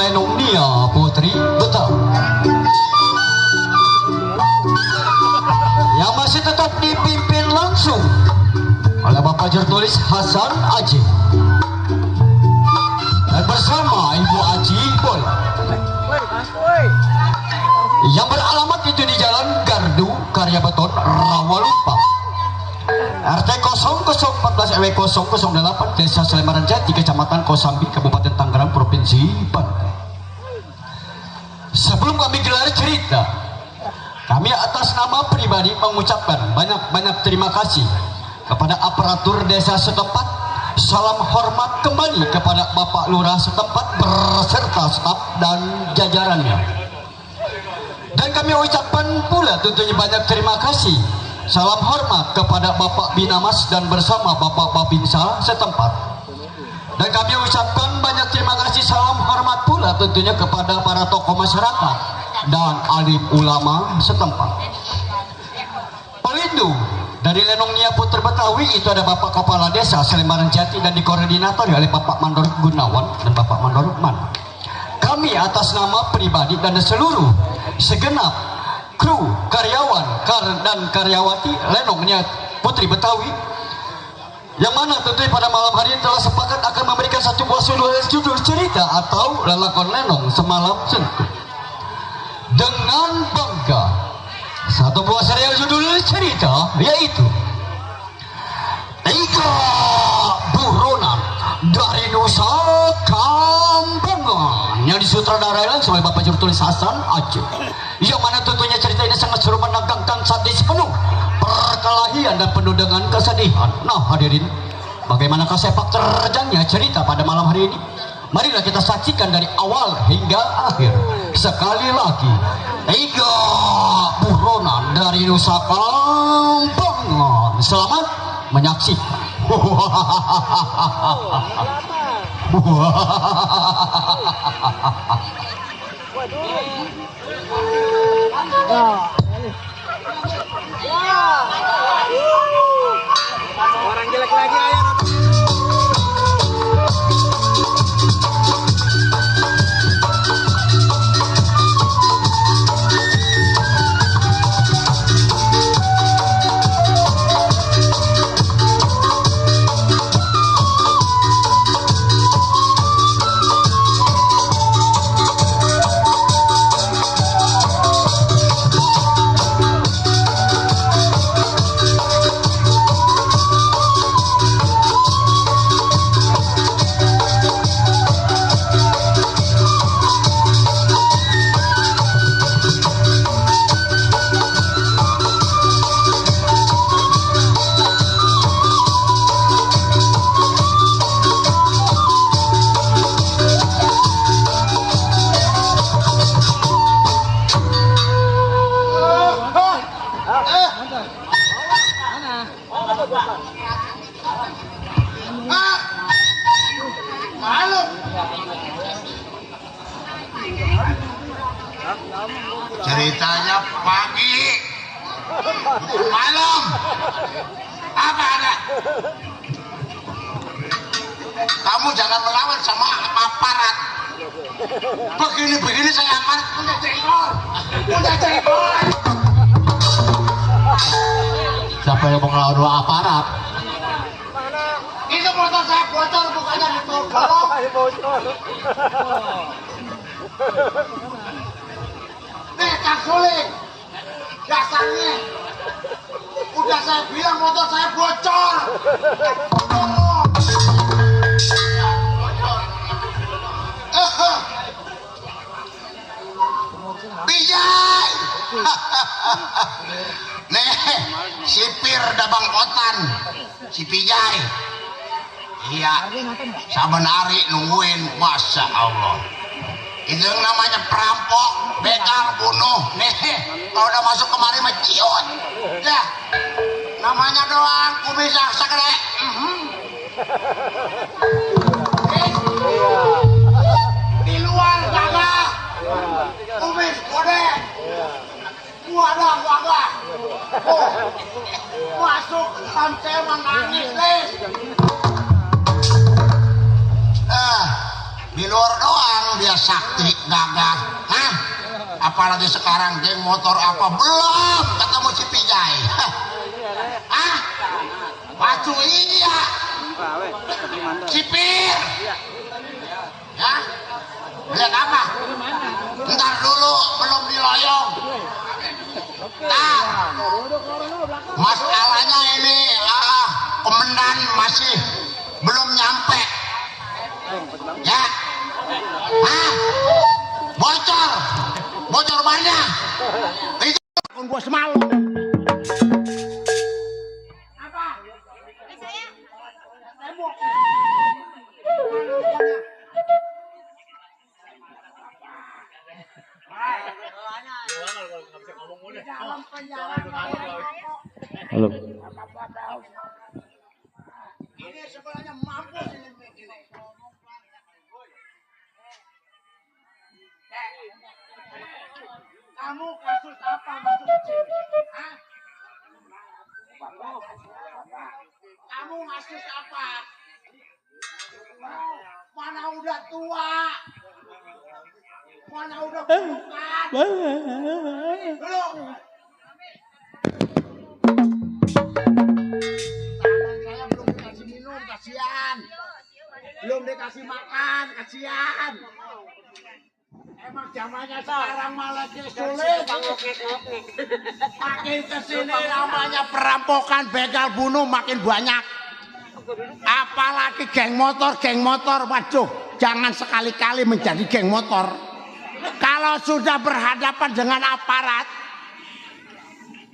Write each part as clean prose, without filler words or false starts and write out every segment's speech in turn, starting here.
Lenong Nia Putri Betawi yang masih tetap dipimpin langsung oleh Bapak Jurtulis Hasan Aji dan bersama Ibu Aji Bola yang beralamat itu di Jalan Gardu Karya Beton Rawalumpa RT 0014 RW 008 Desa Selemaran Jati Kecamatan Kosambi Kabupaten Tangerang Provinsi Banten. Sebelum kami gelar cerita, kami atas nama pribadi mengucapkan banyak terima kasih kepada aparatur desa setempat. Salam hormat kembali kepada Bapak Lurah setempat berserta staf dan jajarannya. Dan kami ucapkan pula tentunya banyak terima kasih. Salam hormat kepada Bapak Binamas dan bersama Bapak Babinsa setempat. Dan kami ucapkan banyak terima kasih salam hormat pula tentunya kepada para tokoh masyarakat dan alim ulama setempat. Pelindung dari Lenong Nia Putri Betawi itu ada Bapak Kepala Desa Selemaran Jati dan dikoordinatori oleh Bapak Mandor Gunawan dan Bapak Mandor Man. Kami atas nama pribadi dan seluruh segenap kru, karyawan, dan karyawati Lenong Nia Putri Betawi yang mana tentunya pada malam hari ini telah sepakat akan memberikan satu buah judul cerita atau lelakon Lenong Semalam Sentuh. Dengan bangga satu buah serial judul cerita yaitu Tiga Buronan dari Nusa Kambangan yang disutradarai langsung oleh Bapak Jurtulis Hasan Aji, yang mana tentunya cerita ini sangat seru menegangkan sadis penuh perkelahian dan penuh dengan kesedihan. Nah hadirin, bagaimanakah sepak terjangnya cerita pada malam hari ini? Marilah kita saksikan dari awal hingga akhir. Sekali lagi, Tiga Buronan dari Hari Nusa Kambangan. Selamat menyaksikan. Orang jelek lagi ayah. Ceritanya pagi, malam, apa ada? Kamu jangan melawan sama aparat. Begini-begini saya aparat punya cengkol, punya cengkol. Siapa yang mau ngelawan dua aparat? Itu motor saya bocor, bukannya ditolong. Nih, Kang Suling, dasarnya udah saya bilang motor saya bocor. Bijay. Nih, sipir dabang kotan, si Bijay. Iya, saben hari nungguin, masya Allah. Itu yang namanya perampok, begal, bunuh. Nih, kalau udah masuk kemari menciut. Dah, namanya doang, kumisah segede. Di luar gagah, kumis kode. Wadah gagah. Oh, masuk sampai menangis nih. Di luar doang dia sakti gagah. Hah? Apalagi sekarang geng motor apa belum ketemu si Pijay. Hah? Pacu iya. Sipir. Ya? Lihat apa? Ntar dulu belum diloyong. Nah, masalahnya ini komandan masih belum nyampe. Ya, bocor banyak. Itu akun gua semalam. Apa? Tembok. Halo. Ini sebenarnya mampus ini. Kamu kasus apa masuk ke sini? Hah? Kamu kasus apa? Mana udah tua? Mana udah bukan? Dulu. Saya belum dikasih minum, kasihan. Belum dikasih makan, kasihan. Emang zamannya sekarang malah sulit. Makin kesini namanya perampokan, begal, bunuh makin banyak. Apalagi geng motor, waduh, jangan sekali-kali menjadi geng motor. Kalau sudah berhadapan dengan aparat,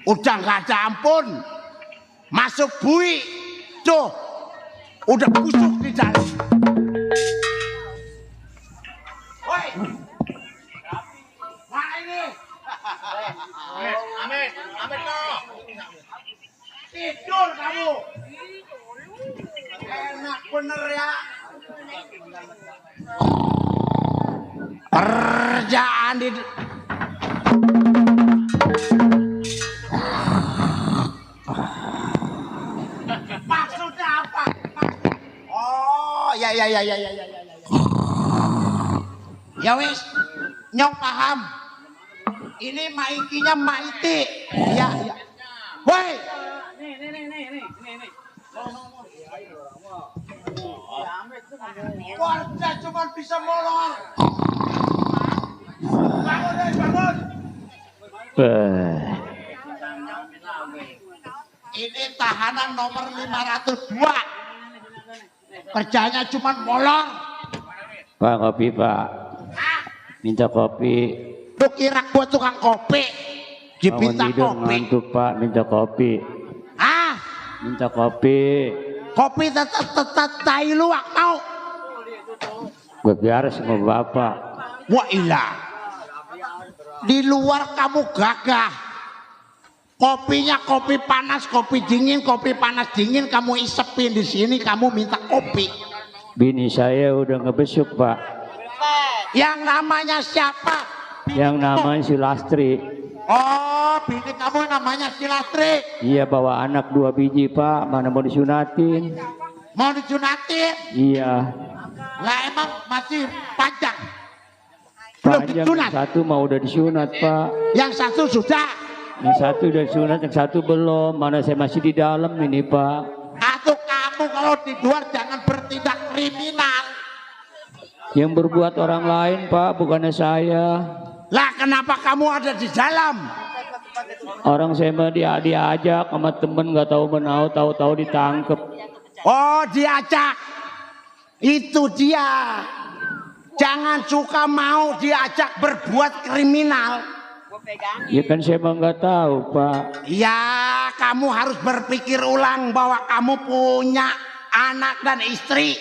udah nggak ada ampun. Masuk bui, tuh, udah busuk di dalam. Woi, mana ini? Amit, amit no. Tidur kamu. Enak bener ya. Kerjaan di maksudnya apa? Oh, ya. Ya wis, nyong paham. Ini maikinya maiti. Ya. Woi. Nih. Warga cuma bisa molor. Bangun. Ini tahanan nomor 502. Kerjanya cuma molor. Pak, kopi Pak. Hah? Minta kopi. Lu kira gua tukang kopi? Dipinta kopi. Ngantuk Pak, minta kopi. Ah, Minta kopi. kopi tetap tai luwak mau. Gue biar sama Bapak. Wah ilah. Di luar kamu gagah. Kopinya kopi panas, kopi dingin, kopi panas dingin kamu isepin di sini kamu minta kopi. Bini saya udah ngebesuk Pak. Yang namanya siapa? Yang namanya si Lastri. Oh, bini kamu namanya si Lastri. Iya bawa anak 2 biji Pak. Mana mau disunatin? Mau dijunatin? Iya. Lah emang masih panjang. Belum Panjang disunat. yang satu mau udah disunat Pak. Yang satu sudah. Yang satu udah disunat, yang satu belum. Mana saya masih di dalam ini Pak. Atau kamu kalau di luar jangan bertindak kriminal. Yang berbuat orang lain Pak, bukannya saya. Lah kenapa kamu ada di dalam? Orang saya mah diajak sama temen nggak tahu menau, tahu-tahu ditangkep. Oh diajak. Itu dia. Jangan suka mau diajak berbuat kriminal. Ya kan saya mah nggak tahu Pak. Ya kamu harus berpikir ulang bahwa kamu punya anak dan istri.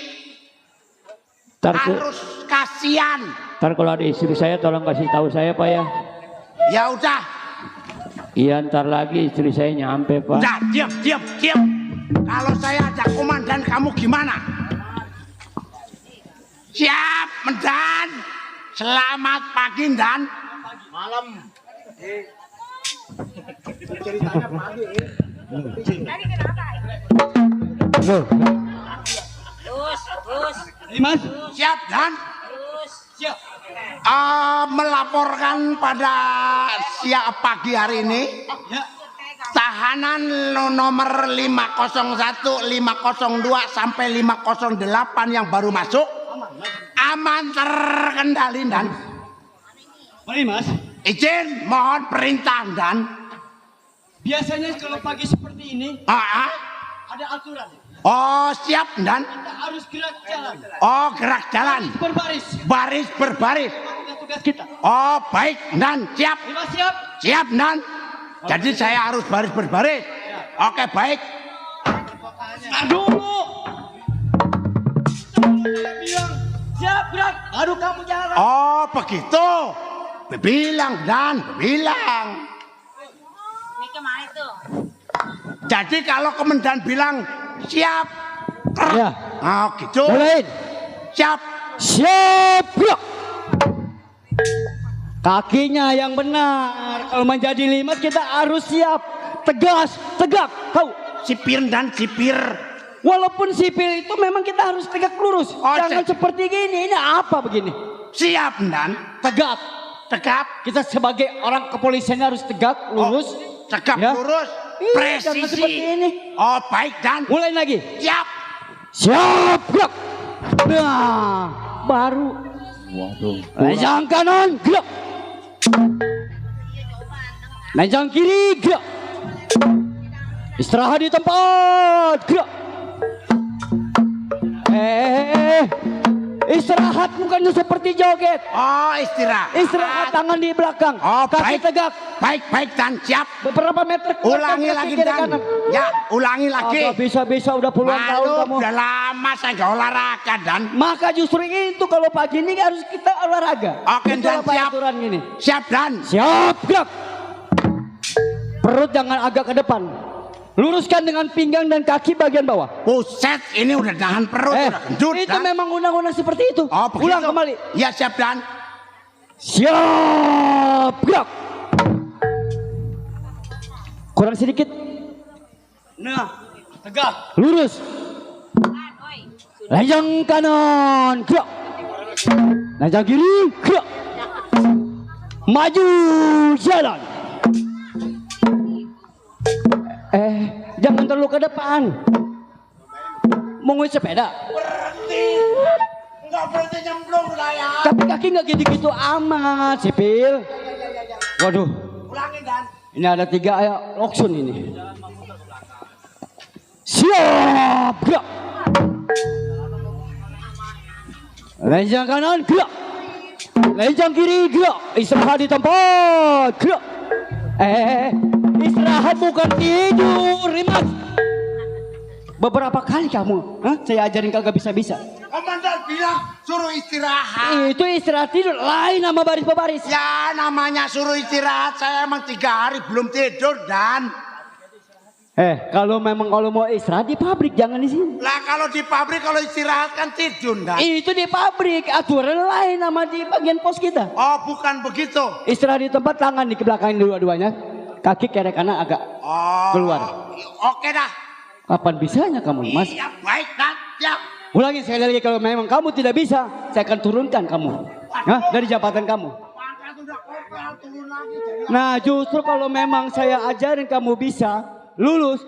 Harus kasihan. Ntar kalau ada istri saya tolong kasih tahu saya Pak ya. Ya udah. Iya ntar lagi istri saya nyampe Pak. Udah diam. Kalau saya ada komandan kamu gimana? Siap Mendan. Selamat pagi Dan. Malam. Ceritanya pagi. Tadi kenapa? Terus. Mas. Siap Dan. Siap. Melaporkan pada siang pagi hari ini. Tahanan nomor 501, 502 sampai 508 yang baru masuk aman terkendali Dan. Mari Mas, Izin mohon perintah Dan. biasanya kalau pagi seperti ini ada aturan. Oh siap Dan. Kita harus gerak jalan. Oh gerak jalan. Berbaris. Baris berbaris. Tugas kita. Oh baik Dan siap. Lima siap. Siap Dan. Jadi saya harus baris berbaris. Oke baik. Dulu. Bilang siap gerak. Baru kamu jalan. Oh begitu. Bilang Dan, bilang. Ini kemana tuh? Jadi kalau komandan bilang siap. Ya. Oh gitu. Mulai. Siap. Siap gerak. Kakinya yang benar. Kalau menjadi limas kita harus siap. Tegas, tegak. Tahu? Sipir Dan sipir. Walaupun sipil itu memang kita harus tegak lurus. Oh, Jangan seperti gini. Ini apa begini? Siap Dan. Tegak. Tegap. Kita sebagai orang kepolisian harus tegak, lurus. Tegap Ya. lurus. Iya, jangan Presisi. seperti ini. Oh baik Dan. Mulai lagi. Siap. Siap gerak. Nah, baru. Waduh. Lejang kanan gerak. Lejang kiri gerak. Istirahat di tempat gerak. Istirahat bukannya seperti joget. Oh istirahat. Istirahat tangan di belakang. Oh Kaki baik. tegak. Baik Dan siap. Beberapa meter ke belakang, Ulangi kaki lagi kiri Dan. kanan. Ya ulangi lagi. Agak bisa udah puluhan tahun Malu kamu. udah lama saya gak olahraga Dan. Maka justru itu kalau pagi ini harus kita olahraga. Oke, Itulah Dan, siap. aturan ini. Siap Dan. Siap gerak. Perut jangan agak ke depan. Luruskan dengan pinggang dan kaki bagian bawah. Buset, ini udah nahan perut, udah gendut. Itu Dan. memang undang-undang seperti itu. Oh, begitu. Ulang kembali. Ya, siap, Dan. Siap, gerak. Kurang sedikit. Nah, tegak. Lurus. Lejang kanan, gerak. Lejang kiri, gerak. Maju, jalan. Jangan terlalu ke depan. Mau sepeda. Berhenti. Enggak berhenti nyemplung saya. Tapi kaki nggak gitu-gitu amat, sipil. Waduh. Ulangin, Dan. Ini ada 3, ayo loksun ini. Siap, gerak. Lejang kanan, gerak. Lejang kiri, gerak. Istirahat di tempat, gerak. Istirahat bukan tidur, Rimas. Beberapa kali kamu, saya ajarin kagak bisa-bisa. Komandan bilang suruh istirahat. Itu istirahat tidur, lain sama baris baris. Ya namanya suruh istirahat, saya emang 3 hari belum tidur, Dan. Kalau mau istirahat di pabrik, jangan di sini. Lah kalau di pabrik kalau istirahat kan tidur, Dan. Itu di pabrik, aturan lain sama di bagian pos kita. Oh, bukan begitu. Istirahat di tempat, tangan di belakang dua-duanya. Kaki kiri kanan agak keluar. Oke dah. Kapan bisanya kamu, Mas? Iya, baik, Dan. Siap. Ulangi sekali lagi, kalau memang kamu tidak bisa, saya akan turunkan kamu. Dari jabatan kamu. Pangkat udah kopel, turun lagi. Jadi... Nah, justru kalau memang saya ajarin kamu bisa lulus,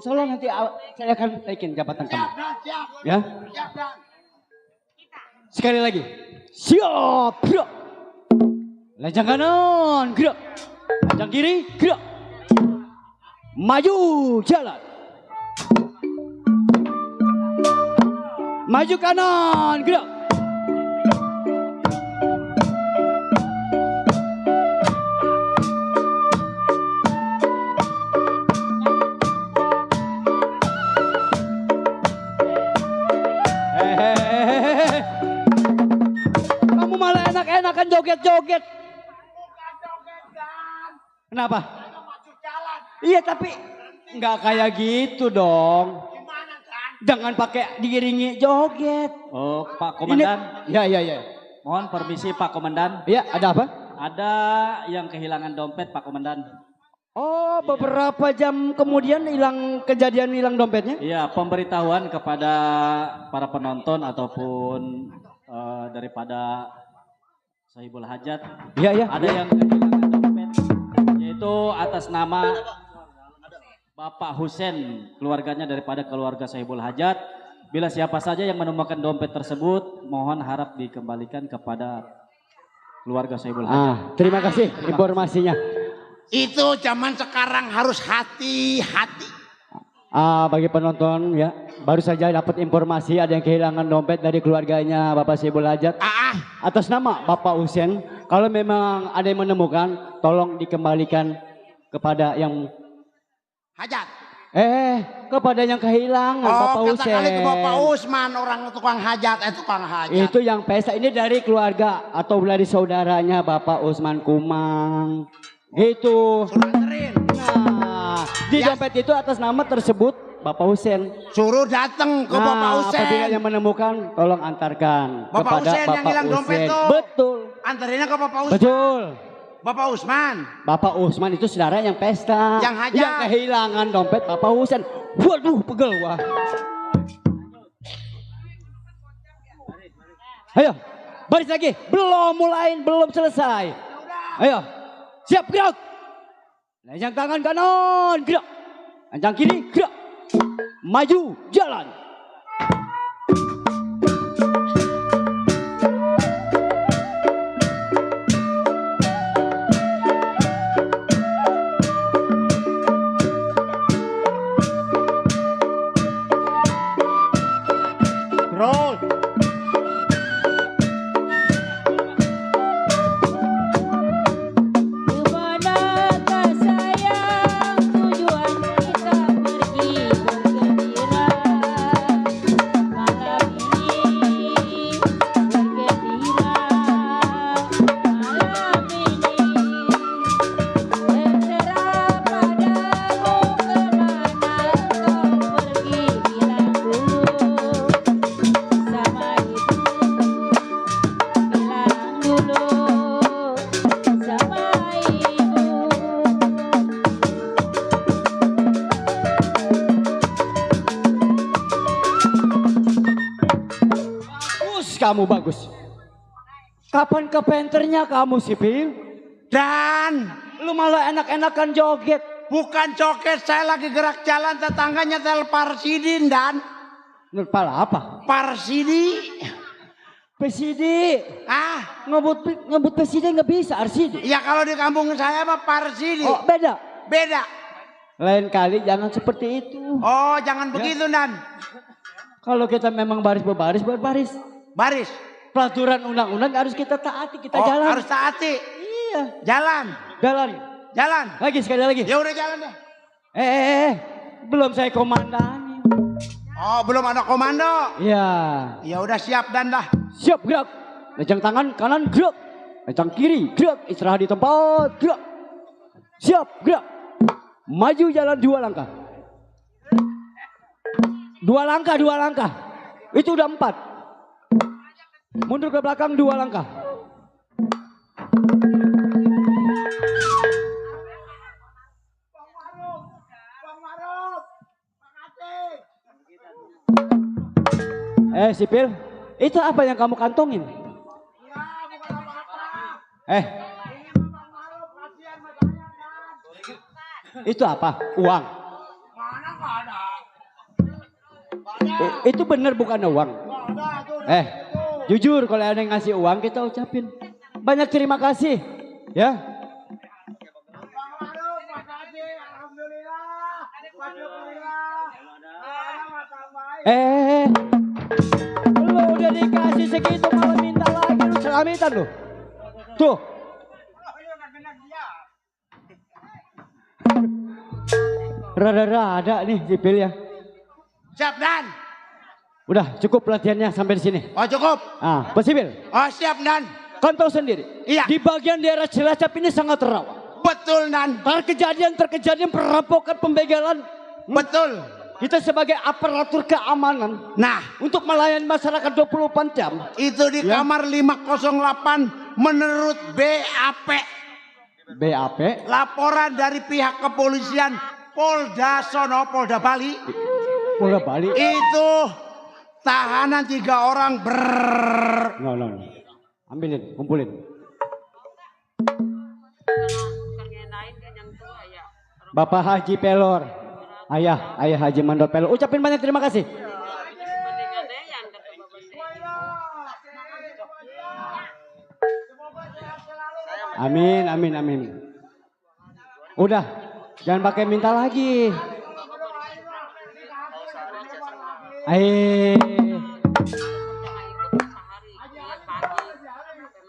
insya Allah nanti saya akan naikin jabatan kamu. Siap, Dan. Siap. Ya? Siap, Dan. Sekali lagi. Siap, gerak. Lejang kanan, gerak. Lejang kiri, gerak. Maju, jalan. Maju kanan, gerak. Kamu malah enak-enakan joget-joget. Bukan joget, Dan. Kenapa? Saya maju jalan. Iya, tapi nggak kayak gitu dong. Gimana, Dan? Jangan pakai diiringi joget. Oh, Pak Komandan. Ya. Mohon permisi Pak Komandan. Ya, ada apa? Ada yang kehilangan dompet Pak Komandan. Oh, beberapa jam kemudian kejadian hilang dompetnya? Iya, pemberitahuan kepada para penonton ataupun daripada Sahibul Hajat. Iya. Ada yang kehilangan dompet, yaitu atas nama Bapak Husen, keluarganya daripada keluarga Sahibul Hajat. Bila siapa saja yang menemukan dompet tersebut, mohon harap dikembalikan kepada keluarga Sahibul Hajat. Terima kasih informasinya. Itu zaman sekarang harus hati-hati. Bagi penonton ya, baru saja dapat informasi ada yang kehilangan dompet dari keluarganya Bapak Sahibul Hajat. Atas nama Bapak Husen, kalau memang ada yang menemukan, tolong dikembalikan kepada yang Hajat. kepada yang kehilangan Bapak Husen. Kali ke Bapak Usman, orang tukang hajat, tukang hajat. Itu yang pesta ini dari keluarga atau dari saudaranya Bapak Usman Kumang. Gitu. Suruh anterin. Nah, di dompet itu atas nama tersebut Bapak Husen. Suruh datang ke Bapak Husen. Apabila yang menemukan, tolong antarkan Bapak kepada Husen yang Bapak hilang dompet Husen. tuh. Betul. Anterinnya ke Bapak Usman. Betul. Bapak Usman. Bapak Usman itu saudara yang pesta. Yang hajat. Yang kehilangan dompet Bapak Husen. Waduh, pegel wah. Ayo, baris lagi. Belum mulai, belum selesai. Ayo, siap gerak. Lejang tangan kanan, gerak. Lejang kiri, gerak. Maju, jalan. Roll. Kemanakah sayang tujuan kita pergi bergembira? kamu bagus. Kapan ke penternya kamu sipil? Dan Lu malah enak-enakan joget. bukan joget, saya lagi gerak jalan, tetangganya tel Parsidin dan Pala apa? Parsidi. Presiden. Ngebut presiden nggak bisa Arsidi. Ya kalau di kampung saya mah Parsidi. Oh beda. Beda. Lain kali jangan seperti itu. Oh jangan begitu Dan. Kalau kita memang baris berbaris berbaris. Baris. Peraturan undang-undang harus kita taati, kita Oh jalan. harus taati. Iya. Jalan. Jalan. Jalan. Lagi sekali lagi. Ya udah jalan deh. Belum saya komandan. Oh belum ada komando. Iya. Ya udah siap Dan dah. Siap gerak. Lencang tangan kanan gerak. Lencang kiri gerak. Istirahat di tempat gerak. Siap gerak. Maju jalan 2 langkah. 2 langkah, 2 langkah. Itu udah 4. Mundur ke belakang 2 langkah. Sipil, itu apa yang kamu kantongin? Itu apa? Uang. Itu bener bukan uang. Jujur kalau ada yang ngasih uang kita ucapin banyak terima kasih, ya. Lu udah dikasih segitu malah minta lagi, lu selamitan lu. Tuh. Rada-rada nih sipil ya. Siap Dan. Udah cukup pelatihannya sampai di sini. Oh cukup. Pak Sipil. Oh siap Dan. Kan tahu sendiri. Iya. Di bagian daerah Cilacap ini sangat rawan. Betul Dan. Terkejadian perampokan, pembegalan. Betul. Kita sebagai aparatur keamanan. Nah. Untuk melayani masyarakat 24 jam. Itu di kamar 508 menurut BAP. BAP. Laporan dari pihak kepolisian Polda Sono, Polda Bali. Polda Bali. Itu tahanan 3 orang No. Ambilin, kumpulin. Bapak Haji Pelor. Ayah Haji Mandor Pelor. Ucapin banyak terima kasih. Amin. Udah, jangan pakai minta lagi.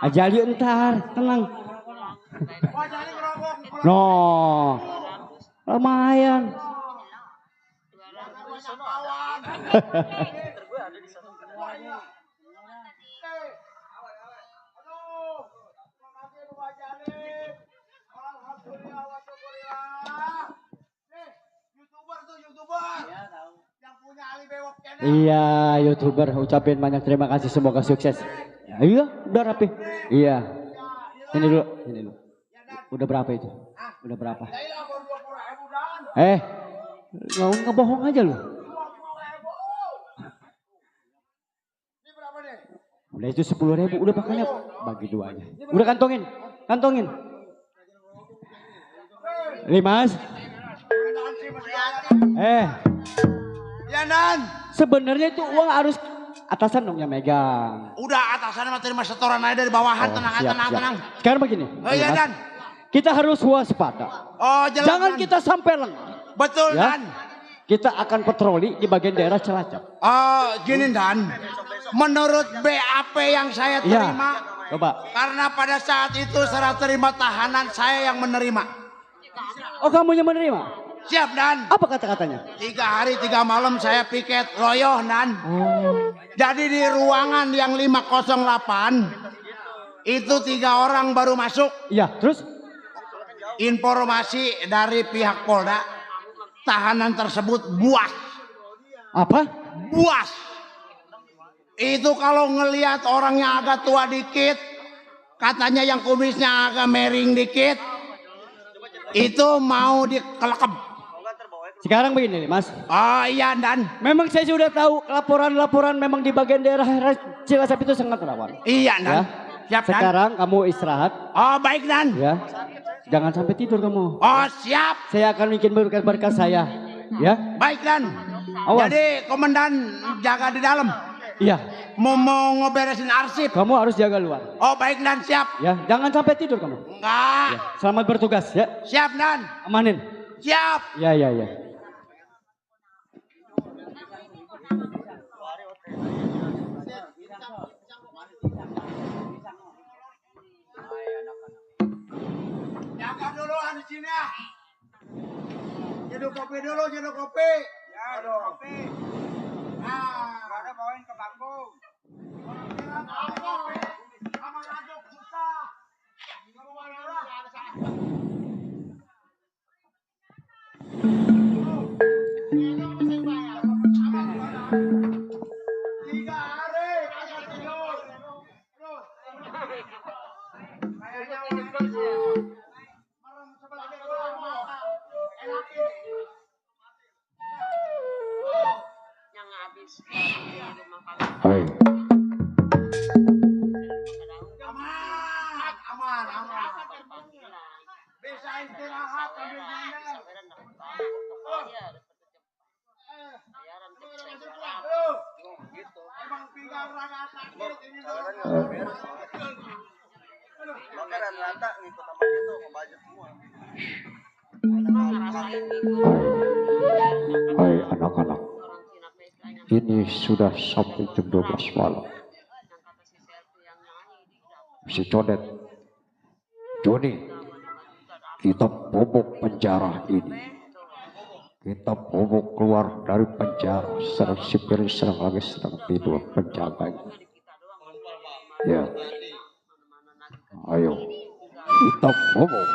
Ajali entar, tenang. No, lumayan. Iya, YouTuber, ucapin banyak terima kasih, semoga sukses. Ya, iya, udah rapi. Iya. Ini dulu. Udah berapa itu? Udah berapa? Nggak bohong aja lu. Udah itu 10.000, udah makanya bagi 2 aja. Udah kantongin. Limas. Ya Dan. Sebenarnya itu uang harus atasan dong yang megang. Udah atasan mah terima setoran aja dari bawahan. Tenang. Sekarang begini. Oh iya Dan. Kita harus waspada. Oh jelas. Jangan Dan. kita sampai lengah. Betul Ya? Dan. Kita akan patroli di bagian daerah Cilacap. Oh gini Dan. Menurut BAP yang saya terima. Ya, coba. Karena pada saat itu serah terima tahanan saya yang menerima. Oh kamu yang menerima? Siap Dan. Apa kata-katanya? 3 hari 3 malam saya piket loyoh Dan. Jadi di ruangan yang 508 itu 3 orang baru masuk. Iya, terus? Informasi dari pihak Polda, tahanan tersebut buas. Apa? Buas. Itu kalau ngelihat orangnya agak tua dikit, katanya yang kumisnya agak miring dikit, itu mau dikelekep. Sekarang begini Mas. Oh iya Dan. Memang saya sudah tahu laporan-laporan memang di bagian daerah Cilacap itu sangat rawan. Iya, Dan. Ya. Siap, Dan. Sekarang kamu istirahat. Oh, baik, Dan. Ya. Jangan sampai tidur kamu. Oh, siap. Saya akan bikin berkas-berkas saya. Ya. Baik, Dan. Awas. Jadi, komandan jaga di dalam. Iya. Mau ngeberesin arsip. Kamu harus jaga luar. Oh, baik, Dan. Siap. Ya. Jangan sampai tidur kamu. Enggak. Ya. Selamat bertugas ya. Siap, Dan. Amanin. Siap. Ya, ya, ya. Jaga dulu di sini ya. Jeduk kopi dulu, jeduk kopi. Ya, jeduk kopi. Nah, ada bawain ke bangku. Sama aduk susah. Kamu mana? Tiga hari kagak tidur. Terus. Kayaknya merem sebelah kamu. Enakin. Yang habis di rumah kami. Hai. Aman. Bisa istirahat sambil nyender. Emang pinggang raga sakit ini dulu. Makanan rata ngikut sama dia tuh ngebajak semua. Hai anak-anak, ini sudah sampai jam 12 malam. Si Codet, Joni, kita bobok penjara ini. Kita bobok keluar dari penjara. Sedang sipir sedang tidur penjaganya. Ya, ayo kita bobok.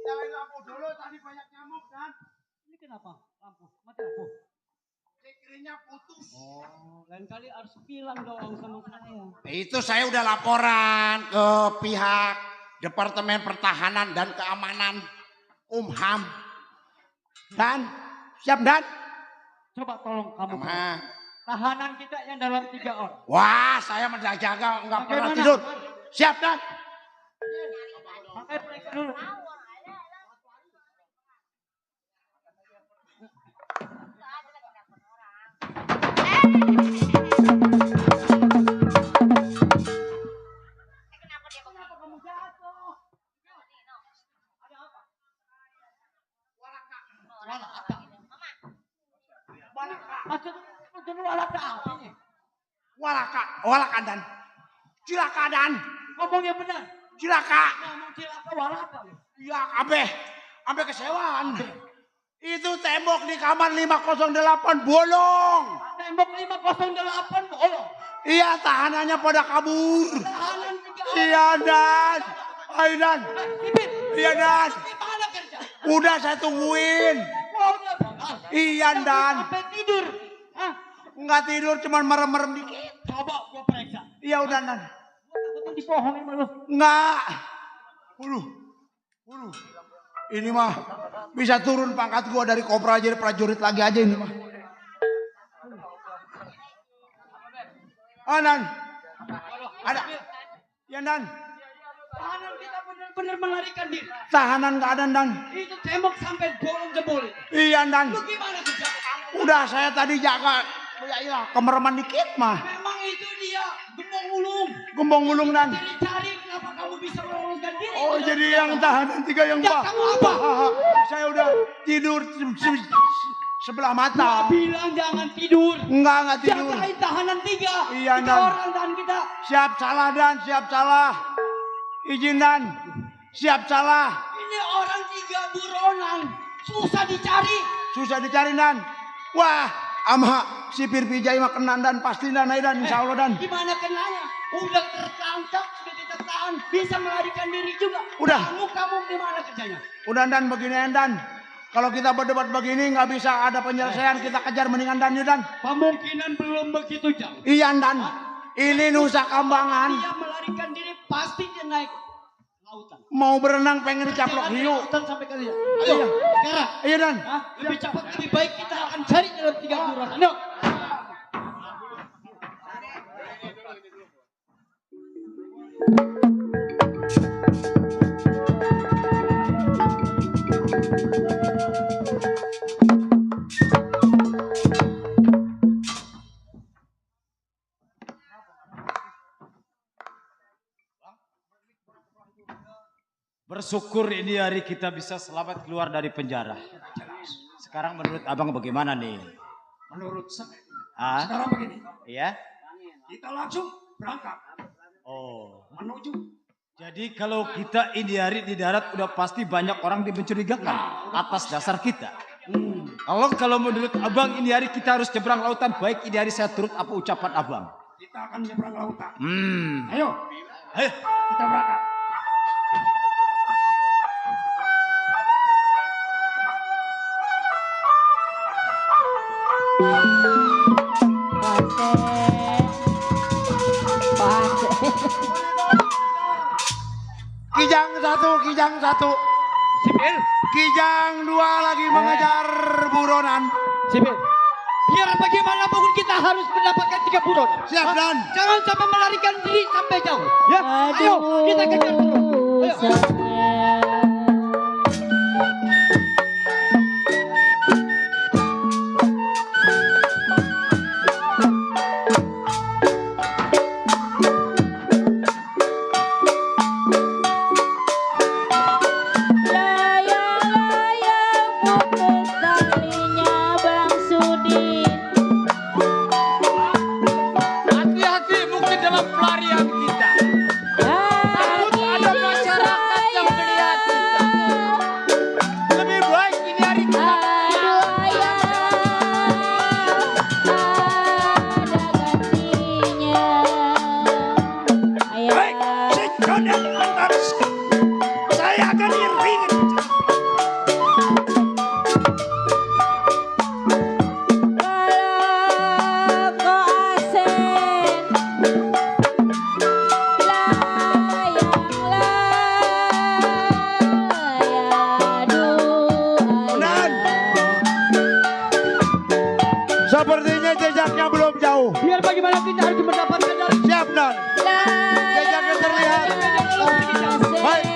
Nyalain lampu dulu, tadi banyak nyamuk, Dan. Ini kenapa? Lampu, mati lampu. Listriknya putus. Oh, lain kali harus bilang dong sama saya. Itu saya udah laporan ke pihak Departemen Pertahanan dan Keamanan Umham. Dan, siap, Dan? Coba tolong kamu. Sama. Tahanan kita yang dalam 3 orang. Wah, saya menjaga nggak pernah Bagaimana? tidur. Siap, Dan? Pakai periksa dulu. Walaka, Dan. Cilaka, Dan. Ngomong yang benar. Cilaka. Ngomong cilaka walaka. Ya, ambe kesewaan. Itu tembok di kamar 508 bolong. Tembok 508 bolong. Iya, tahanannya pada kabur. Tahanan 3 orang. Iya, Dan. Ayo, Dan. Bibit. Iya, Dan. Gimana kerja? Udah saya tungguin. Wah, udah bakal. Iya, Dan. Sampai tidur. Hah? Enggak tidur, cuman merem-merem dikit. Coba gua periksa. Iya udah Dan. Dibohongin sama lu. Enggak. Waduh. Ini mah bisa turun pangkat gua dari kopra jadi prajurit lagi aja ini mah. Oh Dan. Ada. Ya Dan. Tahanan kita benar-benar melarikan diri. Tahanan keadaan Dan. Itu tembok sampai bolong jebol. Iya Dan. Lu gimana kerja? Udah saya tadi jaga. Ya kemereman dikit mah. Memang itu dia gembong ulung. Gembong ulung Dan. Cari kenapa kamu bisa meloloskan diri? Oh jadi yang tahanan 3 yang Ya, kamu apa? Saya udah tidur sebelah mata. Gua bilang jangan tidur. Enggak tidur. Jagain tahanan 3. Iya, 3 Dan. orang dan kita. Siap salah Dan, siap salah. Izin Dan. Siap salah. Ini orang 3 buronan. Susah dicari. Susah dicari Dan. Wah, ama sipir pijai mah kenan Dan pasti Dan, insya Allah Dan. Gimana kenanya? Udah tertangkap, sudah ditahan, bisa melarikan diri juga. Udah. Kamu gimana kerjanya? Udah Dan begini Dan. Kalau kita berdebat begini nggak bisa ada penyelesaian, kita kejar mendingan Dan Dan. Kemungkinan belum begitu jauh. Iya Dan. Ini Nusa Kambangan. Dia melarikan diri pasti dia naik lautan. Mau berenang pengen dicaplok hiu. Lautan sampai ke dia. Ayo, sekarang. Iya Dan. Lebih cepat lebih baik kita akan cari dalam 3 buronan. Ayo. Bersyukur ini hari kita bisa selamat keluar dari penjara. Sekarang menurut abang bagaimana nih? Menurut saya, Sekarang begini. Iya? Kita langsung berangkat. Oh. Menuju. Jadi kalau kita ini hari di darat udah pasti banyak orang yang mencurigakan atas dasar kita. Kalau menurut abang ini hari kita harus nyebrang lautan, baik ini hari saya turut apa ucapan abang. Kita akan nyebrang lautan. Ayo. Kita berangkat. Kijang satu. Sipil. Kijang 2 lagi mengejar buronan. Sipil. Biar bagaimanapun kita harus mendapatkan 3 buronan. Siap Dan. Jangan sampai melarikan diri sampai jauh. Ya, ayo kita kejar dulu. Ayo. Hati-hati mungkin dalam pelarian kita. Takut ada masyarakat yang melihat kita. Lebih baik ini hari kita. Baik, sejodoh antar saya akan iringin. Sepertinya jejaknya belum jauh. Biar bagaimana kita harus mendapatkan dari Siap Dan. Jejaknya terlihat. Baik.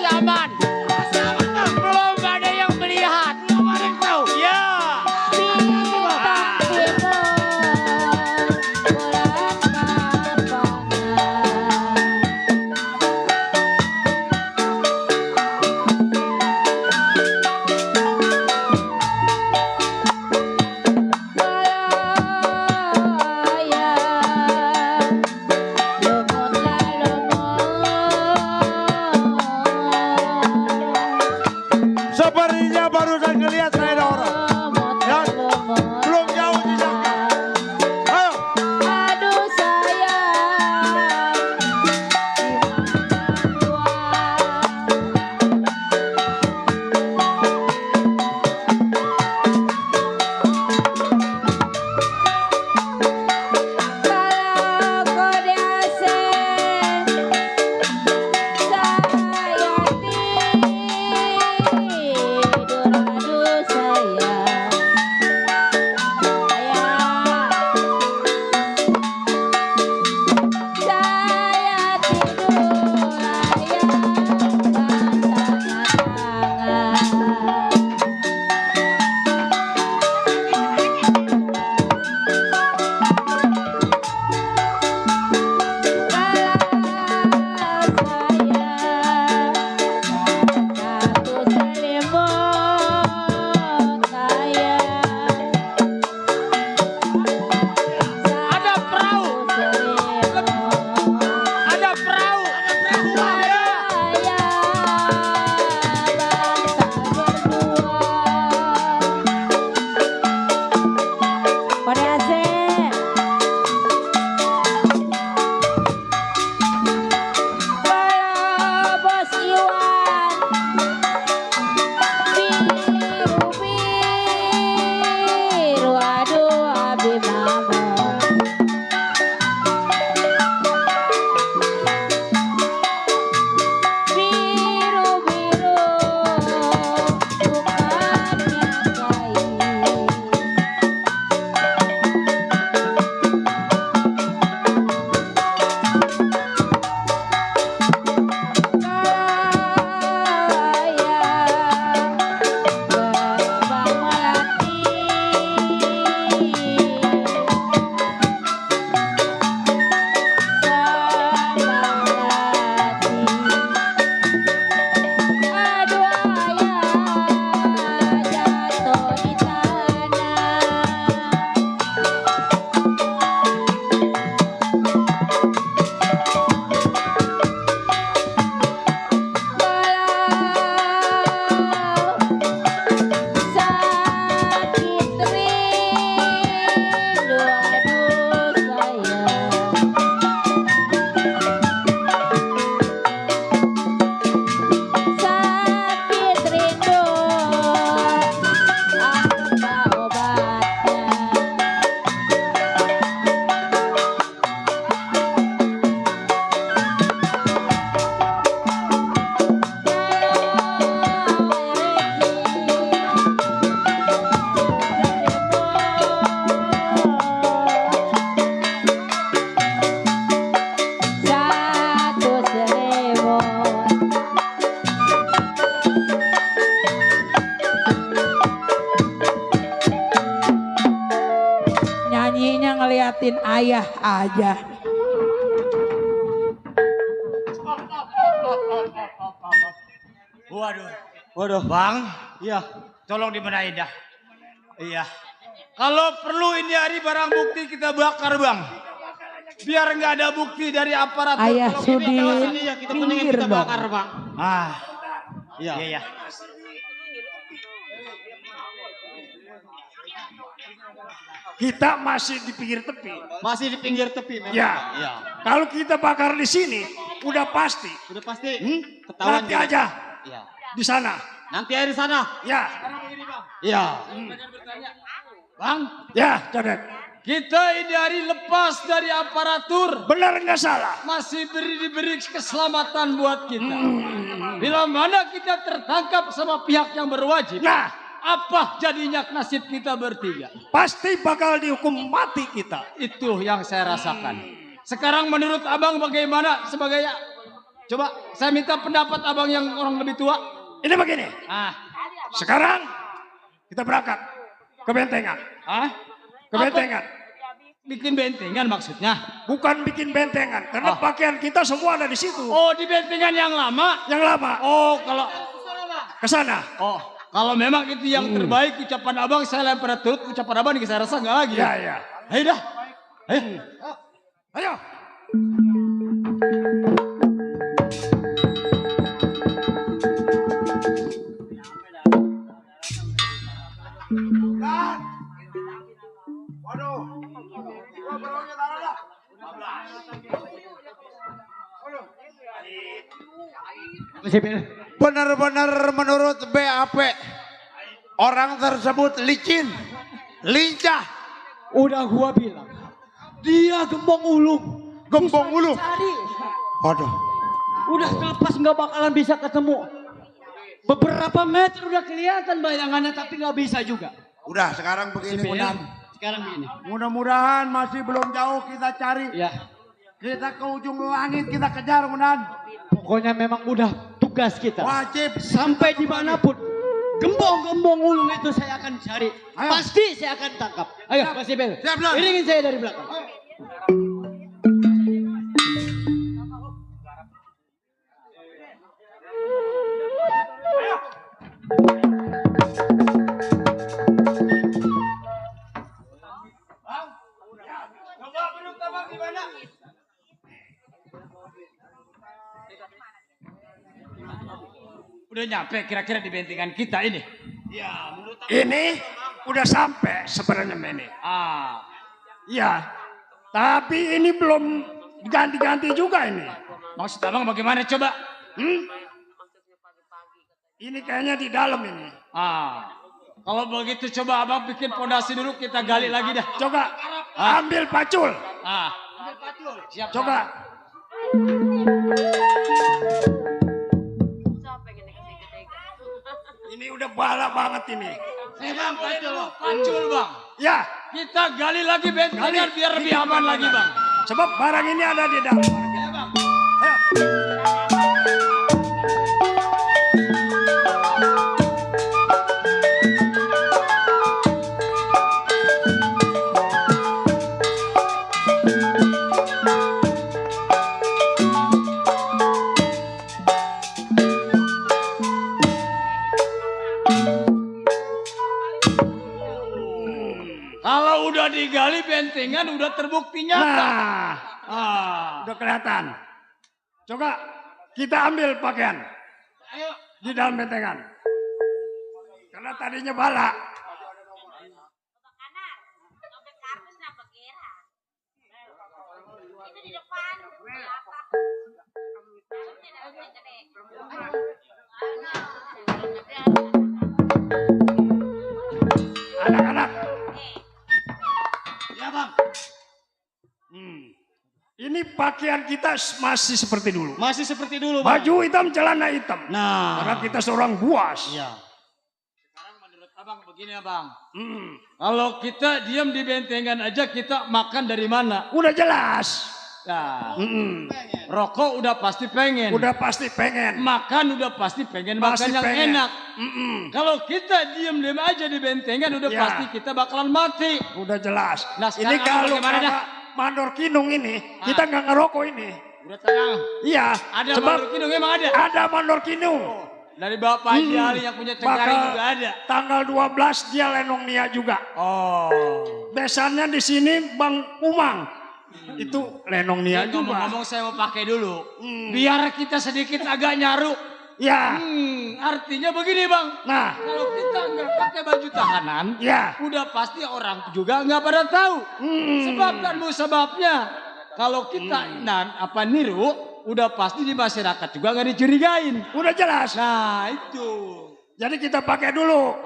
masih aman. Belum ada yang melihat. Belum ada yang tahu. Ya. Sepertinya barusan ngelihat saya ada orang. Ya, belum jauh di sana. Ayo. Aduh sayang, kalau kau diasing, saya tidur. Aduh sayang, saya tidur ayang tangan. Ada perahu. Ada perahu. Bos Iwan, biru, aduh abi mama. Biru-biru bukannya kain. Nyanyinya ngeliatin ayah aja. Waduh, Bang. Iya, tolong dibenahin dah. Iya. Kalau perlu ini hari barang bukti kita bakar, Bang. Biar nggak ada bukti dari aparatur. Ayah Kalau Sudi, kita tahu sini ya, kita mendingan pinggir kita dong. bakar, Bang. Ah. Iya. Iya. Kita masih di pinggir tepi. Masih di pinggir tepi memang. Ya. Iya. Kalau kita bakar di sini, udah pasti. Sudah pasti. Nanti juga. aja Iya. di sana. Nanti aja di sana. Ya. Iya. Bang, Ya, Codet. kita ini hari lepas dari aparatur. Benar nggak salah? Masih diberi keselamatan buat kita. Bila mana kita tertangkap sama pihak yang berwajib. Nah, apa jadinya nasib kita bertiga? pasti bakal dihukum mati kita. Itu yang saya rasakan. Sekarang menurut abang bagaimana sebagai Coba saya minta pendapat abang yang orang lebih tua. Ini begini. Sekarang kita berangkat ke bentengan. Ke bentengan. Bikin bentengan maksudnya? Bukan bikin bentengan, karena pakaian kita semua ada di situ. Oh, di bentengan yang lama? Yang lama. Oh, kalau ke sana. Oh, kalau memang itu yang terbaik ucapan abang, saya lempar turut ucapan abang, saya rasa nggak lagi. Iya, iya. Ayo dah. Ayo. Ayo. Benar-benar menurut BAP orang tersebut licin, lincah. Udah gua bilang, dia gembong ulung. Gembong ulung. Waduh. Udah kelepas nggak bakalan bisa ketemu. Beberapa meter udah kelihatan bayangannya tapi nggak bisa juga. Udah sekarang begini Munan. Sekarang begini. Mudah-mudahan masih belum jauh kita cari. Ya. Kita ke ujung langit kita kejar Munan. Pokoknya memang udah tugas kita. Wajib. Sampai dimanapun. Gembong-gembong ulung itu saya akan cari. Ayo. Pasti saya akan tangkap. Ayo Mas Sipil. Iringin saya dari belakang. Udah nyampe kira-kira di bentengan kita ini. Ya, ini udah sampai sebenarnya ini. Iya. Tapi ini belum diganti-ganti juga ini. Maksud abang bagaimana coba? Ini kayaknya di dalam ini. Kalau begitu coba abang bikin pondasi dulu, kita gali lagi dah. Coba ambil pacul. Siap. Coba. Ini udah balak banget ini. Bang, pacul bang. Ya. Kita gali lagi bentengan biar lebih aman lagi bang. Sebab barang ini ada di dalam. Ayo. Kalau udah digali bentengan udah terbukti nyata. Udah kelihatan. Coba kita ambil pakaian. Ayo. Di dalam bentengan. Karena tadinya balak. Itu di depan. Anak-anak. Ya bang. Ini pakaian kita masih seperti dulu. Masih seperti dulu bang. Baju hitam, celana hitam. Nah. Karena kita seorang buas. Iya. Sekarang menurut abang begini abang. Kalau kita diam di bentengan aja, kita makan dari mana? Udah jelas. Nah. Rokok udah pasti pengen. Udah pasti pengen. Makan udah pasti pengen Pasti makan yang pengen. enak. Kalau kita diam-diam aja di bentengan udah Ya. pasti kita bakalan mati. Udah jelas. Nah, Ini sekarang kalau bagaimana dah? mandor kinung ini, kita nggak ngerokok ini. Udah tenang. Iya. Ada sebab mandor kinung emang ada? Ada mandor kinung. Dari Bapak Haji Ali yang punya Cengkareng Bakal juga ada. Tanggal 12 dia lenong nia juga. Oh. Besannya di sini Bang Umang. Itu lenong nia juga. Ngomong-ngomong saya mau pakai dulu. Biar kita sedikit agak nyaru. Ya. Artinya begini bang. Nah. Kalau kita nggak pakai baju tahanan. Ya. Udah pasti orang juga nggak pada tahu. Sebab dan sebabnya. Kalau kita niru. Udah pasti di masyarakat juga nggak dicurigain. Udah jelas. Nah itu. Jadi kita pakai dulu.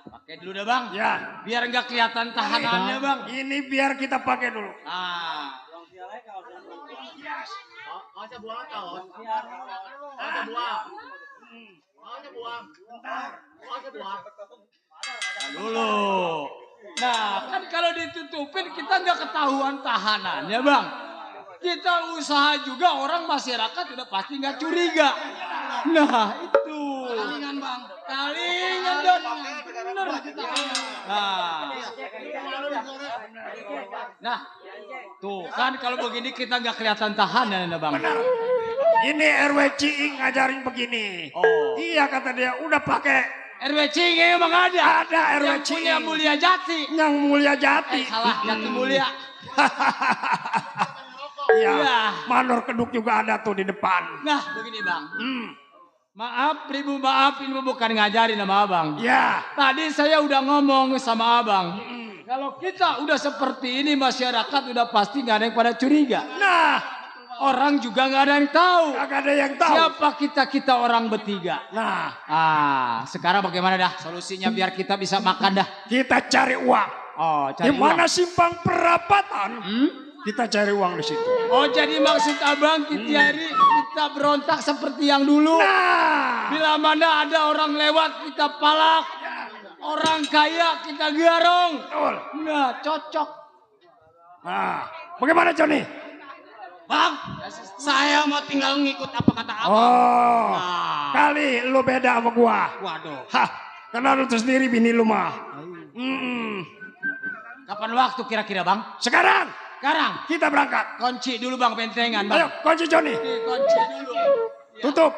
Pakai dulu dah bang. Ya. Biar nggak kelihatan tahanannya bang. Ini biar kita pakai dulu. Masa buang kaos? Masa buang? Masa buang? Masa buang? Dulu. Nah kan kalau ditutupin kita nggak ketahuan tahanannya bang. kita usaha juga orang masyarakat udah pasti nggak curiga. Nah itu. Kalingan bang. Kalingan Don. Bener. Nah, tuh kan kalau begini kita nggak kelihatan tahanan ya bang. Benar. Ini RW Ciing ngajarin begini. Oh. Iya kata dia, udah pakai RW Ciing emang ada. Ada RW Yang punya Ciing. Mulia Jati. Yang Mulia Jati. Salah, Jati Mulia. Iya. Iya. Mandor Keduk juga ada tuh di depan. Nah, begini bang. Maaf, Pribu, maaf, ini bukan ngajarin sama abang. Ya. Tadi saya udah ngomong sama abang. Kalau kita udah seperti ini, masyarakat udah pasti nggak ada yang pada curiga. Nah, orang juga nggak ada yang tahu. Gak ada yang tahu. Siapa kita orang bertiga. Nah, Sekarang bagaimana dah solusinya biar kita bisa makan dah? kita cari uang. Oh, Di cari mana uang. simpang perapatan? Kita cari uang di situ. Oh, jadi maksud abang kita berontak seperti yang dulu. Nah, Bila mana ada orang lewat kita palak. Orang kaya kita garong. betul. Nah, cocok. Nah, bagaimana Johnny? Bang, saya mau tinggal ngikut apa kata abang. Oh, Nah. kali lu beda sama gua. Waduh. Hah, karena lu tuh sendiri bini lu mah. Kapan waktu kira-kira bang? Sekarang Sekarang. kita berangkat. Kunci dulu bang bentengan bang. Ayo, kunci Johnny. Kunci dulu. Tutup.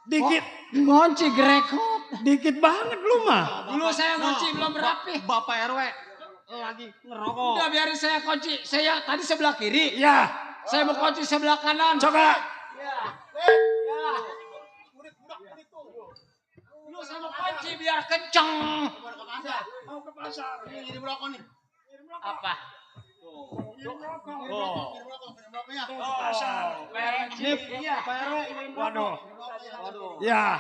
Dikit. Kunci grekot. Dikit banget lu mah. Dulu saya kunci belum rapi. Bapak RW lagi ngerokok. Udah biarin saya kunci. Saya tadi sebelah kiri. Ya, Saya mau kunci sebelah kanan. coba. Dulu saya mau kunci biar kenceng. Mau ke pasar. Ini jadi merokok nih. Apa? Iya, Pak RW. Waduh. Ya,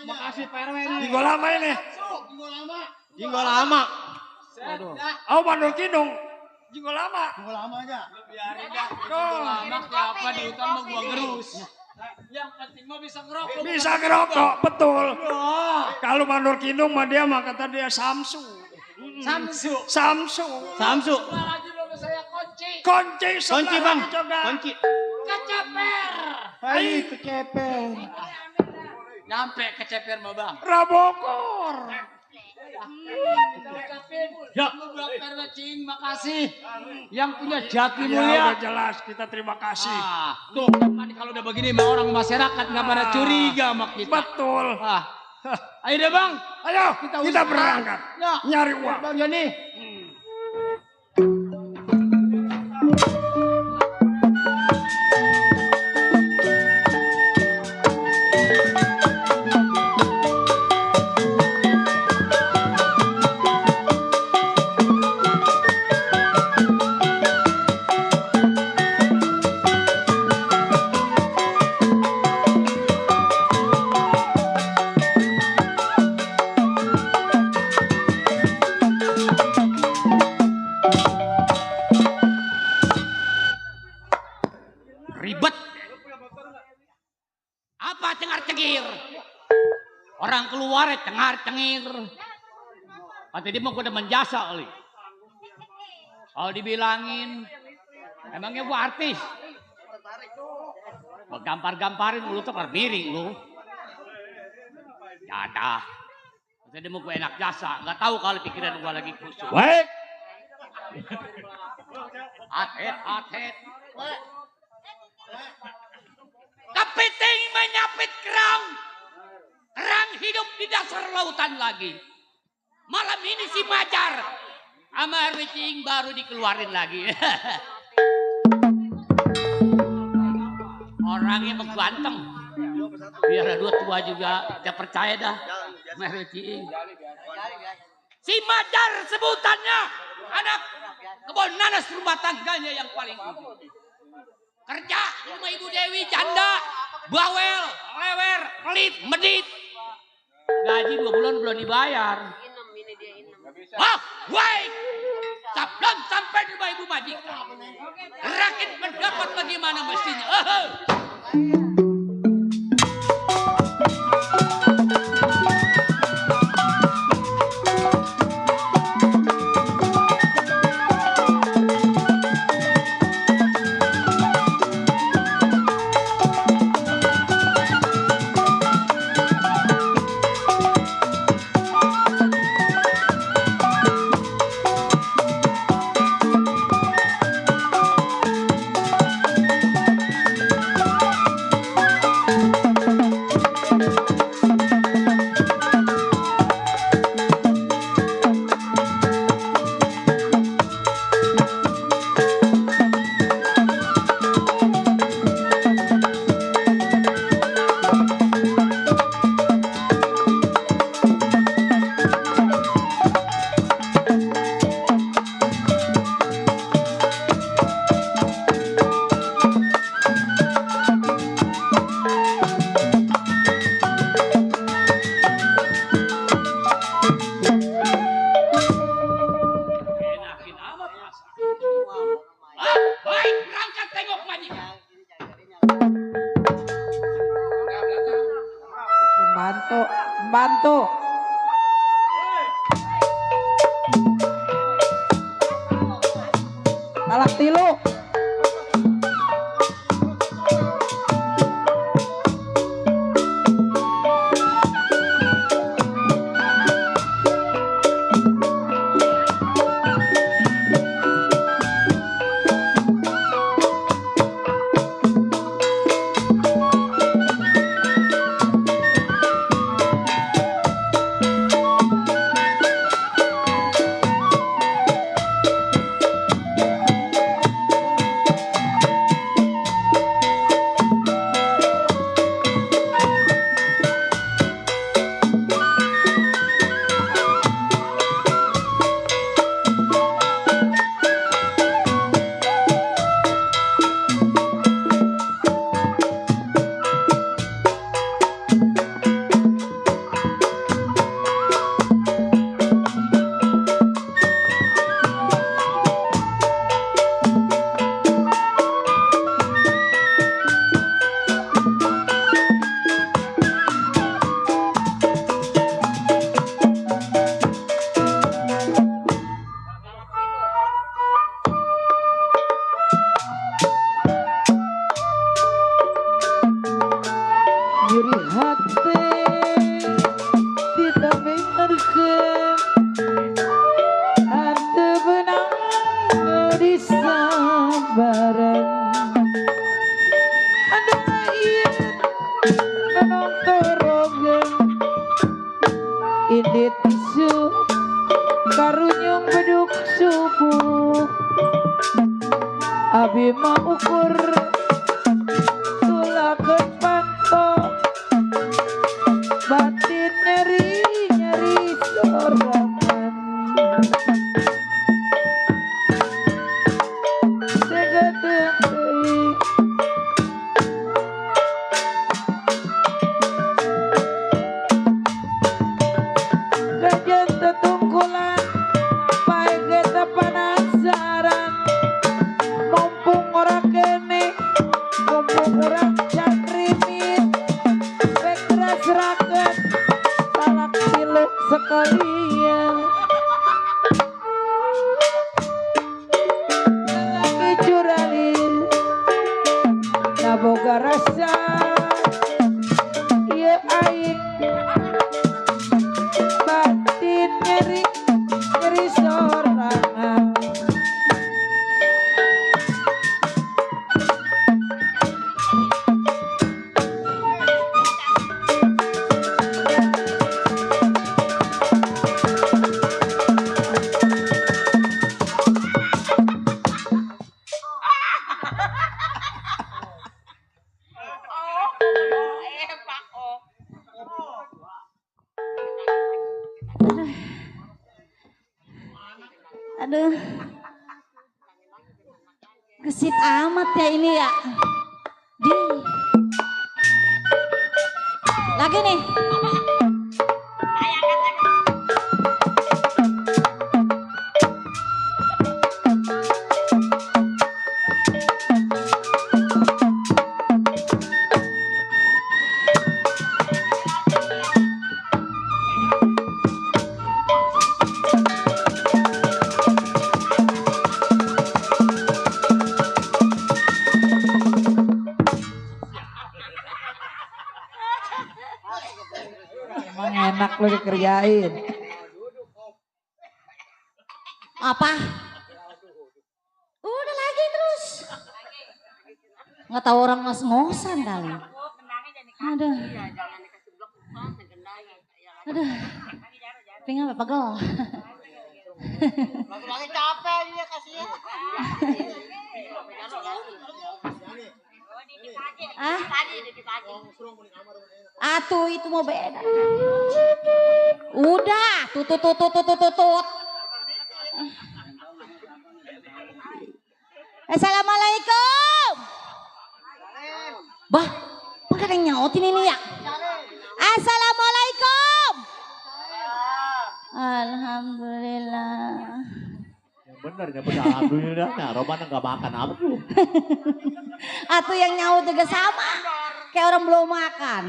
Makasih Pak RW ini. Jinggo lama ini. Jinggo lama. Oh, Mandor Kidung. Jinggo lama. Biarin dah. Lama kayak apa di hutan mau gua gerus. Yang penting mah bisa ngerokok. Bisa ngerokok, betul. Kalau Mandor Kidung mah dia mah kata dia Samsu. Samsu. Samsu. Samsu. Lagi belum saya kunci. Kunci Kunci bang. coba. Kunci. Keceper. Hai, keceper. Nyampe keceper mah bang. Rabokor. Ya. Bang Perwecing, makasih. Yang punya Jati Ya Mulia. udah jelas, kita terima kasih. Tuh, kalau udah begini mah orang masyarakat nggak pada curiga sama kita. Betul. Ayo deh bang. Ayo, kita usaha. berangkat. Ya. Nyari uang. Bang Joni. Ribet. Apa cengar-cengir? Orang keluar cengar-cengir. Nanti dia mau gue demen jasa kali. Kalau dibilangin, emangnya gue artis? Gue gampar-gamparin lu tuh miring lu. Jadah. Nanti dia mau gue enak jasa. Gak tahu kalau pikiran gue lagi kusut. Baik. Atet. Kepiting menyapit kerang. Kerang hidup di dasar lautan lagi. Malam ini si Majar sama Erwicing baru dikeluarin lagi. Orangnya mengganteng. Biar dua tua juga tidak percaya dah. Erwicing. Si Majar sebutannya anak kebun nanas rumah tangganya yang paling ujung. Kerja rumah Ibu Dewi janda, bawel, lewer, pelit, medit. Gaji 2 bulan belum dibayar. Wah, baik. Sablon sampai di rumah Ibu Majikan. Rakit mendapat bagaimana mestinya. Bantu. Talak tilu. Aduh, gesit amat ya ini ya. Lagi nih. Enak lo dikerjain. Apa? Udah lagi terus. Nggak tahu orang ngos-ngosan kali. Aduh. Aduh. Pengen apa pegel? Lagi capek dia kasihan. Ah? Atuh itu mau beda. Udah, tutut. Assalamualaikum. Bah, enggak ada yang nyautin ini ya. Assalamualaikum. Alhamdulillah. Bener, alhamdulillah. Nah, Roman enggak makan apa tuh? Atuh yang nyaut juga sama. Kayak orang belum makan.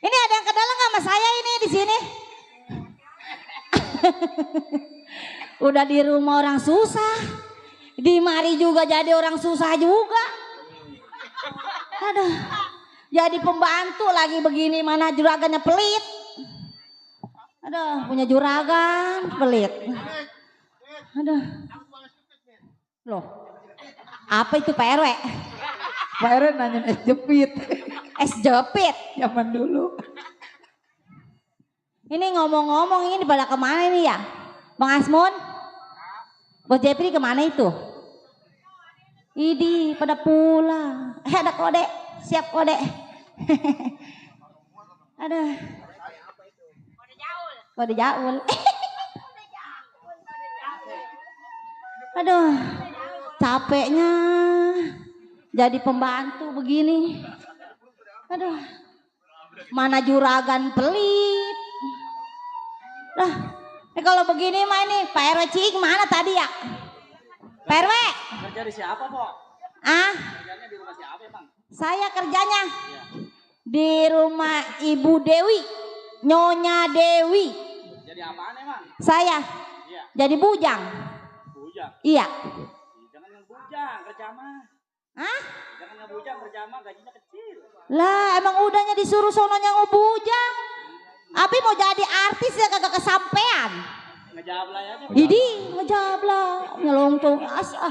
Ini ada yang kedalang sama saya ini di sini. Udah di rumah orang susah, di mari juga jadi orang susah juga. Aduh, jadi pembantu lagi begini, mana juragannya pelit. Aduh, punya juragan pelit. Aduh, loh, apa itu Pak RW? Pak RW nanyain es jepit. Es jepit? Zaman dulu. Ini ngomong-ngomong ini pada kemana ini ya? Bang Asmun? Bos Jepri kemana itu? Idi pada pulang. Ada kode, siap kode. Aduh. Kode jaul. Aduh, capeknya jadi pembantu begini. Aduh, mana juragan pelit. Dah, kalau begini mah ini Pak RW Cing mana tadi ya? Pak RW. Kerja di siapa, Pok? Ah? Kerjanya di rumah siapa, Bang? Saya kerjanya di rumah Ibu Dewi, Nyonya Dewi. Jadi apaan emang? Saya. Iya. Jadi bujang. Bujang? Iya. Jangan ngebujang, kerja mah. Hah? Jangan ngebujang, kerja mah gajinya kecil. Lah emang udahnya disuruh sononya ngebujang. Abi mau jadi artis ya kagak kesampean. Ngejablay aja. Idi ngejablay, nyelongtong asa.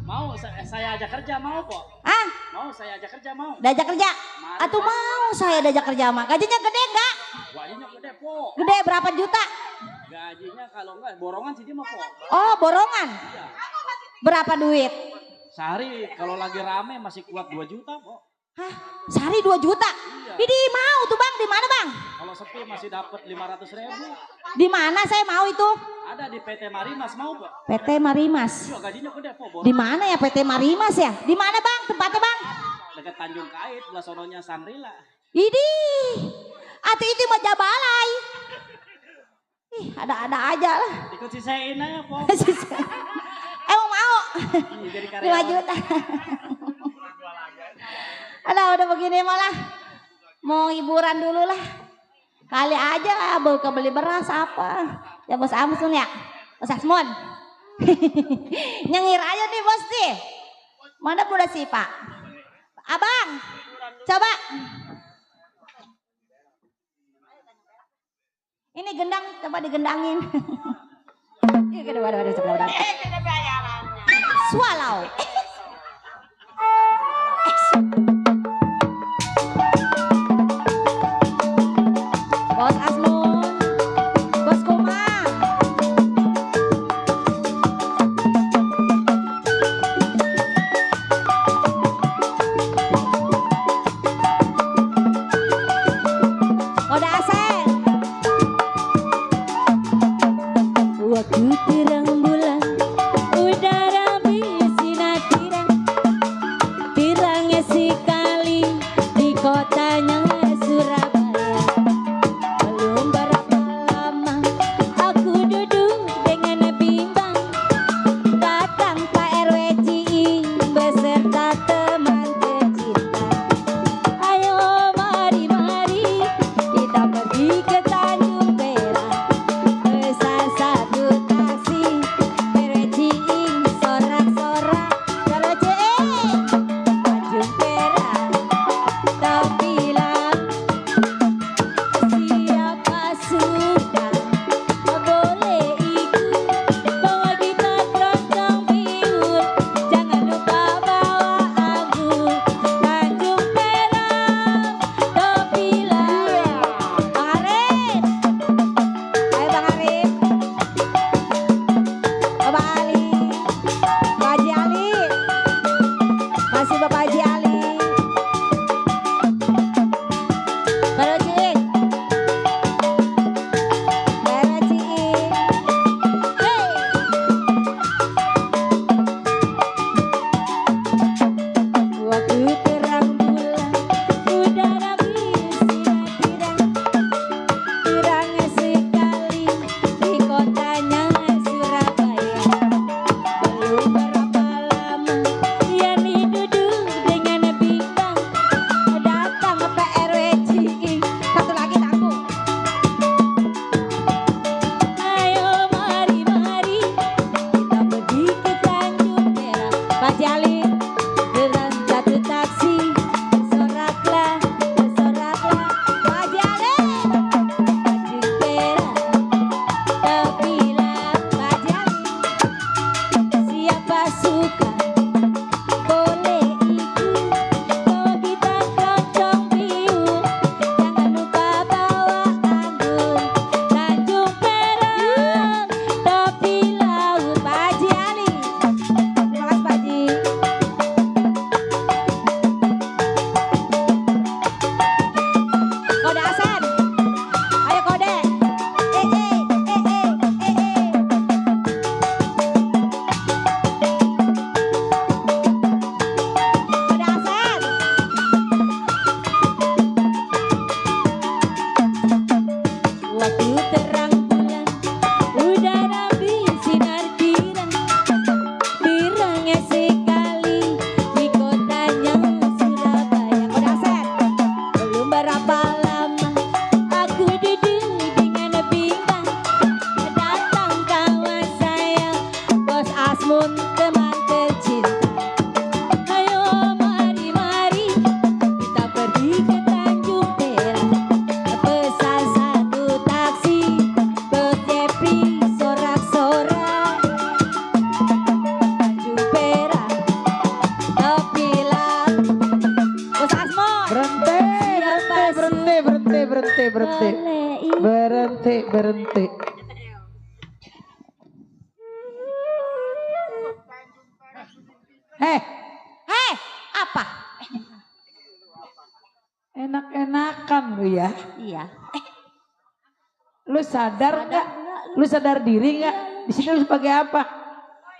Mau saya ajak kerja mau, Pok? Ah? Mau saya ajak kerja mau? Diajak kerja? Atau mau saya diajak kerja mah? Gajinya gede enggak? Gajinya gede, Pok. Gede berapa juta? Gajinya kalau enggak borongan sih dia mah, Pok. Oh, borongan. Iya. Berapa duit? Sehari kalau lagi rame masih kuat 2 juta, Pok. Hah? Sehari 2 juta? Iya. Ini mau tuh Bang, di mana Bang? Kalau sepi masih dapat 500.000. Di mana saya mau itu? Ada di PT Marimas mau, Pak. PT Marimas. Iya, gajinya gede, Pok. Di mana ya PT Marimas ya? Di mana Bang? Tempatnya Bang? Dekat Tanjung Kait, belah sononya Sangrila. Idih. Atau itu mah Jabalai. Ih, ada-ada aja lah. Ikut sisain aja, Pok. Emang mau? Iya, jadi 5 karyawan. juta. Aduh, udah begini malah. Mau hiburan dulu lah. Kali aja baru kebeli beras apa. Ya Bos Amsun ya. Bos Asmun. Nyengir aja nih Bos nih. Mana udah sih Pak? Abang, coba. Ini gendang, coba digendangin. Waduh, sebelah. Swallow. Bos Asmun, Bos Kumang. Udah asal. Waktu terang bulan, udara bersinar terang, terangnya sekali di kotanya Surabaya. Belum berapa lama aku duduk dengan bimbang, datang Pak RW Ciing beserta teman tercinta. Ayo mari kita pergi ke Tanjung Perak, pesan satu taksi Heh, apa? enak-enakan lu ya. Iya. Lu sadar nggak? Lu sadar diri nggak? Di sini lu sebagai apa?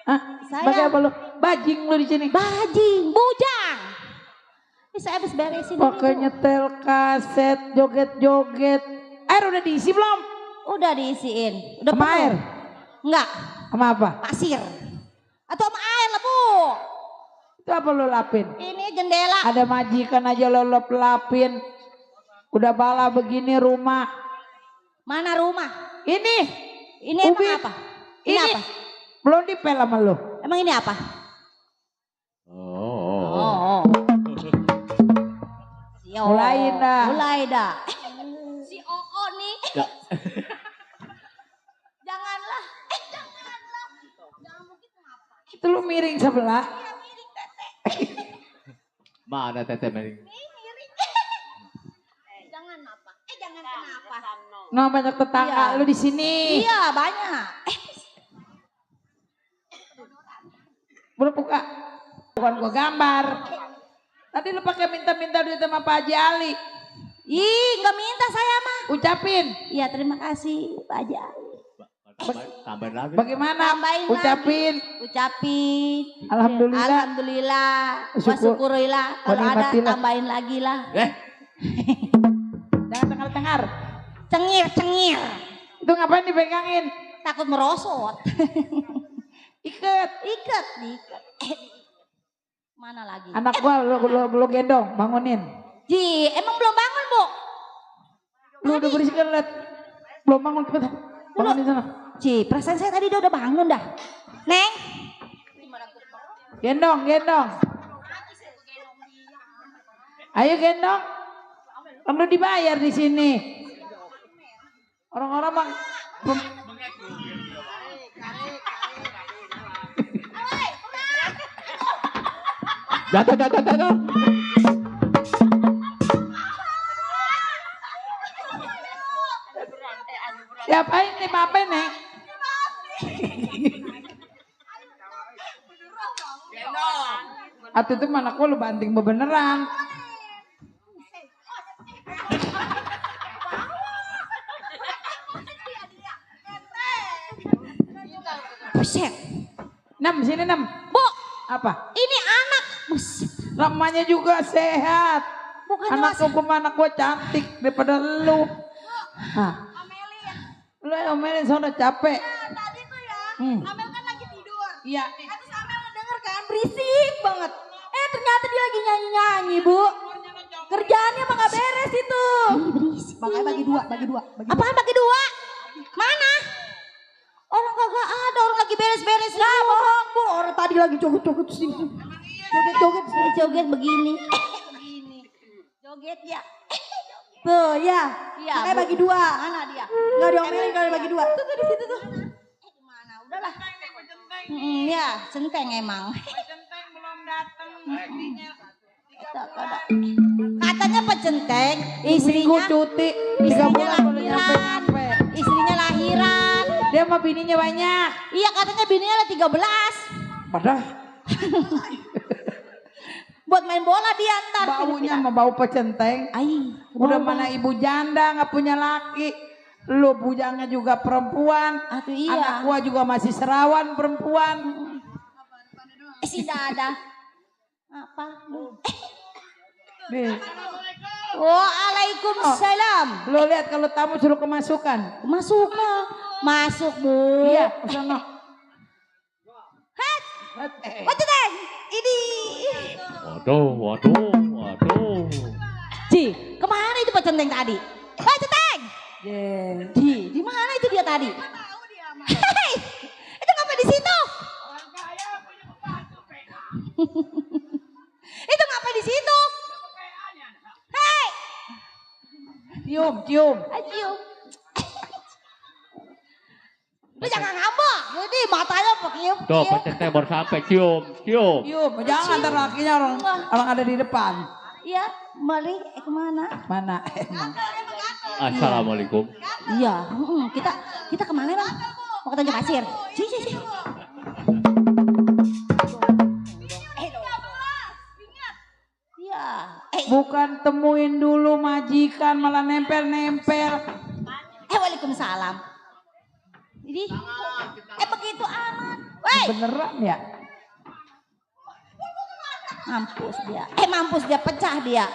Hah? Sebagai apa lu? Bajing lu di sini. Bajing, bujang. Ini saya habis beresin. Pakai nyetel kaset, joget-joget. Air udah diisi belum? Udah diisiin. Udah sama penuh. air? Enggak. Sama apa? Pasir. Atau sama air lah, Bu. Itu apa lu lapin? Ini jendela. Ada majikan aja lo lapin. Udah bala begini rumah. Mana rumah? Ini. Ini emang apa? Ini apa? Belum dipel sama lu. Emang ini apa? Oh. Mulai dah. Mulai dah. Si Oo nih. Janganlah. Janganlah. Jangan mungkin apa? Itu lu miring sebelah. Iya miring Tete. Mana Tete miring? Miring. Jangan apa? Jangan kenapa? Nggak banyak tetangga lu di sini. Iya banyak. Belum buka. Bukan gua gambar. Tadi lu pakai minta-minta duit sama Pak Haji Ali. Ih, nggak minta saya mah. Ucapin. Iya, terima kasih Pak Haji Ali. Tambahin lagi. Bagaimana? Tambahin Ucapin. lagi. Ucapin. Alhamdulillah. Alhamdulillah. Syukur. Wasyukurillah. Kalau ada Wanikmatillah. tambahin lagi lah. Jangan dengar-dengar. Cengir. Itu ngapain dipegangin? Takut merosot. Ikat. Mana lagi? Anak gua lu gendong, bangunin. Ji, emang belum bangun, Bu? Lu udah berisik lihat. Belum bangun cepet. Bangunin sana. Ji, perasaan saya tadi udah bangun dah. Neng. Gendong. Ayo gendong. Kan lu dibayar di sini. Orang-orang bang. Jatuh. Siapa ini apa nih? Atau itu mana gua lu banting beneran. Buset. 6 sini 6. Bu. Apa? Ini anak. Buset. Namanya juga sehat. Bukannya Anak gua cantik daripada lu. Hah. Lu omelin sono capek. Tadi tuh ya, Amel kan lagi tidur. Iya. Terus Amel denger kan berisik banget. Ternyata dia lagi nyanyi-nyanyi, Bu. Kerjaannya mah gak beres itu. Berisik. Makanya bagi dua. Apaan bagi dua? Mana? Orang kagak ada, orang lagi beres-beres. Lah bohong, Bu. Orang tadi lagi joget-joget sini. Joget begini. Joget ya. Tuh ya. Iya. Makanya bagi dua. Mana dia? Enggak diomelin kalau bagi dua. Tuh di situ tuh. Gimana? Udahlah. Ya, centeng emang. Centeng belum datang. Katanya pecenteng, istrinya cuti. lahiran. Istrinya lahiran. Dia sama bininya banyak. Iya, katanya bininya ada 13. Padahal buat main bola dia ntar. Baunya sama bau pecenteng. Udah mana ibu janda nggak punya laki. Lu bujangnya juga perempuan. Iya. Anak gua juga masih serawan perempuan. Si Dada. Apa? Nih. Waalaikumsalam. Lu lihat kalau tamu suruh kemasukan. Masuk, Bu. Iya, kesana. Pecenteng. Ini. Waduh. Ci, kemana itu pecenteng tadi? Pecenteng. Di mana itu dia tadi? Hei, itu ngapain di situ? Itu ngapain di situ? Hei. Cium. Cium. Lu jangan ngambek. Jadi matanya pakai. Tuh pecenteng baru sampai cium. Jangan ntar lakinya orang ada di depan. Iya, Mali, kemana? Mana? Assalamualaikum. Iya, kita kemana bang? Mau ke Tanjung Pasir. Sini. bukan temuin dulu majikan malah nempel-nempel. Waalaikumsalam. Jadi, begitu amat. Woi. Beneran ya? Mampus dia. Mampus dia, pecah dia.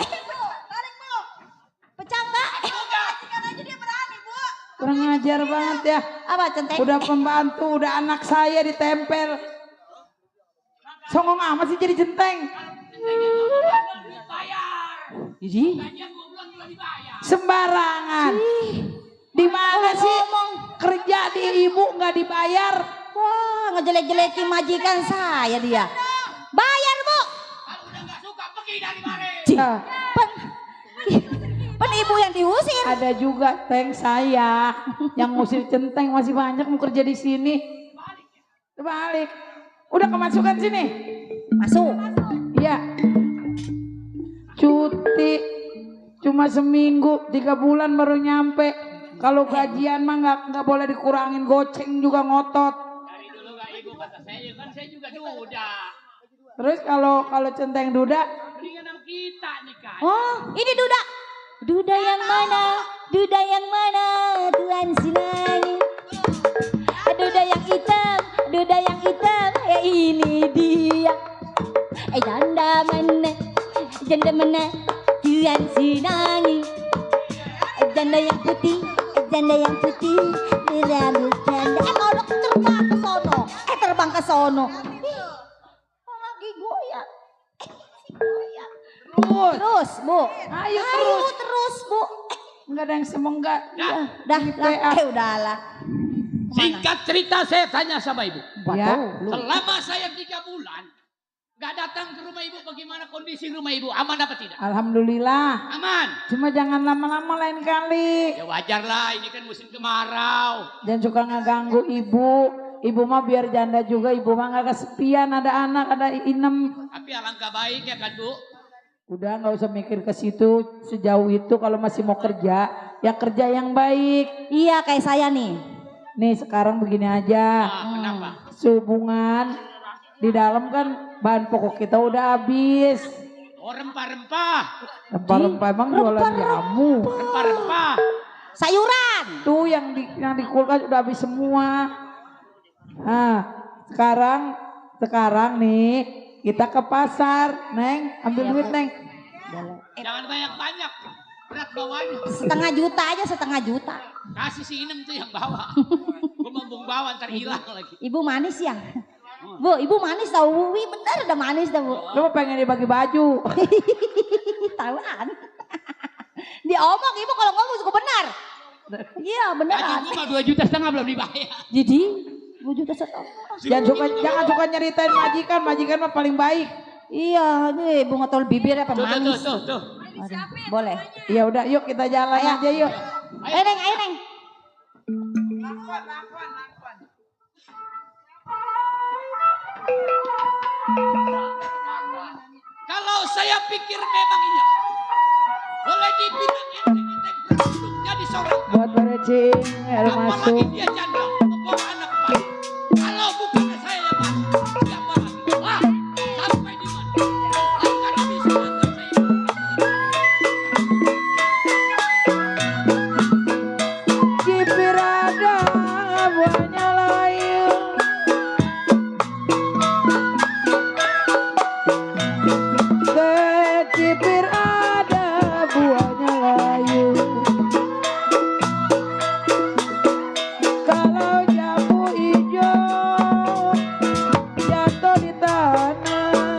Pecah enggak? Kurang ngajar banget ya. Apa centeng? Udah pembantu, udah anak saya ditempel. Songong amat sih jadi centeng. Jadi sembarangan. Di mana sih kerja di ibu nggak dibayar? Wah, ngejelek-jelekin majikan saya dia. Bayar, Bu. Kalau udah nggak suka pergi dari mari. Pen ibu yang diusir. Ada juga teng saya yang ngusir centeng, masih banyak mau kerja di sini. Balik. Udah kemasukan sini. Masuk. Iya. Cuti cuma seminggu, 3 bulan baru nyampe. Kalau gajian mah nggak boleh dikurangin, goceng juga ngotot. Dari dulu gak ibu kata saya, kan saya juga duda. Terus kalau centeng duda? Mendingan sama kita nih kan. Oh, ini duda. Duda yang mana? Duda yang mana? Tuan Sinani. Duda yang hitam, duda yang hitam. Ya ini dia. Janda mana? Janda mana? Tuan Sinani. Janda yang putih, janda yang putih. Berambut janda. Ngolok terbang ke sono. Terbang ke sono. Lagi goyang. Terus, Bu. Ayo terus, Bu. Enggak ada yang semenggak. Udahlah. Singkat cerita saya tanya sama ibu. Ya. Selama saya 3 bulan gak datang ke rumah ibu, bagaimana kondisi rumah ibu? Aman apa tidak? Alhamdulillah. Aman. Cuma jangan lama-lama lain kali. Ya wajar lah, ini kan musim kemarau. Jangan suka ngeganggu ibu. Ibu mah biar janda juga, ibu mah gak kesepian, ada anak, ada inem. Tapi alangkah baik ya kan, Bu? Udah nggak usah mikir ke situ sejauh itu. Kalau masih mau kerja, ya kerja yang baik. Iya kayak saya nih. Nih sekarang begini aja. Kenapa? Sehubungan di dalam kan bahan pokok kita udah habis. Oh, rempah-rempah. Rempah-rempah emang jualan jamu. Rempah-rempah. Sayuran. Tuh yang di kulkas udah habis semua. Nah sekarang nih. Kita ke pasar, Neng, ambil duit, Neng. Jangan banyak-banyak, berat bawanya. 500.000 aja. Kasih si Inem tuh yang bawa. Gue membung bawa ntar hilang lagi. Ibu manis ya? Bu, ibu manis tau, Wiwi bener udah manis dah, Bu. Lu pengen dibagi baju. Tahuan. Diomong ibu kalau ngomong suka benar. Iya beneran. Gaji gue mah 2,5 juta belum dibayar. Jadi 2,5 juta. Jangan suka nyeritain majikan mah paling baik. Iya, nih bunga tol bibir apa manis. Tuh. Boleh. Ya udah, yuk kita jalan aja yuk. Ayo Neng. Kalau saya pikir memang iya, boleh dibilang ente berundung jadi seorang. Buat berecing, air masuk. Apalagi dia janda, membawa anak bayi. Kalau bukan saya yang masuk, siapa lagi? Wah, sampai di mana? Akan bisa antar saya. Cipir ada buahnya layu. Cipir ada buahnya layu. Kalau jambu hijau jatuh di tanah.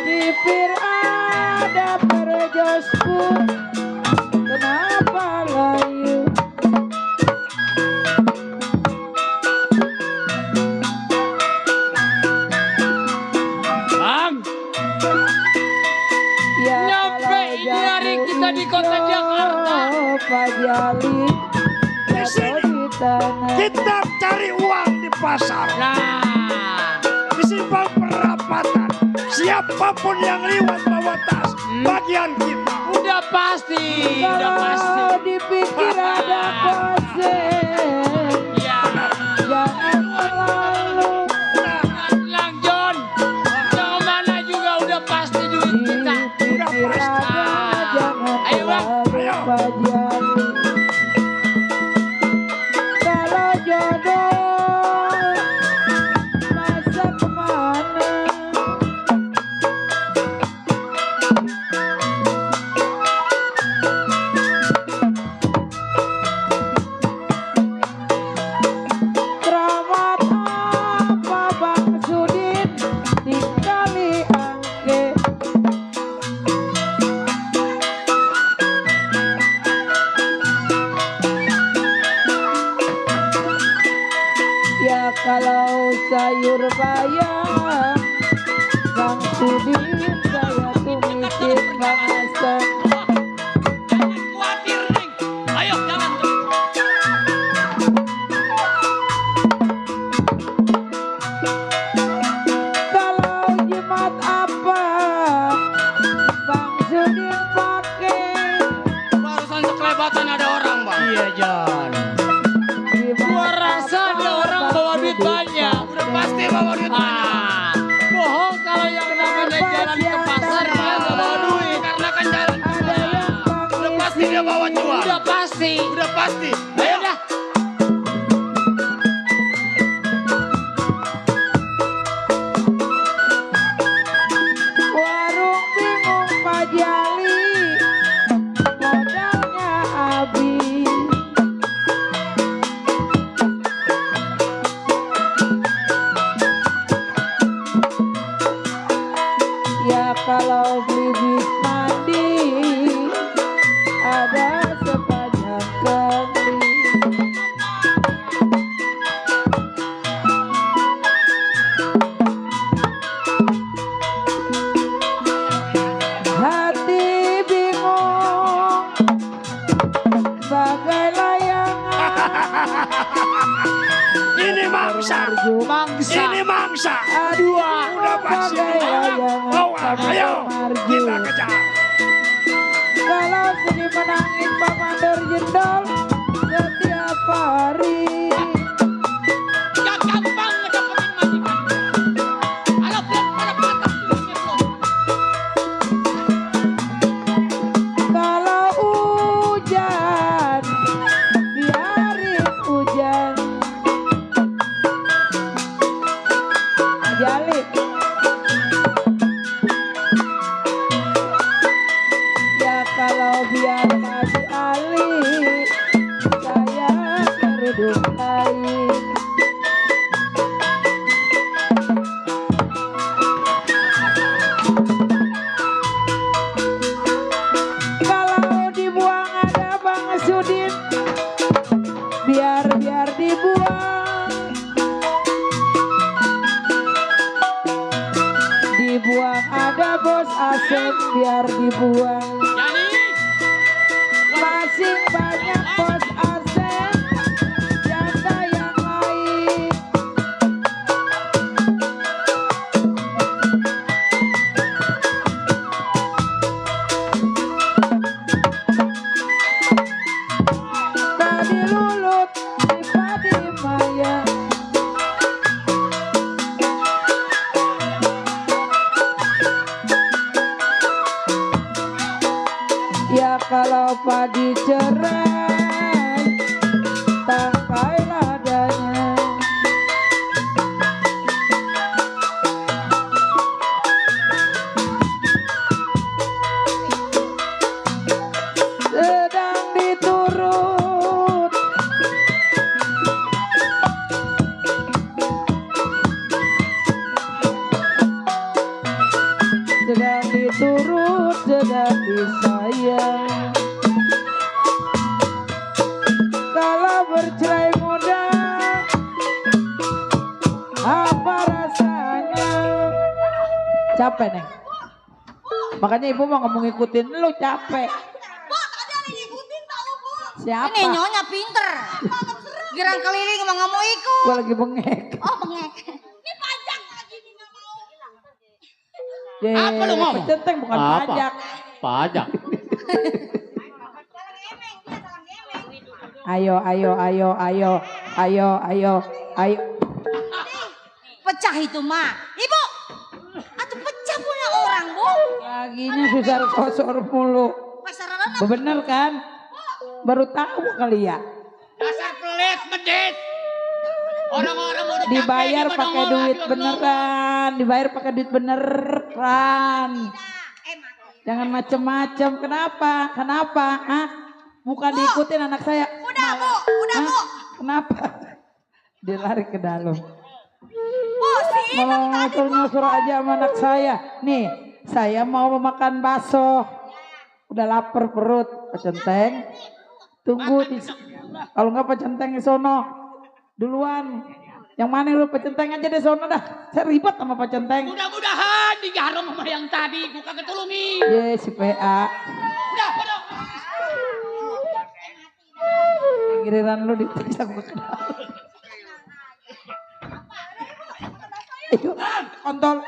Cipir ada perjosku, kenapa layu? Bang, Ya nyampe ini hari kita di kota Jakarta. Pak Jali Di sini kita cari uang di pasar. Nah, Di simpang perapatan. Siapapun yang lewat bawa tas, bagian kita. Udah pasti, udah pasti. Kalau dipikir ada konsen, jangan terlalu. Lang John, jangan mana juga udah pasti duit kita. Udah pasti. Jangan Ayo bang, terlalu. Kalau jodoh masa kemana? Keramat apa Bang Sudin tinggali angke. Ya kalau sayur bayam Bang Sudin saya tumisin bangsa. khawatir Neng. Ayo jangan. Kalau jimat apa Bang Sudin pakai? Barusan sekelebatan ada orang bang. Iya John. Gua rasa ada orang bawa duit banyak. Udah pasti bawa duit banyak. Bohong kalau yang namanya jalan ke pasar dia nggak bawa duit. Karena kan jalan ke pasar. Udah pasti dia bawa cuan. Udah pasti. Udah pasti. Ayo dah. Warung bingung Pak Jali, modalnya habis. Ya kalau beli bis mandi ada sepanjang kali. Hati bingung bagai layangan. Ini mangsa. Ini mangsa. Dua Udah pasti. Bawa, ayo kita kejar. Kalau sedih menangis Pak Mandor jendol setiap hari. Gak gampang ngedapetin majikan. Ayo belum pada patah duitnya belum. Kalau hujan biarin hujan. Jali. Ya kalau biar Haji Ali saya kerudung lain. Kalau dibuang ada Bang Sudin, biar dibuang. Dibuang ada Bos Asep, biar dibuang. Masih banyak Bos Asep, janda yang lain. Tadi lulut di padi maya. Ya kalau padi cerai, tangkai ladanya. Sedang diturut, sedang diturut, sedang disayang. Kalau bercerai muda, apa rasanya? Capek Neng. Makanya ibu mau ngomong ngikutin lu capek. Siapa? Ini nyonya pinter. Girang keliling emang nggak mau ikut. Gua lagi bengek. Oh bengek. Ini pajak lagi nih nggak mau. Apa lu ngomong? Centeng bukan Apa? pajak. Pajak. Ayo. Pecah itu mah. Ibu. Atuh pecah punya orang, Bu. Laginya susah kosor mulu. Bener kan? Baru tahu kali ya. Dasar pelit, medit. Orang-orang udah Dibayar pakai duit beneran, dibayar pakai duit beneran. Jangan macem-macem. Kenapa? Hah? Bukan diikutin anak saya. Udah Bu. Kenapa? Dia lari ke dalam. Bu, sih. Mau nyosor aja sama anak saya. Nih, saya mau makan bakso. Udah lapar perut, Pak Centeng. Tunggu di, kalau nggak Pak Centeng di sono duluan. Yang mana lu Pak Centeng aja di sono dah. Saya ribet sama Pak Centeng. Mudah-mudahan digaram sama yang tadi, gua kagak tulungi. Ye si PA. Udah. Giliran lu diperiksa gua kenal. Ayo, kontol.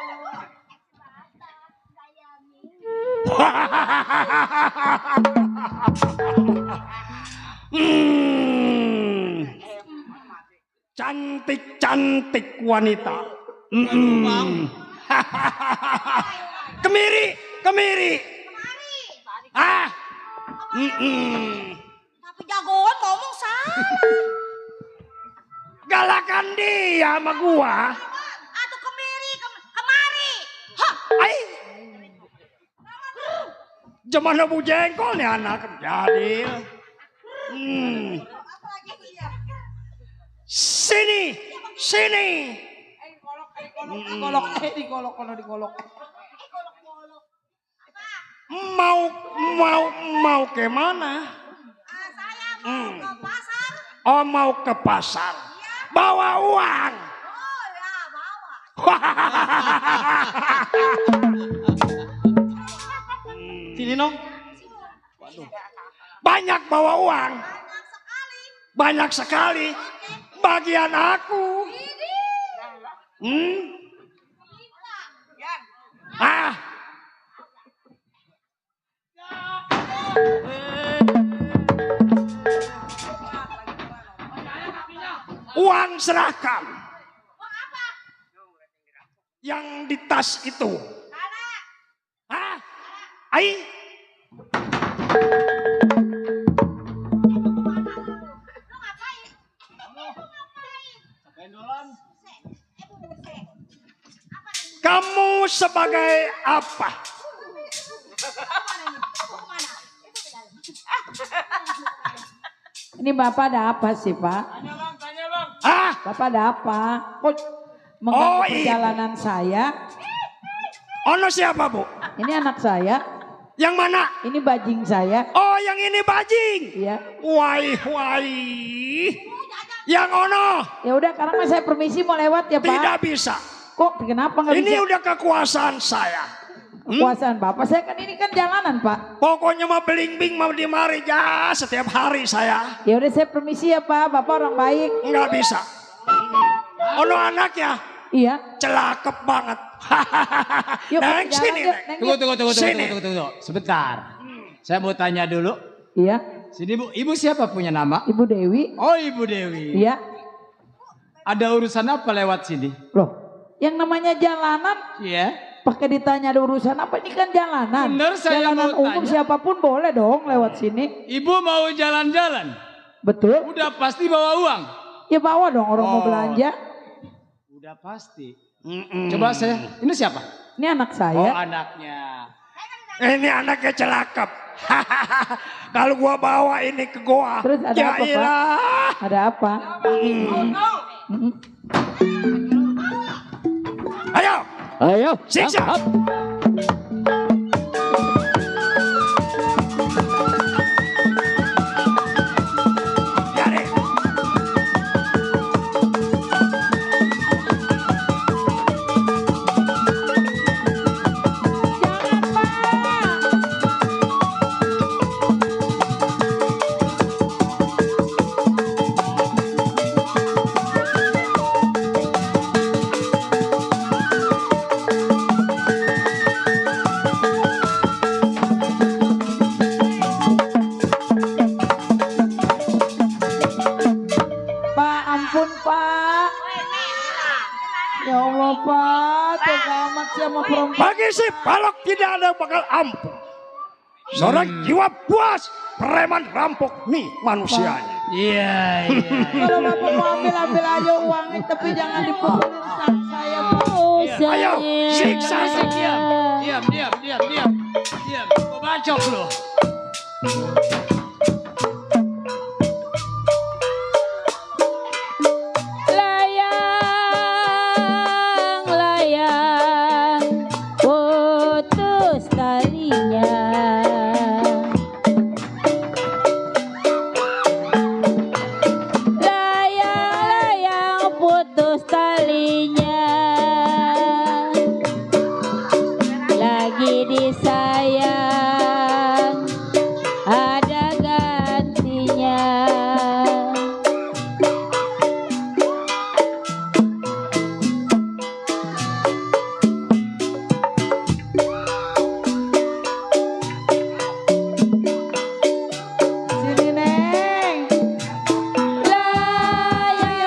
Cantik wanita. Kemiri. Tapi jagoan ngomong salah. Galakan dia sama gua. Atuh kemari. Hah. Ai. Zaman Bu Jengkol nih anak jadil. Sini. Digolok. Mau ke mana? Saya mau ke pasar. Oh, mau ke pasar. Bawa uang. Oh ya, bawa. Sini nong. Banyak bawa uang. Banyak sekali. Bagian aku. Uang serahkan. Yang di tas itu. Ai. Kamu sebagai apa? Ini Bapak ada apa sih Pak? Bapak ada apa? Kok mengganggu perjalanan saya? Ono siapa Bu? Ini anak saya. Yang mana? Ini bajing saya. Oh yang ini bajing? Iya. Wai. Yang ono? Ya udah sekarang saya permisi mau lewat ya Pak. Tidak bisa. Kok kenapa nggak bisa? Ini udah kekuasaan saya. Kekuasaan Bapak, saya kan ini kan jalanan Pak. Pokoknya mau beling-bing mau dimari ya setiap hari saya. Ya udah saya permisi ya Pak, Bapak orang baik. Enggak bisa. Ono anaknya? Iya. Celakep banget. Yuk, Neng sini. Tunggu. Sebentar. Saya mau tanya dulu. Iya. Sini Bu, Ibu siapa punya nama? Ibu Dewi. Oh Ibu Dewi. Iya. Ada urusan apa lewat sini? Loh, yang namanya jalanan. Iya. Pakai ditanya ada urusan apa, ini kan jalanan. Bener, saya jalanan mau umum tanya. siapapun boleh dong lewat sini. Ibu mau jalan-jalan? Betul. Udah pasti bawa uang? Ya bawa dong orang mau belanja. Udah pasti. Coba saya, ini siapa? Ini anak Oh saya. anaknya. Ini anaknya celakep. Kalau gua bawa ini ke goa. Terus ada apa Pak? Ada apa? Ayo. Ayo. Siksa. Bagi si balok tidak ada bakal ampun. Seorang jiwa puas, preman rampok nih manusianya. Iya. Kalau Bapak mau ambil aja uangnya, tapi jangan dipukulin saya, Pak. Ayo, siksa. Diam. Kau bacok lu. Layang, putus talinya. Layang, putus talinya. Lagi disayang, ada gantinya. Sini, Neng. Layang,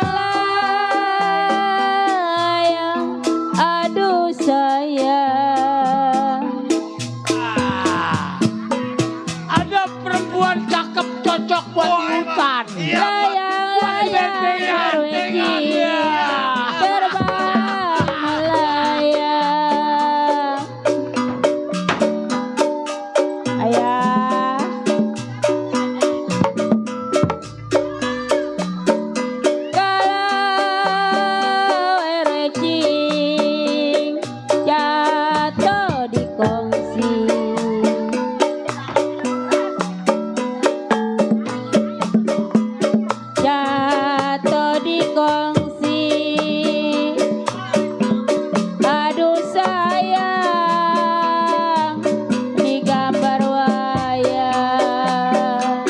aduh sayang. Ada perempuan cakep cocok buat di hutan. Layang, terbang melayang. Ayah. Kalau erecing jatuh di kongsi. Jatuh di kongsi. Aduh sayang, di gambar wayang.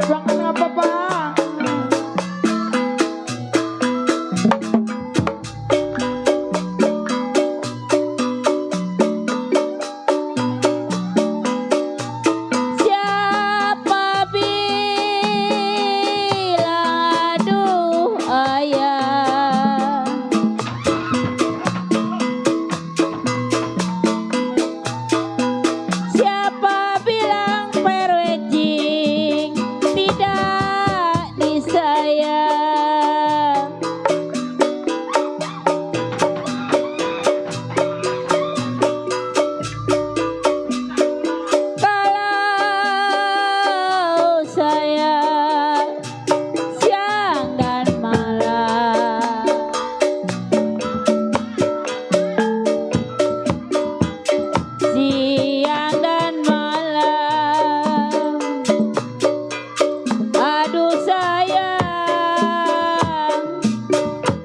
Bang, kenapa, Bang? Siapa bilang aduh ayah. Siapa bilang perwejing tidak disayang. Kalau saya siang dan malam, siang dan malam, aduh sayang,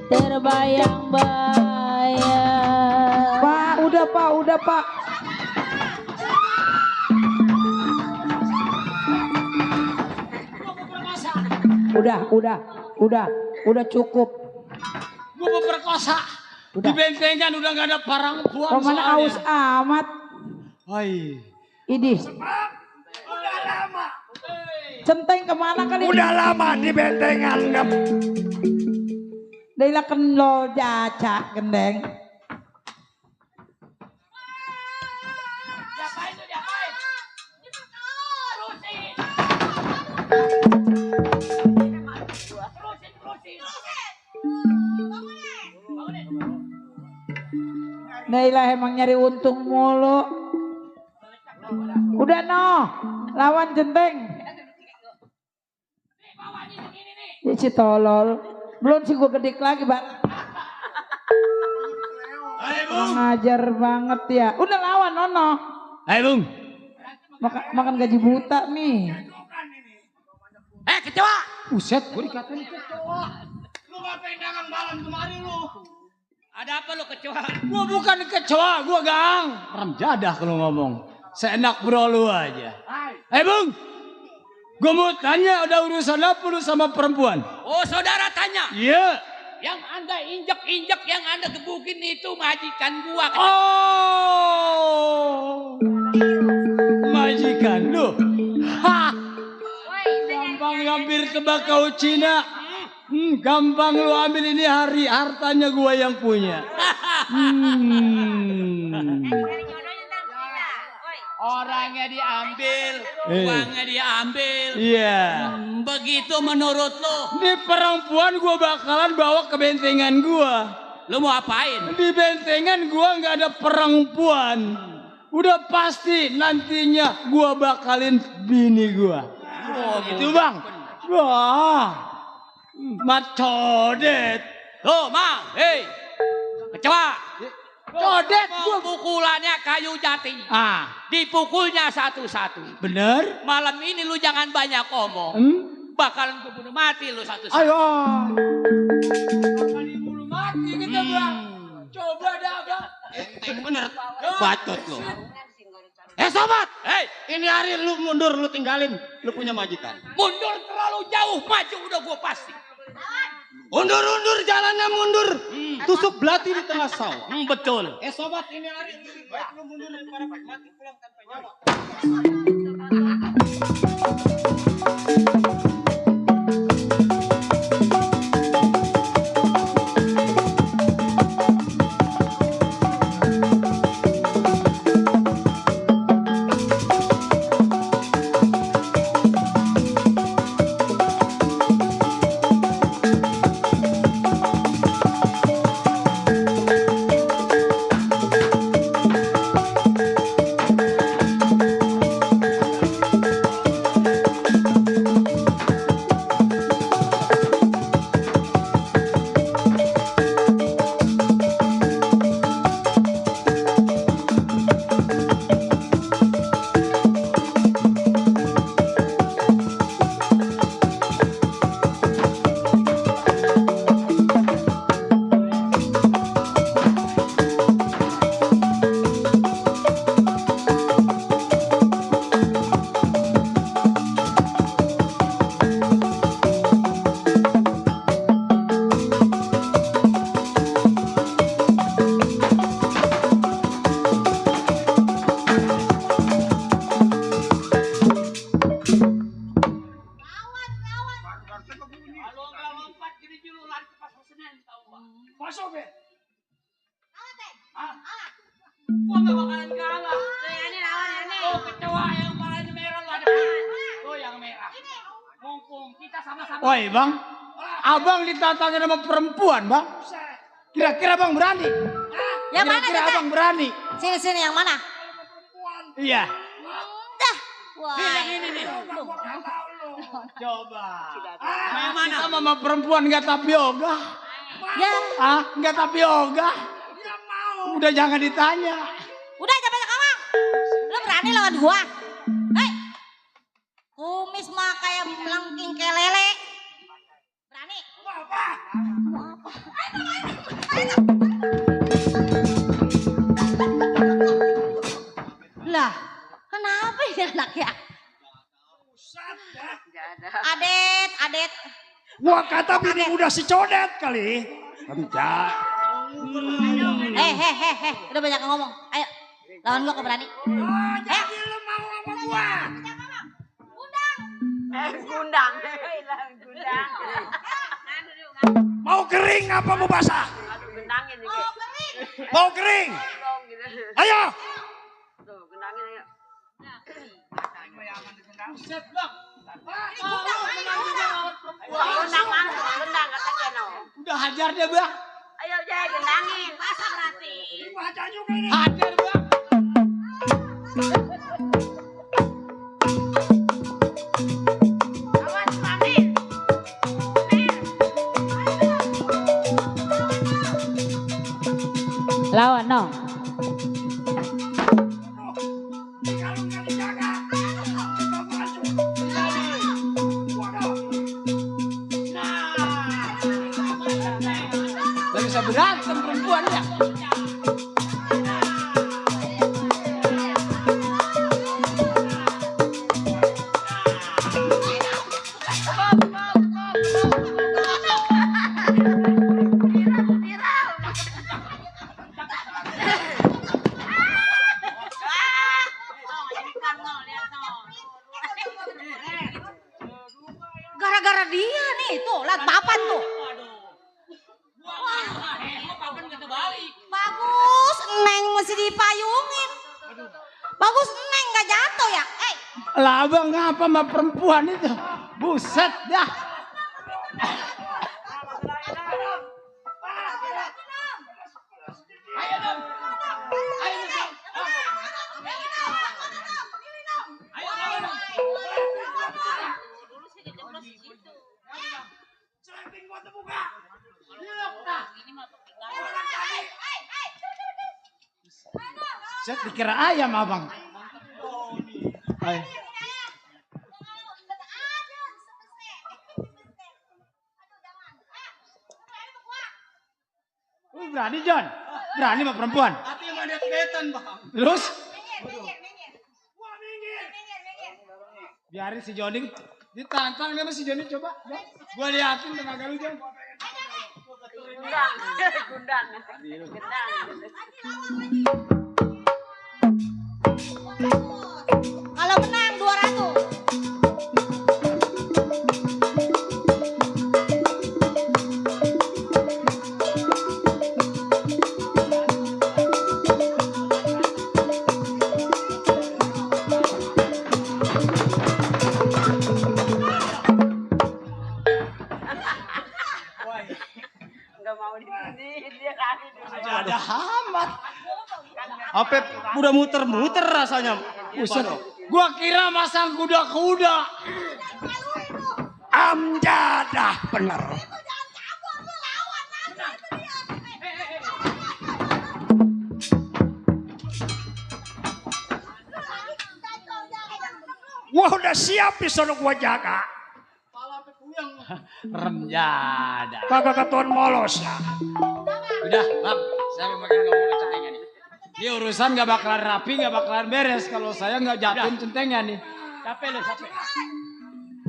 terbayang-bayang. Pak, udah, Pak. Udah cukup. Gue memperkosa. Di bentengan udah gak ada barang buang Roman aus amat. Hai. Idih. Centeng kemana kali? Udah lama di bentengan. Dailah kenlo jacak gendeng. Dailah emang nyari untung mulu. Udah lawan centeng. Ya si tolol. Belum sih gue gedik lagi, Bang. Ngajar banget ya. Udah lawan Nono. Ayo Bung. Makan gaji buta nih. Kecoa. Buset, gue dikatain kecoa. Lu ngapain dagang malam kemari lu? Ada apa lu kecoa? Gua bukan kecoa, gua gang. Ram jadah kalau ngomong. Seenak bro lu aja. Bung. Gue mau tanya ada urusan apa lu sama perempuan? Oh saudara tanya. Iya. Yang anda injek-injek, yang anda gebukin itu majikan gua. Oh. Majikan lu. Hah. Gampang ngambil tembakau Cina. Gampang lu ambil ini hartanya gua yang punya. uangnya diambil, uangnya diambil. Iya. Begitu menurut lo? Ini perempuan gua bakalan bawa ke bentengan gua. Lo mau apain? Di bentengan gua nggak ada perempuan. Udah pasti nantinya gua bakalin bini gua. Oh Itu bang. Wah. Macodet. Tuh mang, hei. Kecoa. Codet gua. Pukulannya kayu jati. Dipukulnya satu-satu. Bener? Malam ini lu jangan banyak omong. Bakalan gue bunuh mati lu satu-satu. Ayo. Bakal dibunuh mati kita bang. Coba dah bang. Enteng bener. Bacot lu. Sobat. Hei. Ini hari lu mundur, lu tinggalin. Lu punya majikan. Mundur terlalu jauh, maju udah gue pasti. Undur-undur jalannya mundur. Tusuk belati di tengah sawah. Betul. Sobat, ini hari lebih baik lu mundur daripada mati pulang tanpa nyawa. Gua gak bakalan kalah. Ini lawan ini. Oh, kecoa yang palanya merah lu hadapin. Tuh yang merah. Mumpung kita sama-sama. Woi bang, abang ditatangin sama perempuan bang. Kira-kira bang berani? Yang mana Kira-kira kita? abang berani? Sini yang mana? Iya. Dah. Wah. Ini. Coba. Yang mana? Kita sama perempuan nggak tapioga. Ya. Nggak tapioga. Udah jangan ditanya. Udah jangan banyak ngomong. Lu berani lawan gua? Hei. Kumis mah kayak melengking kelele. Berani? Lah, kenapa ini anaknya? Adet. Gua kata bini udah si codet kali. Enggak. Udah banyak ngomong. Ayo, lawan gua kau berani. Jadi lu mau sama gua? Gundang. Mau kering apa mau basah? Mau kering. Ayo. Udah hajar dia bang. Ayo jangan gendangin, basah berarti. Hajar juga nih. Hajar bang. Lawan no. Gak bisa berantem perempuannya. Gara-gara dia nih, tuh, lihat papan tuh. Bagus, Neng mesti dipayungin. Bagus, Neng gak jatuh Lah abang ngapa sama perempuan itu? Buset dah. Saya dikira ayam abang. Ayo. Berani John? Berani sama perempuan? Tapi yang ada kelihatan bang. Terus? Biarin si Joni ditantang dia si Joni coba. Gua liatin tenaga lu John. Gundang. Kalau menang 200. Ada amat. Apa udah muter-muter rasanya. Buset. Gua kira masang kuda-kuda. Amjadah bener. Wah udah siap bisa gua jaga. Remjada. Kagak ketuan molos ya. Udah bang, saya mau makin ngomong ke centengnya nih. Ini urusan gak bakalan rapi, gak bakalan beres kalau saya gak jatuhin centengnya nih. Capek lu, capek.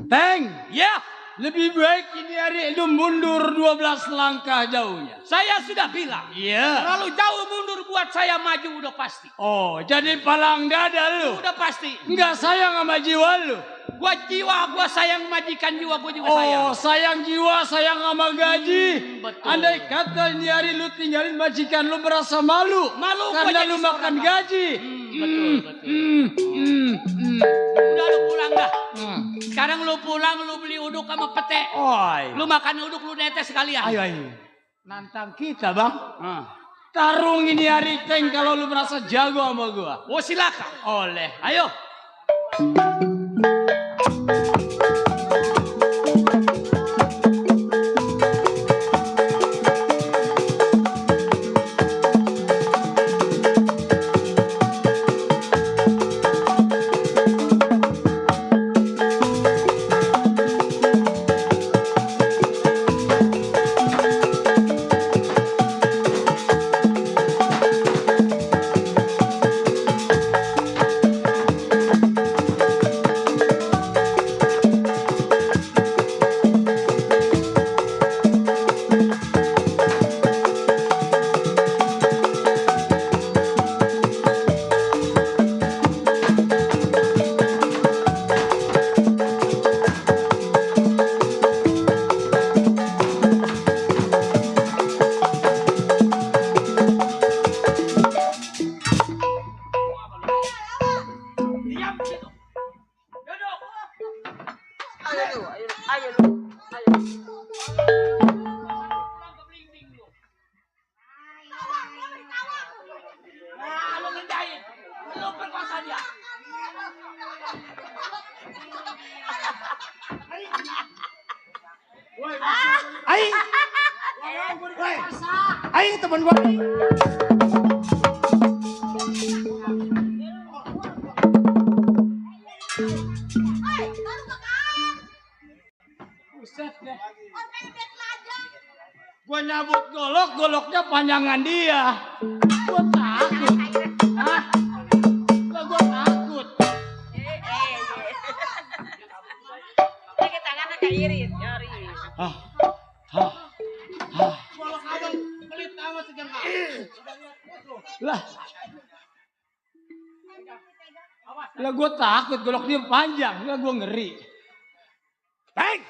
Teng, Ya, lebih baik ini hari lu mundur 12 langkah jauhnya. saya sudah bilang. Iya. Terlalu jauh mundur buat saya maju udah pasti. Oh, jadi palang dada lu. Udah pasti. Enggak sayang sama jiwa lu. Gua jiwa, gua sayang majikan jiwa, gua juga Oh, sayang. sayang jiwa, sayang sama gaji. Betul. Andai kata ini hari lu tinggalin majikan lu merasa malu. Malu gua karena jadi lu makan seorang gaji. Betul. Udah lu pulang dah. Sekarang lu pulang, lu beli uduk sama pete. Oi. Lu makan uduk, lu netes sekalian. Ayo. Nantang kita bang. Tarung ini hari Teng kalau lu merasa jago sama gua. Oh silakan. Oleh. Ayo. Aing teman gua. Buset deh. Gua nyabut golok, goloknya panjangan dia. Gua takut. Hah? Gua takut. Pakai tangannya kayak irit, nyari. Kalau abang pelit amat segan Lah. Lah gue takut golok dia panjang, lah gue ngeri. Teng.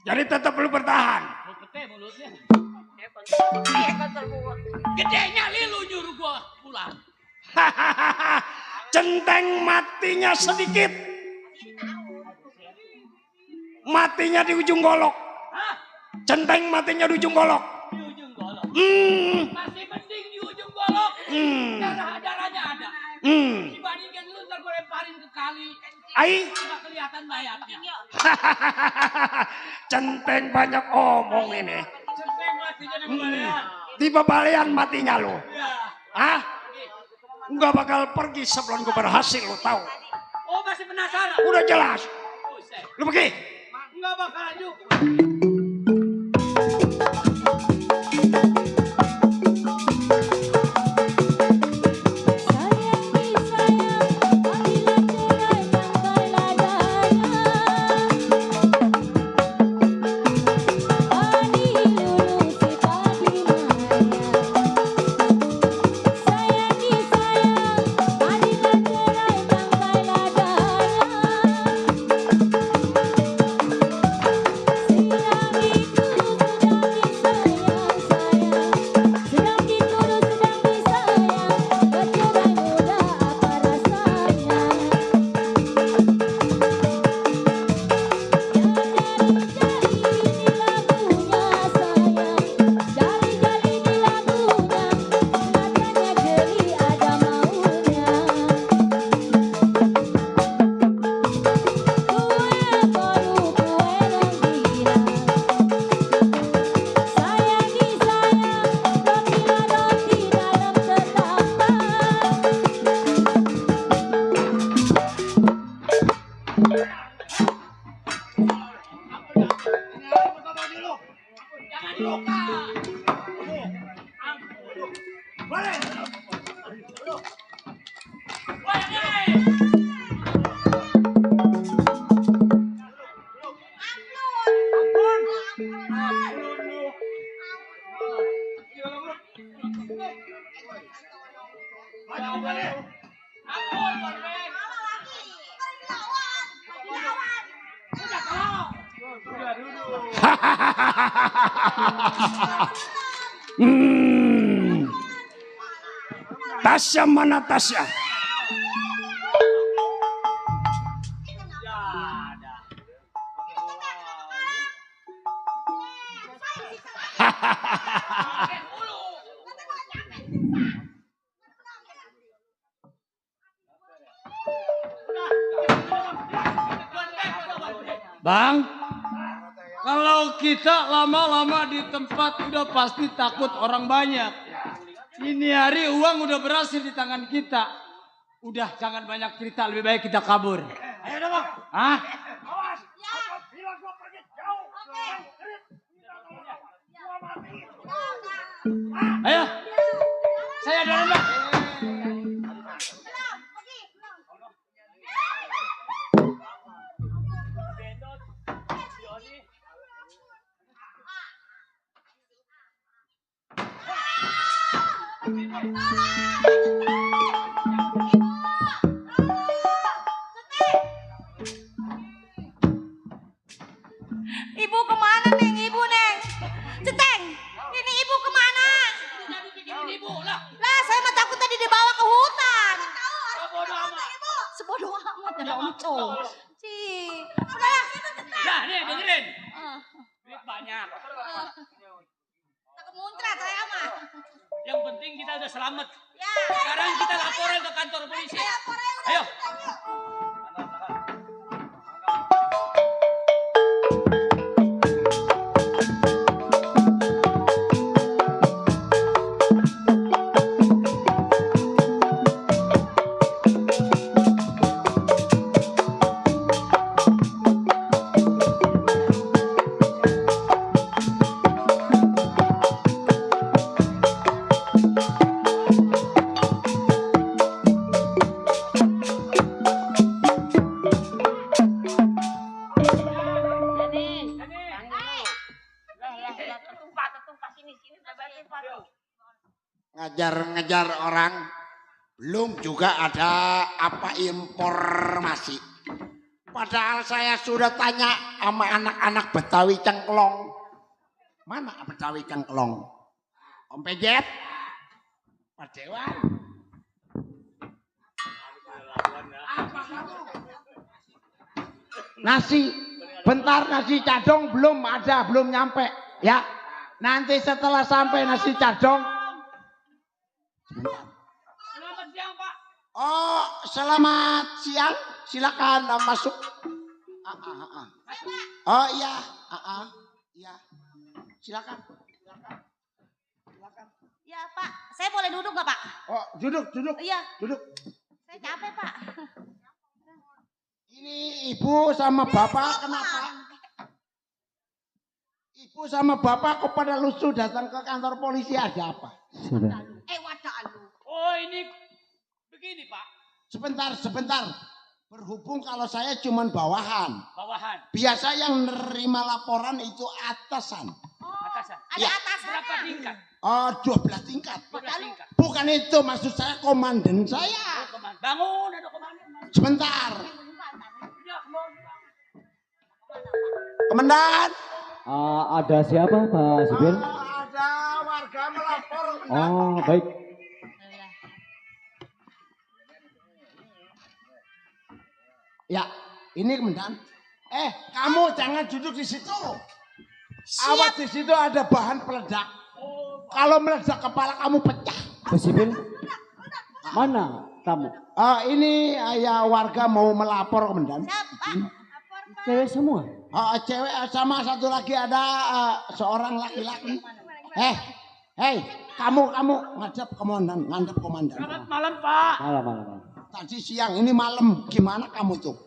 Jadi tetap perlu bertahan. Gedenya lu nyuruh gua pulang. Centeng matinya sedikit. Matinya di ujung golok. Centeng matinya di ujung golok. Di ujung golok. Masih mending di ujung golok. Darahnya ada. Dibandingkan lu ntar gue lemparin ke kali. Ai. Nggak kelihatan mayatnya. Centeng banyak omong ini. Centeng matinya di balean. Di bebalean matinya lu. Ya. Hah? Nggak bakal pergi sebelum gue berhasil, lu tahu. Oh masih penasaran? Udah jelas. Lu pergi. Nggak bakalan juga. Tasya mana Tasya? Bang, kalau kita lama-lama di tempat udah pasti takut orang banyak. Ini hari uang udah berhasil di tangan kita. Udah jangan banyak cerita, lebih baik kita kabur. Ayo dong, Bang. Hah? Awas. Bila gua pergi jauh. Ayo. Saya ada Bang. Ibu kemana Neng? Ibu Neng. Centeng, ini ibu kemana? Ibu lah. Lah saya mah takut tadi dibawa ke hutan. Sebodoh amat ada oncom. Cih. Udahlah itu Centeng. Nah nih dengerin. Duit banyak. Takut muncrat saya mah. Yang penting kita udah selamat. Ya. Sekarang kita laporan ke kantor polisi. Ayo. Ngejar-ngejar orang, belum juga ada apa informasi. Padahal saya sudah tanya sama anak-anak Betawi Cengklong. Mana Betawi Cengklong? Om Pejet? Pak Dewan? nasi. Bentar nasi cadong belum ada, belum nyampe. Ya, nanti setelah sampai nasi cadong. Selamat siang, Pak. Oh, selamat siang. Silakan masuk. Oh iya, iya. Silakan. Ya Pak, saya boleh duduk nggak Pak? Oh, duduk. Iya. Duduk. Saya capek Pak. Ini ibu sama bapak kenapa? Ibu sama bapak kok pada lusuh datang ke kantor polisi, ada apa? Sudah. Wadah lu. Oh ini begini Pak. Sebentar. Berhubung kalau saya cuman bawahan. Bawahan. Biasa yang nerima laporan itu atasan. Atasan. Ada Ya. atasannya. Berapa tingkat? Oh, 12 tingkat. 12 tingkat. Bukan itu maksud saya, komandan saya. Oh, komandan. Bangun, ada komandan. Sebentar. Komandan. Ada siapa Pak Sipil? Ada warga melapor. Oh baik. Ya, ini komandan. Kamu jangan duduk di situ. Awas di situ ada bahan peledak. Kalau meledak kepala kamu pecah. Pak Sipil, mana tamu? Ini ya warga mau melapor komandan. Cewek semua? Cewek sama satu lagi ada seorang laki-laki. Hei, kamu ngadep komandan. Selamat malam Pak. Malam. Tadi siang, ini malam. Gimana kamu tuh?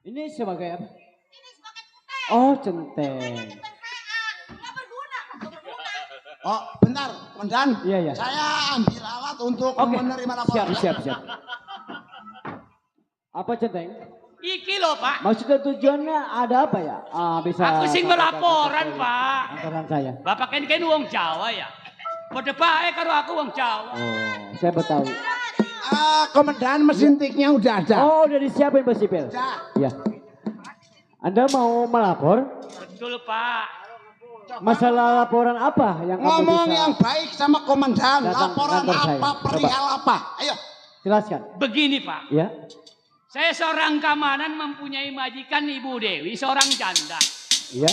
Ini sebagai apa? Oh, centeng. Oh, bentar, komandan. Iya. Saya ambil alat untuk menerima laporan. Siap. Apa centeng? Iki loh Pak. Maksudnya tujuannya ada apa ya? Bisa. Aku sing melaporan Pak. Laporan saya. Bapak kan wong Jawa ya. Pada baik karo aku wong Jawa. Oh, saya Betawi. Komandan, mesin tiknya udah ada. Oh, udah disiapin Pak Sipil. Iya. Anda mau melapor? Betul Pak. Masalah laporan apa yang kamu Ngomong bisa yang baik sama komandan. Laporan kantor apa, saya. perihal apa? Ayo. Jelaskan. Begini Pak. Ya. Saya seorang keamanan mempunyai majikan Ibu Dewi, seorang janda. Iya.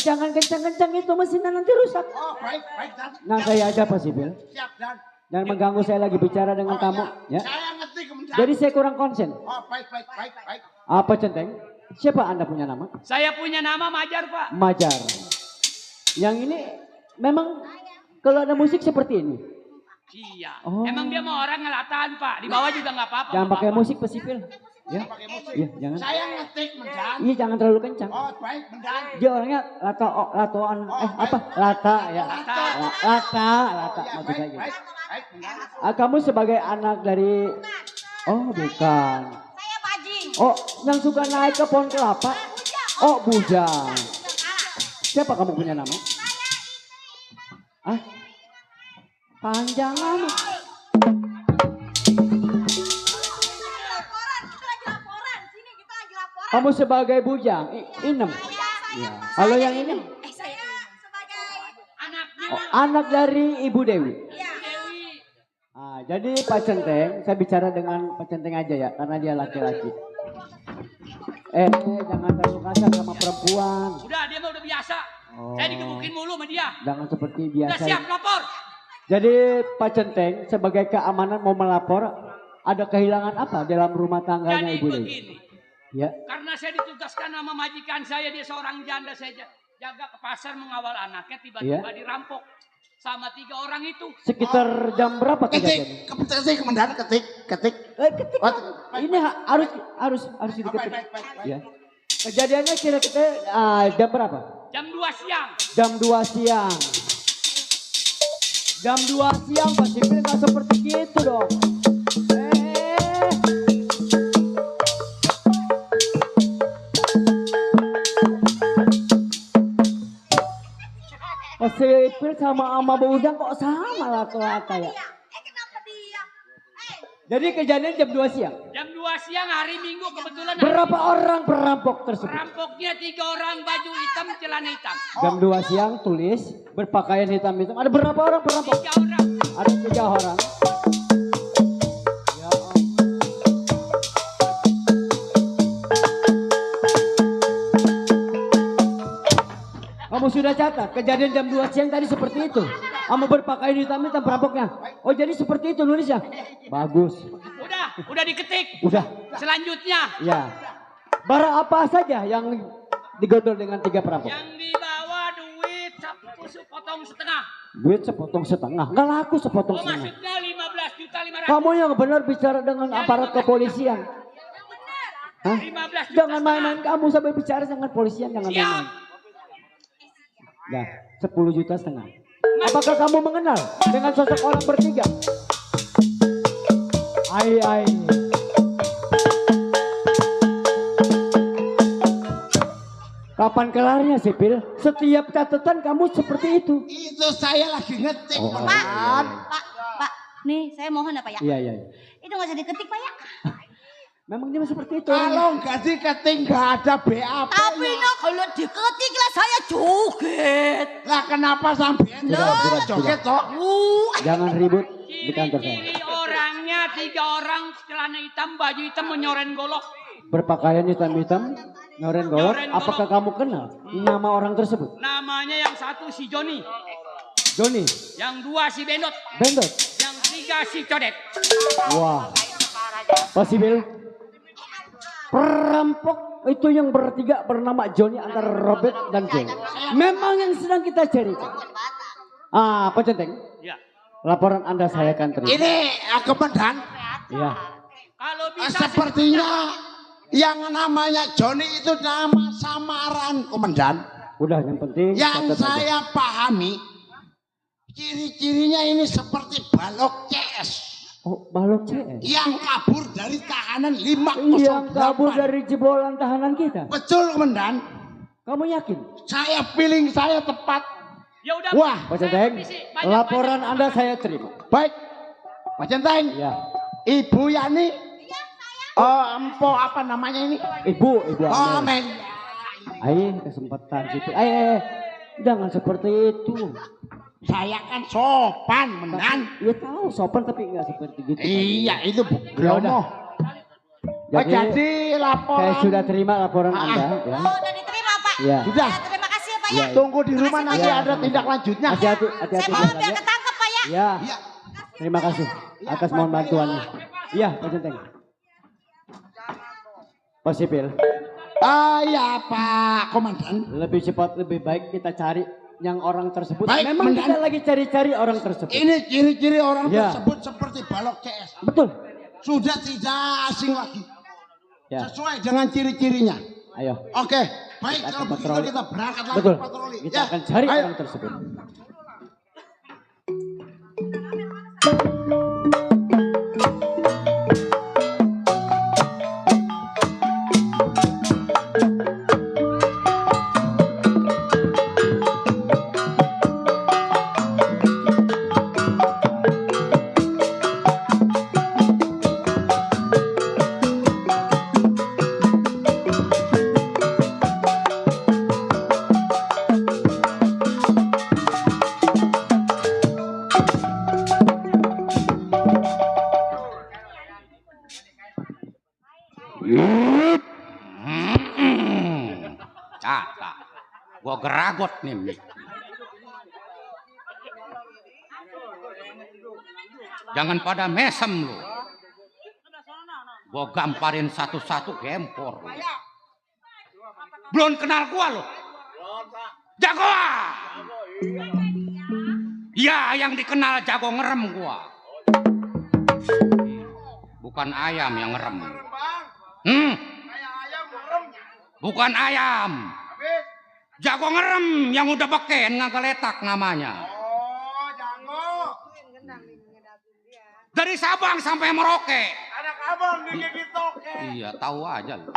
Jangan kencang-kencang itu mesinnya nanti rusak. Oh, baik, Dan. Nah, saya aja Pak Sipil. Siap, Dan. Jangan mengganggu saya lagi bicara dengan tamu. Ya. Saya ngerti komandan. Jadi saya kurang konsen. Oh, baik. Apa centeng? Siapa Anda punya nama? Saya punya nama Majar Pak. Majar. Yang ini memang kalau ada musik seperti ini. Iya. Oh. Emang dia mau orang ngelatan Pak. Di bawah juga nggak apa-apa. Jangan pakai musik Pak Sipil. Ya. Iya, jangan. Saya ngerti komandan. Iya, jangan terlalu kencang. Oh, baik, komandan. Dia orangnya latoan lata ya. Lata maksud saya gitu. Baik, komandan. Kamu sebagai anak dari bukan. Saya bajing. Oh, yang suka naik ke pohon kelapa. Oh, bujang. Siapa kamu punya nama? Panjang nama. Kamu sebagai bujang, inem. Ya. Kalau yang ini? Saya sebagai anaknya. Oh, anak dari Ibu Dewi. Jadi Pak Centeng, saya bicara dengan Pak Centeng aja ya, karena dia laki-laki. Jangan terlalu kasar sama perempuan. Udah, dia mah udah biasa. Saya digebukin mulu sama dia. Jangan seperti Udah biasa. siap lapor. Jadi Pak Centeng sebagai keamanan mau melapor, ada kehilangan apa dalam rumah tangganya Jadi Ibu Dewi? begini. Ya. Karena saya ditugaskan sama majikan saya, dia seorang janda, saya jaga ke pasar mengawal anaknya, tiba-tiba dirampok sama 3 orang itu. Sekitar jam berapa kejadiannya? Ketik, komandan, ketik. Ini harus diketik. Ya. Kejadiannya kira-kira jam berapa? Jam 2 siang. Jam 2 siang. Jam 2 siang Pak Sipil nggak seperti gitu dong. Pak Sipil sama Bujang kok sama lata-lata ya? Jadi kejadian jam 2 siang? Jam 2 siang hari Minggu kebetulan. Berapa orang perampok tersebut? Perampoknya 3 orang baju hitam, celana hitam. Jam 2 siang tulis berpakaian hitam-hitam. Ada berapa orang perampok? 3 orang. Ada 3 orang. Ya sudah catat kejadian jam 2 siang tadi seperti itu. Kamu berpakaian hitam-hitam perampoknya. Oh jadi seperti itu nulisnya. Bagus. Udah diketik. Udah. Selanjutnya. Ya. Barang apa saja yang digondol dengan 3 perampok? Yang dibawa duit sepotong setengah. Duit sepotong setengah. Nggak laku sepotong setengah. Maksudnya 15.500.000. Kamu yang benar bicara dengan aparat kepolisian. Hah? Jangan main-main kamu sampai bicara dengan polisian. Jangan main-main. Nah, 10,5 juta. Apakah kamu mengenal dengan sosok orang bertiga? Ai. Kapan kelarnya sipil? Setiap catatan kamu seperti itu. Itu saya lagi ngetik. Pak, nih saya mohon ya Pak ya. Iya. Itu nggak usah diketik Pak ya. Memang dia seperti itu. Kalau nggak diketik nggak ada BAP. Tapi kalau diketik lah saya joget. Lah kenapa sampean joget toh? Jangan ribut di kantor saya. Ciri orangnya 3 orang celana hitam, baju hitam menyoren golok. Berpakaian hitam-hitam, nyoren golok. Apakah kamu kenal nama orang tersebut? Namanya yang satu si Joni. Joni. Yang 2 si Bendot. Bendot. Yang 3 si Codet. Wah. Possible. Perampok itu yang bertiga bernama Joni antara Robert dan Joni. Memang yang sedang kita cari. Pak Centeng. Ya. Laporan Anda saya akan terima. Ini komandan. Iya. Kalau bisa sepertinya yang namanya Joni itu nama samaran komandan. Udah yang penting. Yang saya pahami ciri-cirinya ini seperti balok CS. Oh, balok CS. Yang kabur dari tahanan 508. Yang kabur dari jebolan tahanan kita. Betul komandan. Kamu yakin? Saya feeling saya tepat. Ya udah. Wah, Pak Centeng, laporan Anda saya terima. Baik, Pak Centeng. Ya. Ibu Yani. Empo apa namanya ini? Ibu Amel. Ayo kesempatan situ. Ayo. Jangan seperti itu. Saya kan sopan, mendan. Ya tahu sopan tapi enggak seperti gitu. Iya, itu Bromo. Jadi laporan. Saya sudah terima laporan Anda. Ya. Oh, udah diterima Pak. Ya. Sudah. Ya, terima kasih ya Pak ya. Tunggu di rumah nanti ada tindak lanjutnya. Hati-hati. Saya mohon biar ketangkep Pak ya. Ya. Terima kasih atas mohon bantuannya. Iya, Pak Centeng. Pak Sipil. Ya Pak Komandan. Lebih cepat, lebih baik kita cari yang orang tersebut. Baik, Memang Komandan. kita lagi cari-cari orang tersebut. Ini ciri-ciri orang Ya. tersebut seperti balok CS. Betul. Sudah tidak asing lagi. Ya. Sesuai dengan ciri-cirinya. Ayo. Oke, baik Kita kalau begitu patroli. kita berangkat lagi Betul. patroli. Kita akan cari ayo. orang tersebut. Cata, gua geragot nih. Jangan pada mesem lu. Gua gamparin satu-satu gempor. Belum kenal gua lu. Jago. Ya, yang dikenal jago ngerem gua. Bukan ayam yang ngerem. Bukan ayam. Jago ngerem yang udah beken ngageletak namanya. Dari Sabang sampai Merauke. Anak abang digigit toke. Iya, tahu aja lu.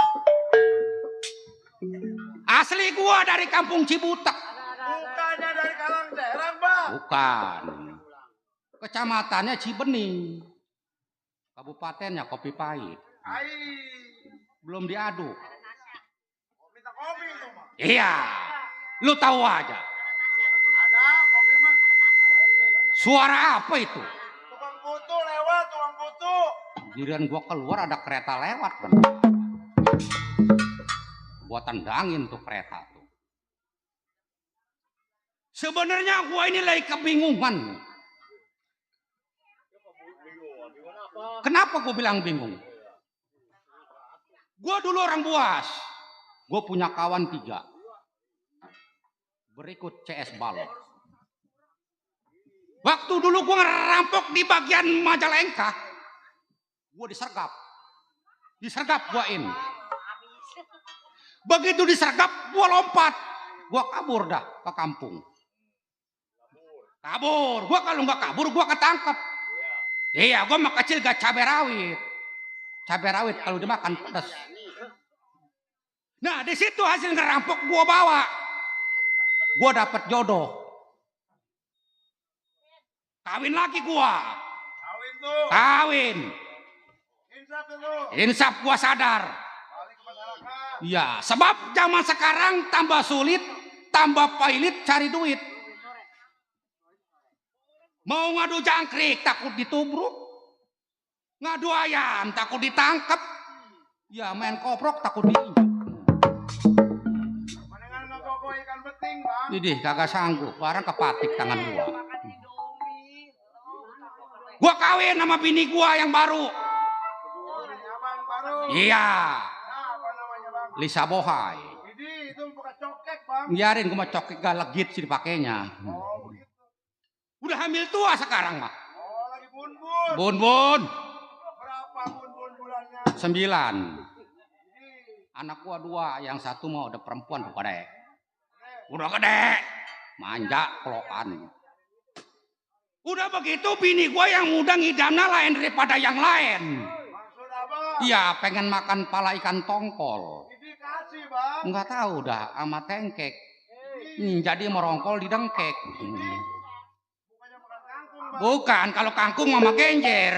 Asli gua dari kampung Cibutek. Bukannya dari Kalang Serang, Bang. Bukan. Kecamatannya Cibening. Kabupatennya Kopi Pahit. Belum diaduk. Minta kopi itu, Bang. Iya. Lu tahu aja. Ada kopi mah. Suara apa itu? Tukang putu lewat, tukang putu. Giliran gua keluar ada kereta lewat. Gua tendangin tuh kereta tuh. Sebenarnya gua ini lagi kebingungan. Kenapa gua bilang bingung? Gua dulu orang Buas. Gua punya kawan 3. Berikut CS Balok. Waktu dulu gua ngerampok di bagian Majalengka, gua disergap. Disergap guain. Begitu disergap, gua lompat. Gua kabur dah ke kampung. Kabur. Gua kalau nggak kabur, gua ketangkep. Iya, gua mah kecil gak cabai rawit. Cabai rawit kalau dimakan pedas. Nah, di situ hasil ngerampok gua bawa. Gua dapet jodoh. Kawin lagi gua. Kawin. Insaf gua sadar. Iya, sebab zaman sekarang tambah sulit, tambah pailit cari duit. Mau ngadu jangkrik takut ditubruk. Ngadu ayam takut ditangkap. Ya main koprok takut diinjak. Ini kagak sanggup, barang kepatik tangan gua. Gua kawin sama bini gua yang baru. Iya. Lisa Bohai. Biarin gua mah cokek gak legit sih dipakainya. Udah hamil tua sekarang mah. Bun. Berapa bun bulannya? 9. Anak gua 2, yang satu mau ada perempuan udah gede. Udah gede. Manja kelokan. Udah begitu bini gua yang muda ngidamnya lain daripada yang lain. Iya, pengen makan pala ikan tongkol. Enggak tahu dah sama tengkek. Jadi merongkol di dengkek. Bukan, kalau kangkung mama genjer.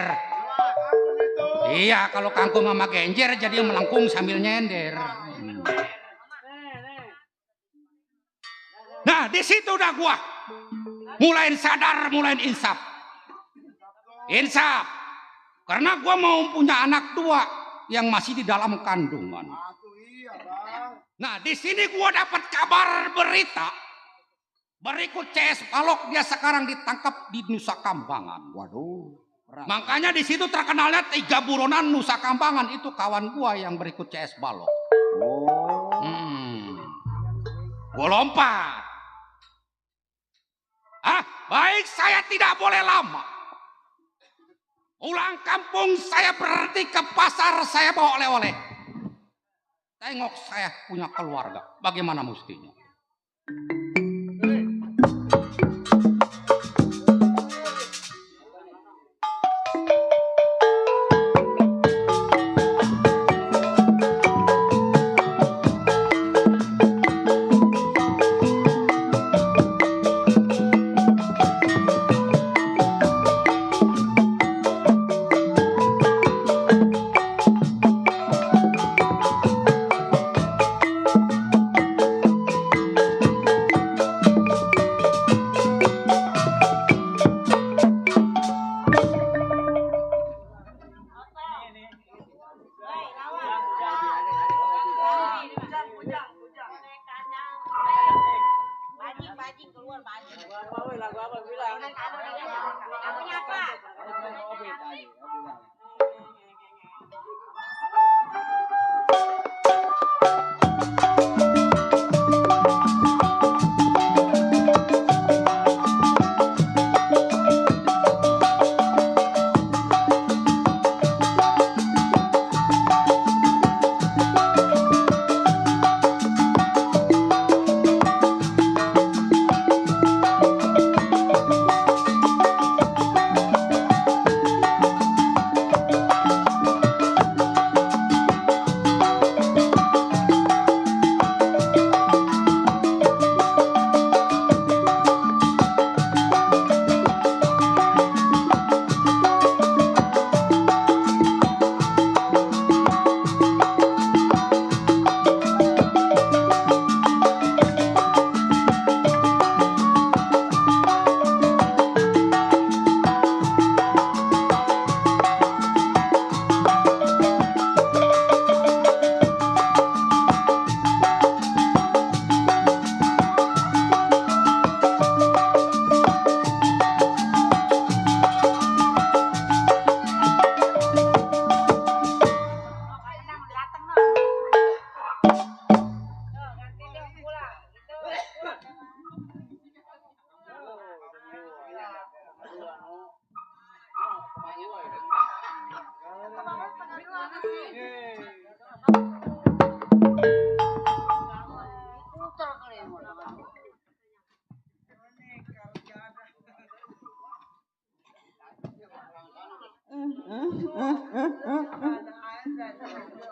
Iya, kalau kangkung mama genjer jadi melengkung sambil nyender. Nah, di situ udah gua mulai sadar, mulai insaf. Insaf. Karena gua mau punya anak 2 yang masih di dalam kandungan. Nah, di sini gua dapat kabar berita. Berikut CS Balok, dia sekarang ditangkap di Nusa Kambangan. Waduh. Makanya di situ terkenalnya 3 buronan Nusa Kambangan, itu kawan gua yang berikut CS Balok. Gua lompat. Baik, saya tidak boleh lama. Pulang kampung saya berhenti ke pasar, saya bawa oleh-oleh. Tengok saya punya keluarga, bagaimana mestinya.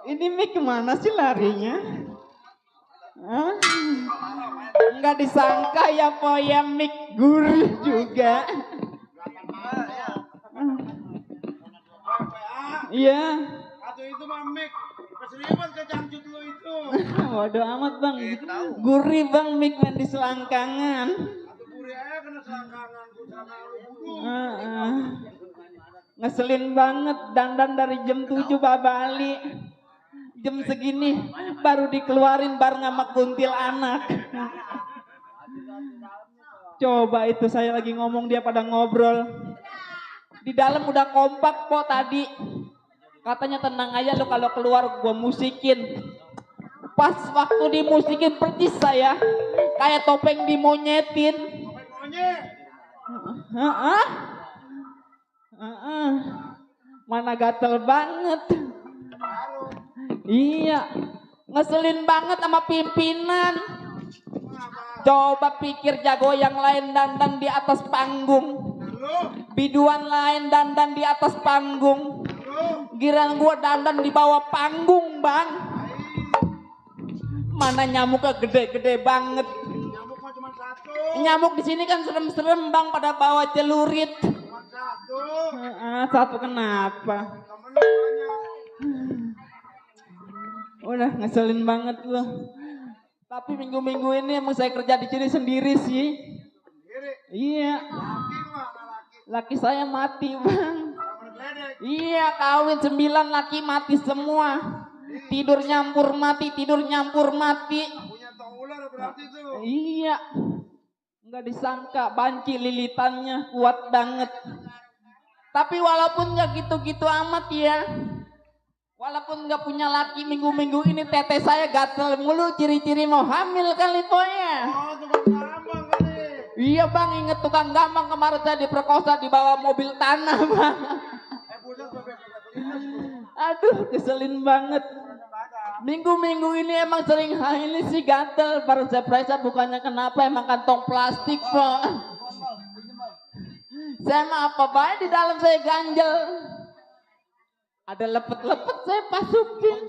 Ini Mik kemana sih larinya? Enggak disangka ya Poya Mik gurih juga. Iya. Atau itu mah Mik, keseriusan kejangcut lu itu. Waduh amat bang, gurih bang Mik main di selangkangan. Atau gurih aja kena selangkangan, ku sana lu Ngeselin banget dandan dari jam 7 babali. Jam segini baru dikeluarin bareng sama kuntil anak. Coba itu saya lagi ngomong dia pada ngobrol. Di dalam udah kompak po tadi. Katanya tenang aja lo kalau keluar gua musikin. Pas waktu dimusikin percis saya kayak topeng dimonyetin. Mana gatel banget. Iya, ngeselin banget sama pimpinan. Coba pikir jago yang lain dandan di atas panggung, biduan lain dandan di atas panggung, giran gua dandan di bawah panggung bang. Mana nyamuknya gede-gede banget. Nyamuk mah cuma satu. Nyamuk di sini kan serem-serem bang, pada bawa celurit. Cuma satu. Satu kenapa? Udah ngeselin banget loh. Tapi minggu-minggu ini emang saya kerja di sini sendiri sih. Iya. Laki saya mati bang. Iya kawin 9 laki mati semua. Tidur nyampur mati, tidur nyampur mati. Punya tong ular berarti tuh. Iya. Nggak disangka banci lilitannya kuat banget. Tapi walaupun nggak gitu-gitu amat ya. Walaupun nggak punya laki minggu-minggu ini tete saya gatel mulu, ciri-ciri mau hamil kali po ya. Oh, tukang gambang kali. Iya bang, inget tukang gambang kemarin saya diperkosa di bawah mobil tanah bang. Aduh keselin banget. Minggu-minggu ini emang sering ini sih gatel. Baru saya periksa bukannya kenapa, emang kantong plastik po. Saya mah apa baik di dalam saya ganjel. Ada lepet-lepet saya masukin.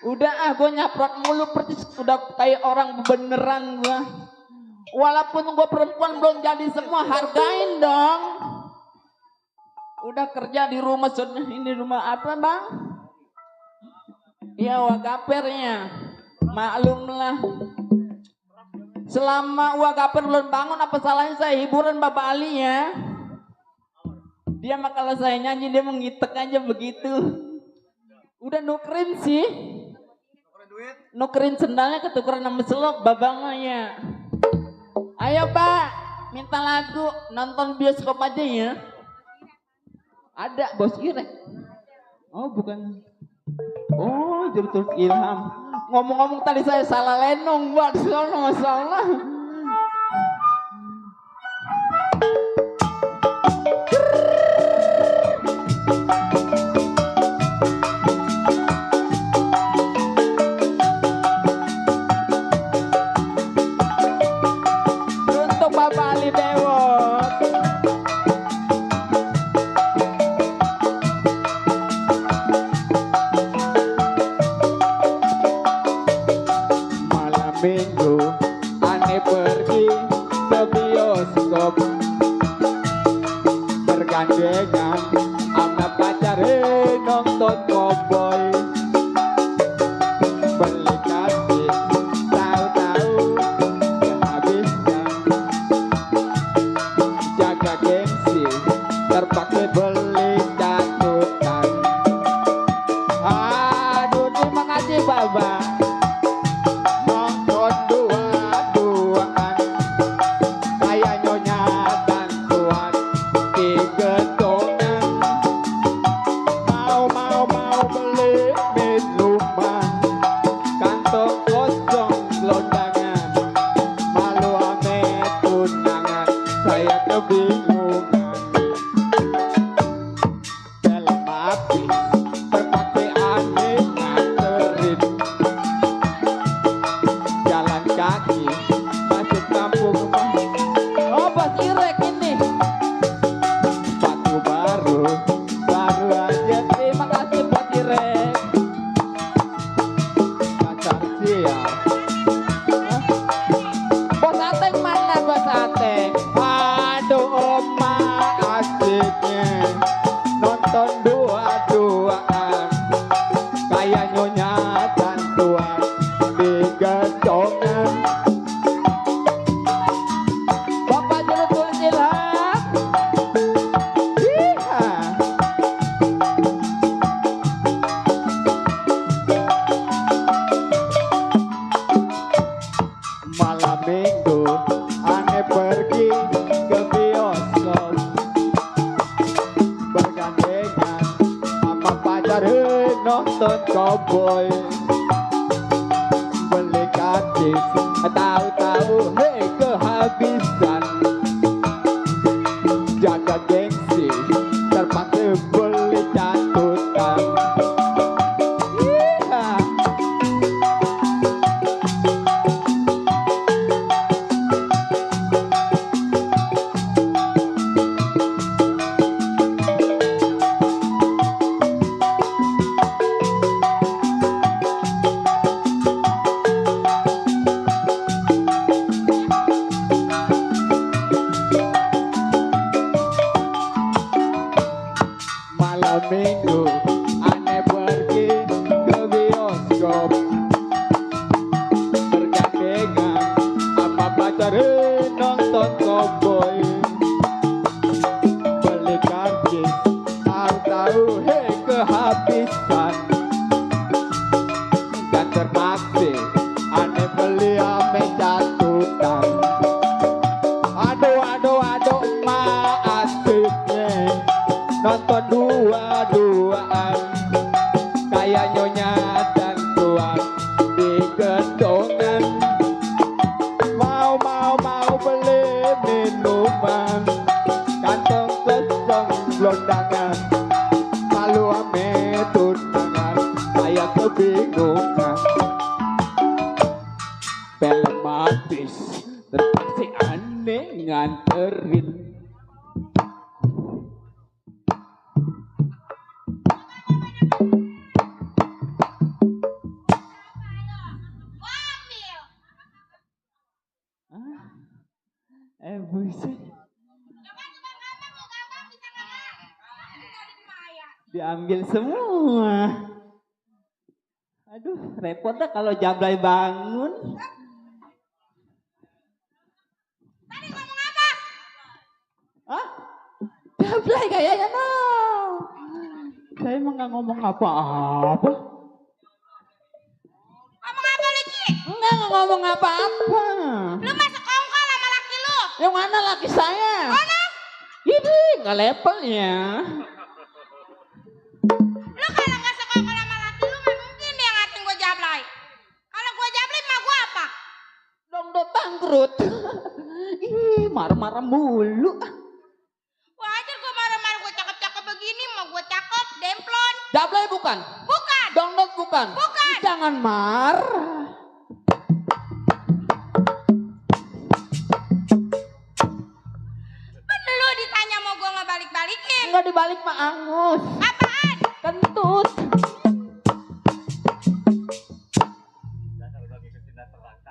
Udah gue nyaprot mulu persis udah kayak orang beneran gue. Walaupun gue perempuan belum jadi semua, hargain dong. Udah kerja di rumah, ini rumah apa bang? Ya wagapernya, maklum lah. Selama wagaper belum bangun, apa salahnya saya hiburan Bapak Ali ya? Dia mah kalau saya nyanyi dia mengitek aja begitu. Udah nukerin sih. Nukerin sendalnya ketukeran sama selok babangnya. Ayo Pak, minta lagu, nonton bioskop aja ya. Ada Bos Irek. Oh bukan. Oh Jurtul Ilham. Ngomong-ngomong tadi saya salah lenong buat sono masalah. cowboy beli karcis, tahu-tahu hei kehabisan, jaga gengsi terpaksa beli catutan. Malam minggu aneh pergi ke bioskop, bergandengan sama pacar nonton cowboy, beli karcis tahu-tahu hei kehabisan, dan terpaksa aneh beli ame catutan. Aduh ma asiknya nonton dua-duaan kayak nyonya dan tuan di gendongan. Mau beli minuman, kantong kosong gelondangan, malu ame tunangan kayak kebingungan. Film habis terpaksa aneh nganterin. Buset. Diambil semua. Aduh, repot dah kalau Jablay bangun. Tadi ngomong apa? Hah? Jablay kayaknya no. Saya emang gak ngomong apa-apa. Ngomong apa lu, Ci? Enggak ngomong apa-apa. Lu masuk kongkol sama laki lu. Yang mana laki saya? Mana? Ini nggak levelnya. Lu kalau nggak sekongkol sama laki lu nggak mungkin dia ngatain gue Jablay. Kalau gue Jablay mah gue apa? Dongdot bangkrut. Ih, marah-marah mulu. Wajar gue marah-marah, gue cakep-cakep begini mau gue cakep, demplon. Jablay bukan? Bukan. Dongdot bukan? Bukan. Jangan marah. Lu ditanya mau gue ngebalik-balikin. Enggak dibalik mah angus. Apaan? Kentut.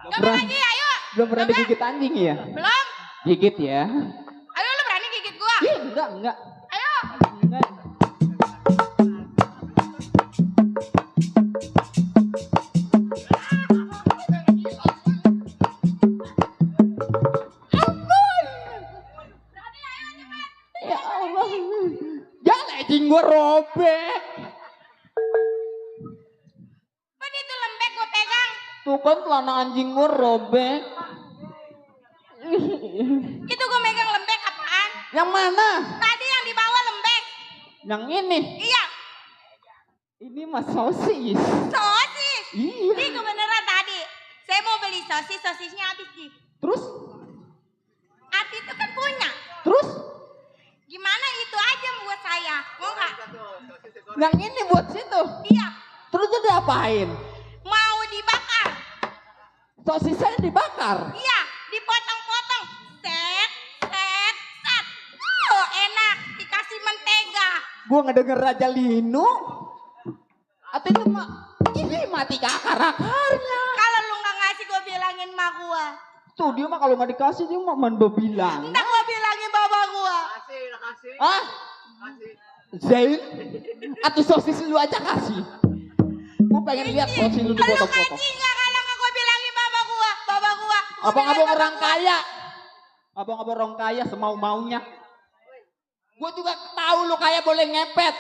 Coba lagi, ayo. Belum pernah digigit anjing ya? Belum. Gigit ya. Ayo lu berani gigit gue? Ih, enggak. Ayo. Enggak. Ya Allah. Jangan anjing gue robek. Apa itu lembek gue pegang? Tuh kan celana anjing gue robek. Itu gue megang lembek apaan? Yang mana? Tadi yang di bawah lembek. Yang ini? Iya. Ini mah sosis. Sosis? Iya. Ini kebeneran tadi. Saya mau beli sosis, sosisnya habis nih. Terus? Ati itu kan punya. Terus? Gimana itu aja buat saya? Mau nggak? Yang ini buat situ? Iya. Terus jadi apain? Mau dibakar. Sosisnya dibakar? Iya, dipotong-potong. Set. Enak, dikasih mentega. Gua ngedenger Raja Linu. Atau itu mah ini mati ke akar-akarnya. Kalau lu nggak ngasih gue bilangin mak gua. Tuh dia mah kalau nggak dikasih dia mah main berbilang. Ntar gue bilangin bapak gua. Ah? Zain? Atau sosis lu aja kasih. Gua pengen lihat sosis lu dipotong-potong. Lu kasih nggak kalau nggak gue bilangin bapak gua. Abang-abang orang kaya. Abang-abang orang kaya semau-maunya. Gue juga tahu lu kaya boleh ngepet.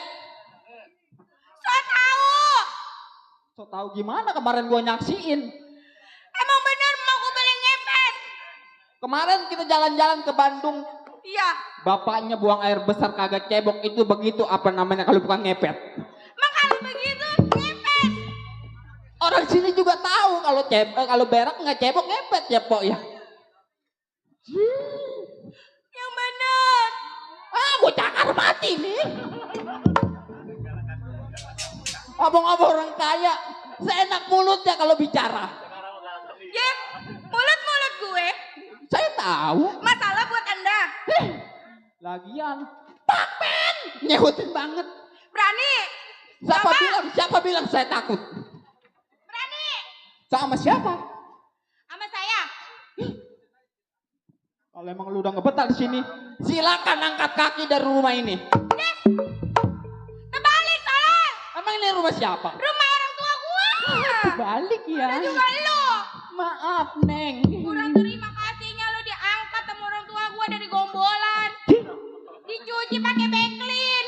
So tahu gimana kemarin gue nyaksiin. Emang bener mau gue beli ngepet. Kemarin kita jalan-jalan ke Bandung. Iya. Bapaknya buang air besar kagak cebok itu begitu apa namanya kalau bukan ngepet. Mak kalau begitu ngepet. Orang sini juga tahu kalau berak nggak cebok ngepet ya Pok ya. Yang benar. Ah, gue cakar mati nih. Ngomong-ngomong orang kaya, seenak mulutnya kalau bicara. Ya, mulut gue. Saya tahu. Masalah buat Anda. Lagian, Papen nyehutin banget. Berani. Siapa bilang saya takut? Berani. Sama siapa? Sama saya. Kalau emang lu udah ngebetah di sini, silakan angkat kaki dari rumah ini. Terbalik salah. Emang ini rumah siapa? Rumah orang tua gua. Terbalik ya. Dan juga lu. Maaf Neng. Kurang terima kasihnya lu diangkat sama orang tua gua dari gombolan. Dicuci pakai beklin.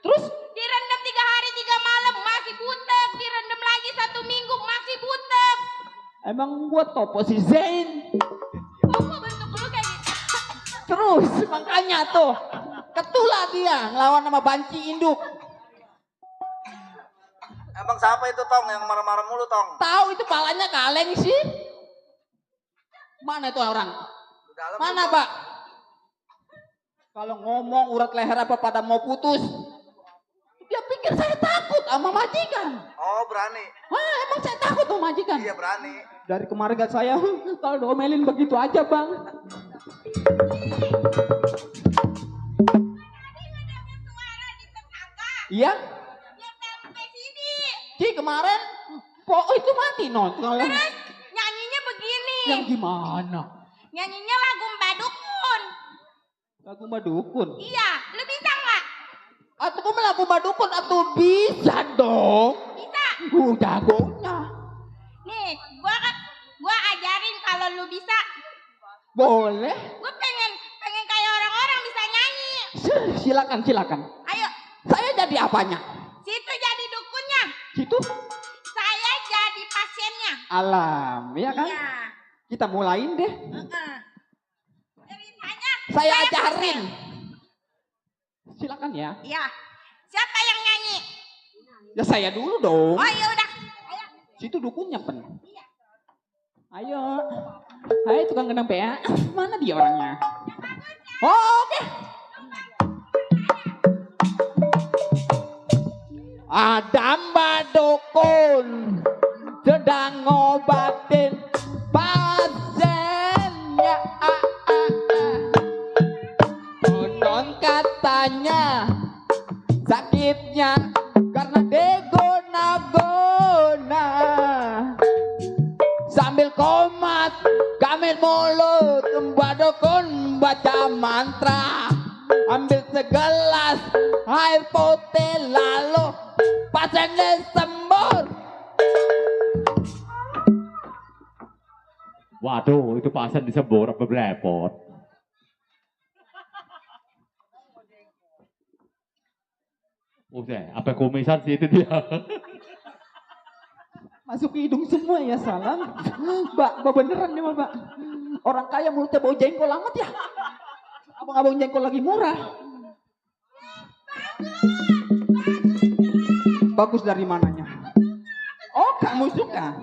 Terus? Direndam 3 hari 3 malam masih butek. Direndam lagi 1 minggu masih butek. Emang gua topo si Zain. Gua bentuk lu kayak gitu. Terus makanya tuh ketulah dia ngelawan sama banci induk. Emang siapa itu Tong yang marah-marah mulu Tong? Tahu itu palanya kaleng sih. Mana itu orang? Mana Pak? Kalau ngomong urat leher apa pada mau putus. Dia pikir saya takut sama majikan. Oh berani. Wah emang saya takut sama majikan. Iya berani. Dari kemarin saya kalau diomelin begitu aja Bang. Iya? Ci kemarin Pok itu mati no. Terus nyanyinya begini. Yang gimana? Nyanyinya lagu Mbak Dukun. Lagu Mbak Dukun? Iya, lu bisa nggak? Atau kamu lagu Mbak Dukun atau bisa dong? Bisa. Jagonya. Nih, gua ajarin kalau lu bisa. Boleh. Gua pengen kayak orang-orang bisa nyanyi. Silakan. Ayo. Saya jadi apanya? Situ jadi dukunnya. Situ? Saya jadi pasiennya. Alam, ya kan? Iya. Kita mulain deh. Ceritanya. Saya ajarin. Silakan ya. Iya. Siapa yang nyanyi? Ya saya dulu dong. Oh ya udah. Ayo. Situ dukunnya pen. Iya. Ayo. Hai tukang gendang PA. Mana dia orangnya? Oh, oke. Ada Mbak Dukun sedang ngobatin pasiennya. Konon katanya sakitnya karena degona-gona. Sambil komat gamin mulut Mbak Dukun baca mantra. Ambil segelas air putih lalu pasiennya sembuh. Waduh, itu pasien disembur apa berepot? Apa kumisan sih itu dia? Masuk ke hidung semua ya salam. Mbak beneran nih Mbak. Orang kaya mulutnya bau jengkol amat ya. Abang-abang jengkol lagi murah. Bagus dari mananya? Oh kamu suka?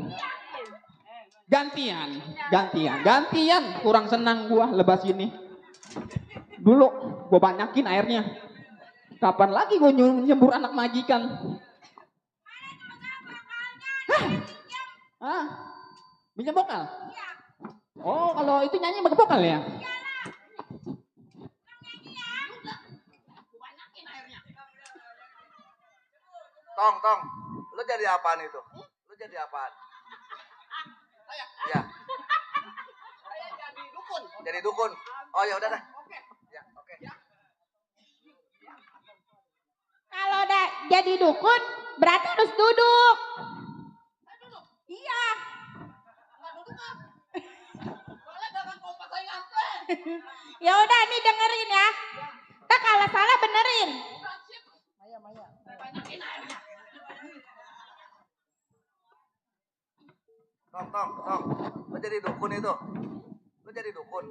Gantian. Kurang senang gua lebas ini. Dulu gua banyakin airnya. Kapan lagi gua nyembur anak majikan? Hah? Minjem vokal? Oh kalau itu nyanyi pakai vokal ya? Tong, lu jadi apaan itu? Lu jadi apaan? Ya. Jadi dukun. Oh ya udah dah. Ya, oke. Kalau udah jadi dukun, berarti harus duduk. Iya. Ya udah nih dengerin ya. Tak kalau salah benerin. Tong, lu jadi dukun itu? Lu jadi dukun?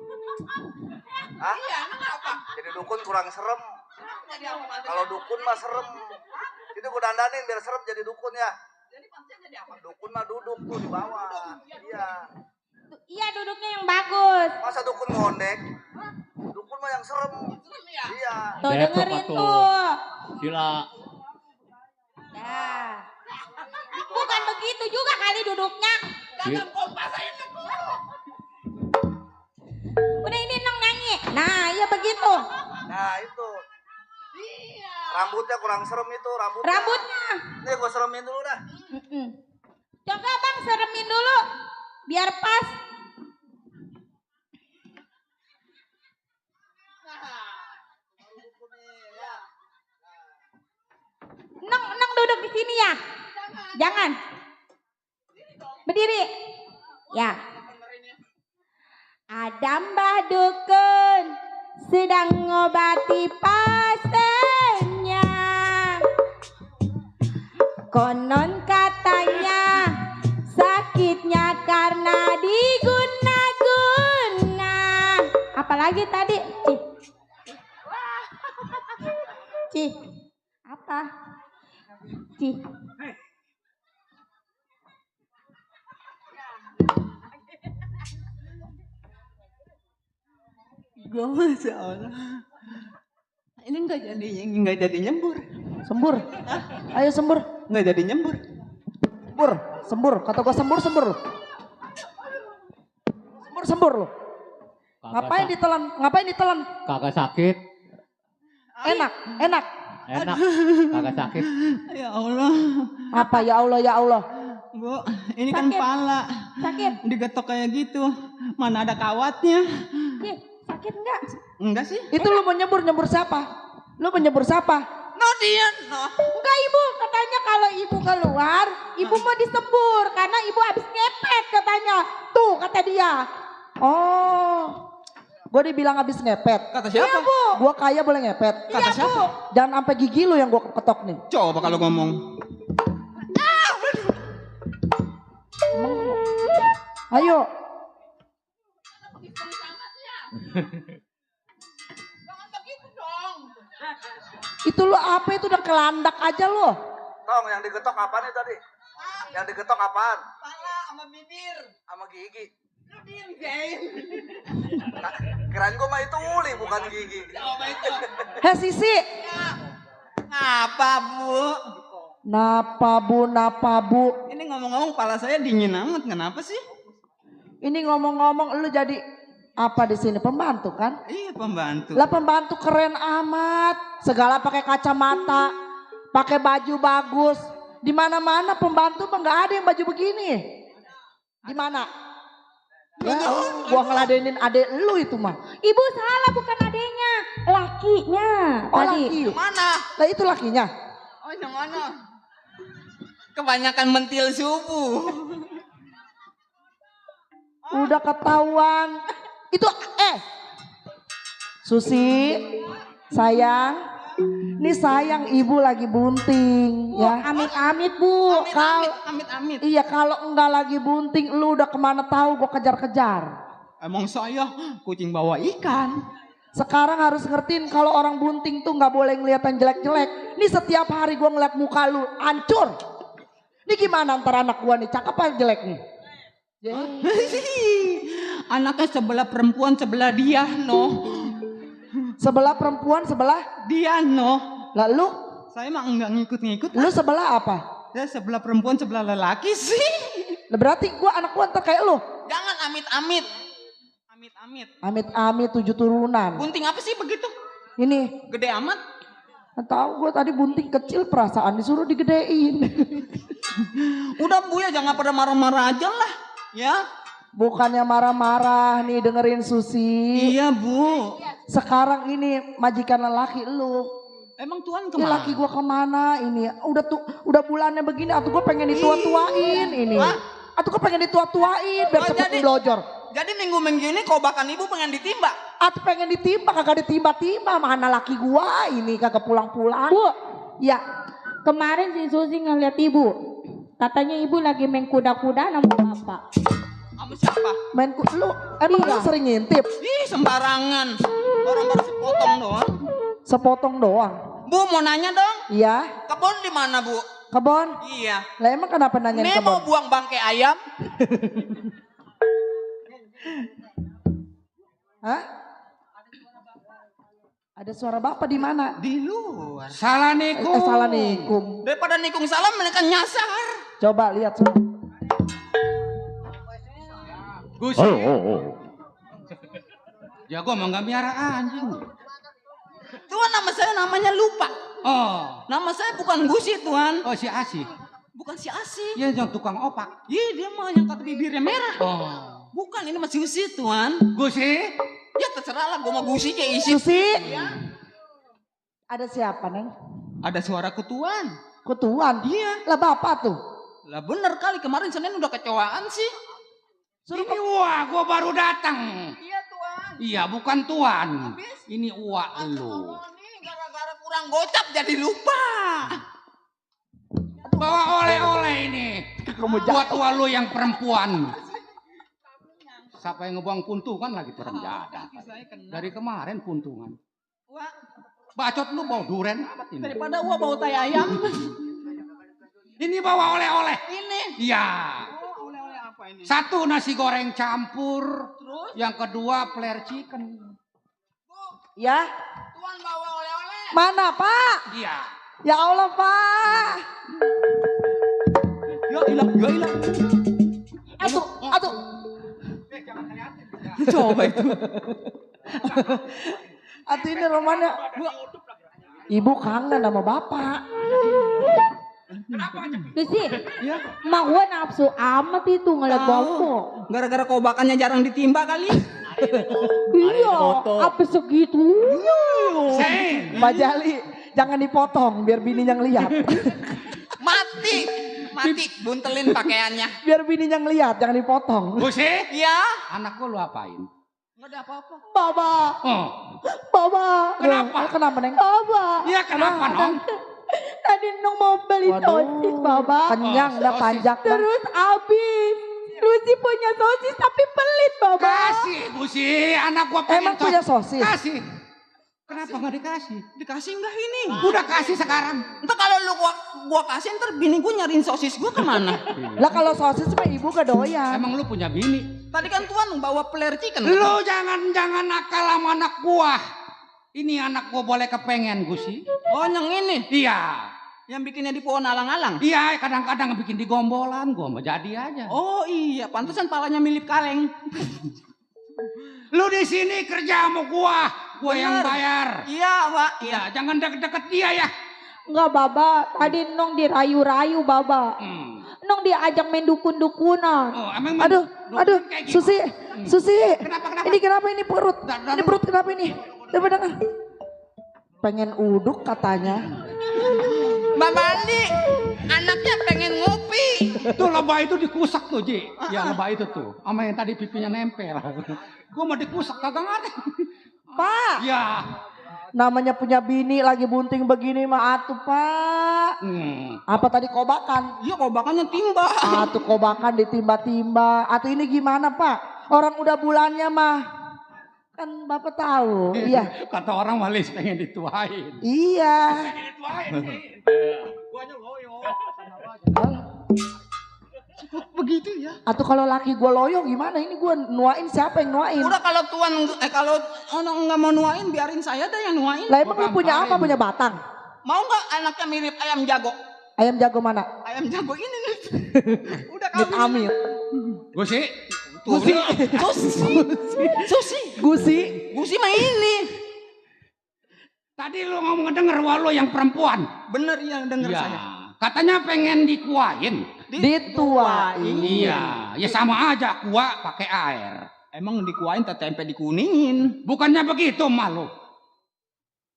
Hah? Iya, kenapa? Jadi dukun kurang serem. Kalau dukun mah serem. Itu gue dandanin biar serem jadi dukun ya. Dukun mah duduk tuh di bawah. Iya. Iya duduknya yang bagus. Masa dukun ngondek? Dukun mah yang serem. Iya. Tuh dengerin tuh. Sila. Ya. Bukan begitu juga kali duduknya. Udah ini Nong nyanyi. Nah iya begitu. Nah itu. Rambutnya kurang serem itu rambutnya. Rambutnya. Nih gue seremin dulu dah. Coba bang seremin dulu. Biar pas. Nong duduk di sini ya. Jangan. Berdiri. Ya. Ada Mbah Dukun sedang ngobati pasiennya. Konon katanya sakitnya karena diguna-guna. Apalagi tadi? Cih. Apa? Cih. Gue Masya Allah. Ini nggak jadi nyembur. Sembur. Ayo sembur. Nggak jadi nyembur. Sembur. Kata gua sembur. Sembur lo. Ngapain ditelan? Kagak sakit. Enak. Kagak sakit. Ya Allah. Apa ya Allah? Bu, ini kan pala. Sakit. Digetok kayak gitu. Mana ada kawatnya? Sakit enggak? Enggak sih. Itu lu mau nyembur siapa? No dia, no. Enggak ibu, katanya kalau ibu keluar, ibu mau disembur karena ibu habis ngepet katanya. Tuh kata dia. Oh, gue dibilang habis ngepet. Kata siapa? Iya bu. Gue kaya boleh ngepet. Kata siapa? Jangan sampai gigi lu yang gue ketok nih. Coba kalau ngomong. Ayo. Itu lo apa itu udah kelandak aja lo. Tong yang digetok apaan itu tadi? Yang digetok apaan? Pala sama bibir. Sama gigi. Lu diem game. Kirain gua mah itu uli bukan gigi. Coba itu. Heh Sisi. Apa bu? Napa bu? Ini ngomong-ngomong pala saya dingin amat. Kenapa sih? Ini ngomong-ngomong lu jadi apa di sini pembantu kan? Iya pembantu. Lah pembantu keren amat. Segala pakai kacamata, pakai baju bagus. Di mana-mana pembantu mah nggak ada yang baju begini. Di mana? Ya, gua ngeladenin adek lu itu mah. Ibu salah bukan adeknya, lakinya. Oh tadi. laki. Mana? Lah itu lakinya. Oh yang mana? Kebanyakan mentil subuh. Udah ketahuan. Itu Susi, sayang. Nih sayang ibu lagi bunting ya. Amit-amit bu. Amit-amit. Iya kalau enggak lagi bunting lu udah kemana tahu gua kejar-kejar. Emang saya kucing bawa ikan. Sekarang harus ngertiin kalau orang bunting tuh nggak boleh ngeliat yang jelek-jelek. Nih setiap hari gua ngeliat muka lu hancur. Ini gimana antara anak gua nih cakep apa jelek nih? Anaknya sebelah perempuan sebelah dia no. Sebelah perempuan sebelah dia no. Lalu? Saya mah enggak ngikut-ngikut. Lu sebelah apa? Saya sebelah perempuan sebelah lelaki sih. Berarti gua anak gua ntar kayak lu. Jangan amit-amit. Amit-amit. Amit-amit 7 turunan. Bunting apa sih begitu? Ini. Gede amat. Tahu gua tadi bunting kecil perasaan disuruh digedein. Udah bu ya jangan pada marah-marah aja lah. Ya. Bukannya marah-marah nih dengerin Susi. Iya bu. Sekarang ini majikan lelaki lu. Emang Tuhan Ini kemana? laki gua kemana ini? Udah bulannya begini atau gua pengen ditua-tuain ini. Atau gua pengen ditua-tuain biar cepet blojor. Jadi minggu-minggu ini kobakan ibu pengen ditimba? Atau pengen ditimba kagak ditimba-timba. Mana laki gua ini kagak pulang-pulang. Bu. Ya. Kemarin si Susi ngeliat ibu. Katanya ibu lagi main kuda-kuda sama bapak. Sama siapa? Main lu emang lu sering ngintip? Ih sembarangan. Orang baru sepotong doang. Sepotong doang. Bu mau nanya dong. Iya. Kebun di mana bu? Kebon? Iya. Lah emang kenapa nanyain Nih kebon? mau buang bangkai ayam. Hah? Ada suara bapak di mana? Di luar. Salah nikung. Salah nikung. Daripada nikung salam mereka nyasar. Coba lihat. Gusi. Jago emang gak miara anjing. Tuan nama saya namanya lupa. Oh. Nama saya bukan Gusi Tuan. Oh si Asi. Bukan si Asi. Iya yang tukang opak. Iya dia mah yang kata bibirnya merah. Oh. Bukan ini masih Gusi Tuan. Gusi? Ya terserah lah gue mau Gusi kayak isi. Gusi? Ya. Ada siapa Neng? Ada suara ketuan. Ketuan? Iya. Lah bapak tuh. Lah bener kali kemarin Senin udah kecewaan sih. Ini Uwa, gua baru datang. Iya Tuan. Iya bukan Tuan. Habis? Ini Uwa lu. Gara-gara kurang gocap jadi lupa. Bawa oleh-oleh ini. Buat Uwa lu yang perempuan. Siapa yang ngebuang puntu kan lagi perenjada. Dari kemarin puntungan. Bacot lu bau duren amat ini. Daripada Uwa bau tai ayam. Ini bawa oleh-oleh. Ini. Iya. Oleh-oleh apa ini? Satu nasi goreng campur. Terus? Yang kedua flare chicken. Ya. Tuan bawa oleh-oleh. Mana Pak? Iya. Ya Allah Pak. Ya hilang. Aduh. Coba itu. Atuh ini romannya. Ibu kangen sama bapak. Gusi, mak gua nafsu amat itu ngeliat bapak. Gara-gara kobakannya jarang ditimba kali. Iya, apa segitu? Mbak Jali, jangan dipotong biar bininya ngeliat. Mati, buntelin pakaiannya. Biar bininya ngeliat, jangan dipotong. Gusi? Iya. Anak lu apain? Nggak ada apa-apa. Baba. Oh. Baba. Kenapa? Kenapa Neng? Baba. Iya kenapa Nong? Tadi Nong mau beli sosis, Baba. Kenyang dah panjak. Terus habis. Lucy punya sosis tapi pelit, Baba. Kasih Gusi, anak gua pengen Emang punya sosis? Kasih. Kenapa nggak dikasih? Dikasih enggak ini? Udah kasih sekarang. Entar kalau lu gua kasih ntar bini gua nyariin sosis gua kemana? Lah kalau sosis mah ibu gak doyan. Emang lu punya bini? Tadi kan Tuan bawa flare chicken. Lu jangan nakal sama anak gua. Ini anak gua boleh kepengen Gusi. Oh yang ini? Iya. Yang bikinnya di pohon alang-alang? Iya kadang-kadang bikin di gombolan. Gua mau jadi aja. Oh iya pantesan palanya milip kaleng. Lu di sini kerja sama gua yang bayar. Iya, Pak. Iya, jangan deket-deket dia ya. Enggak, Baba. Tadi Nong dirayu-rayu, Baba. Nong diajak main dukun-dukunan. Oh, emang Aduh, Susi. Kenapa? Ini kenapa ini perut? Ini perut kenapa ini? Coba dengar. Pengen uduk katanya. Mbak Mandi, anaknya pengen ngopi. Tuh lebah itu dikusak tuh, Ji. Ya lebah itu tuh. Sama yang tadi pipinya nempel. Gua mau dikusak kagak ada. Pak. Ya. Namanya punya bini lagi bunting begini mah atuh Pak. Apa tadi kobakan? Iya kobakannya timba. Atuh kobakan ditimba-timba. Atuh ini gimana Pak? Orang udah bulannya mah. Kan Bapak tahu. Iya. Kata orang Walis pengen dituain. Iya. Guanya loyo. Begitu ya. Atau kalau laki gue loyo gimana? Ini gue nuain, siapa yang nuain? Udah kalau Tuan kalau orang nggak mau nuain biarin saya dah yang nuain. Lah emang lu punya apa? Punya batang? Mau nggak anaknya mirip ayam jago? Ayam jago mana? Ayam jago ini nih. Udah Mit Amir. Gusi. Gusi mah ini. Tadi lu ngomong denger walau yang perempuan. Bener yang denger ya. saya. Katanya pengen dikuain. Dituain. Iya, ya sama aja kuah pakai air. Emang dikuain tempe dikuningin. Bukannya begitu malu.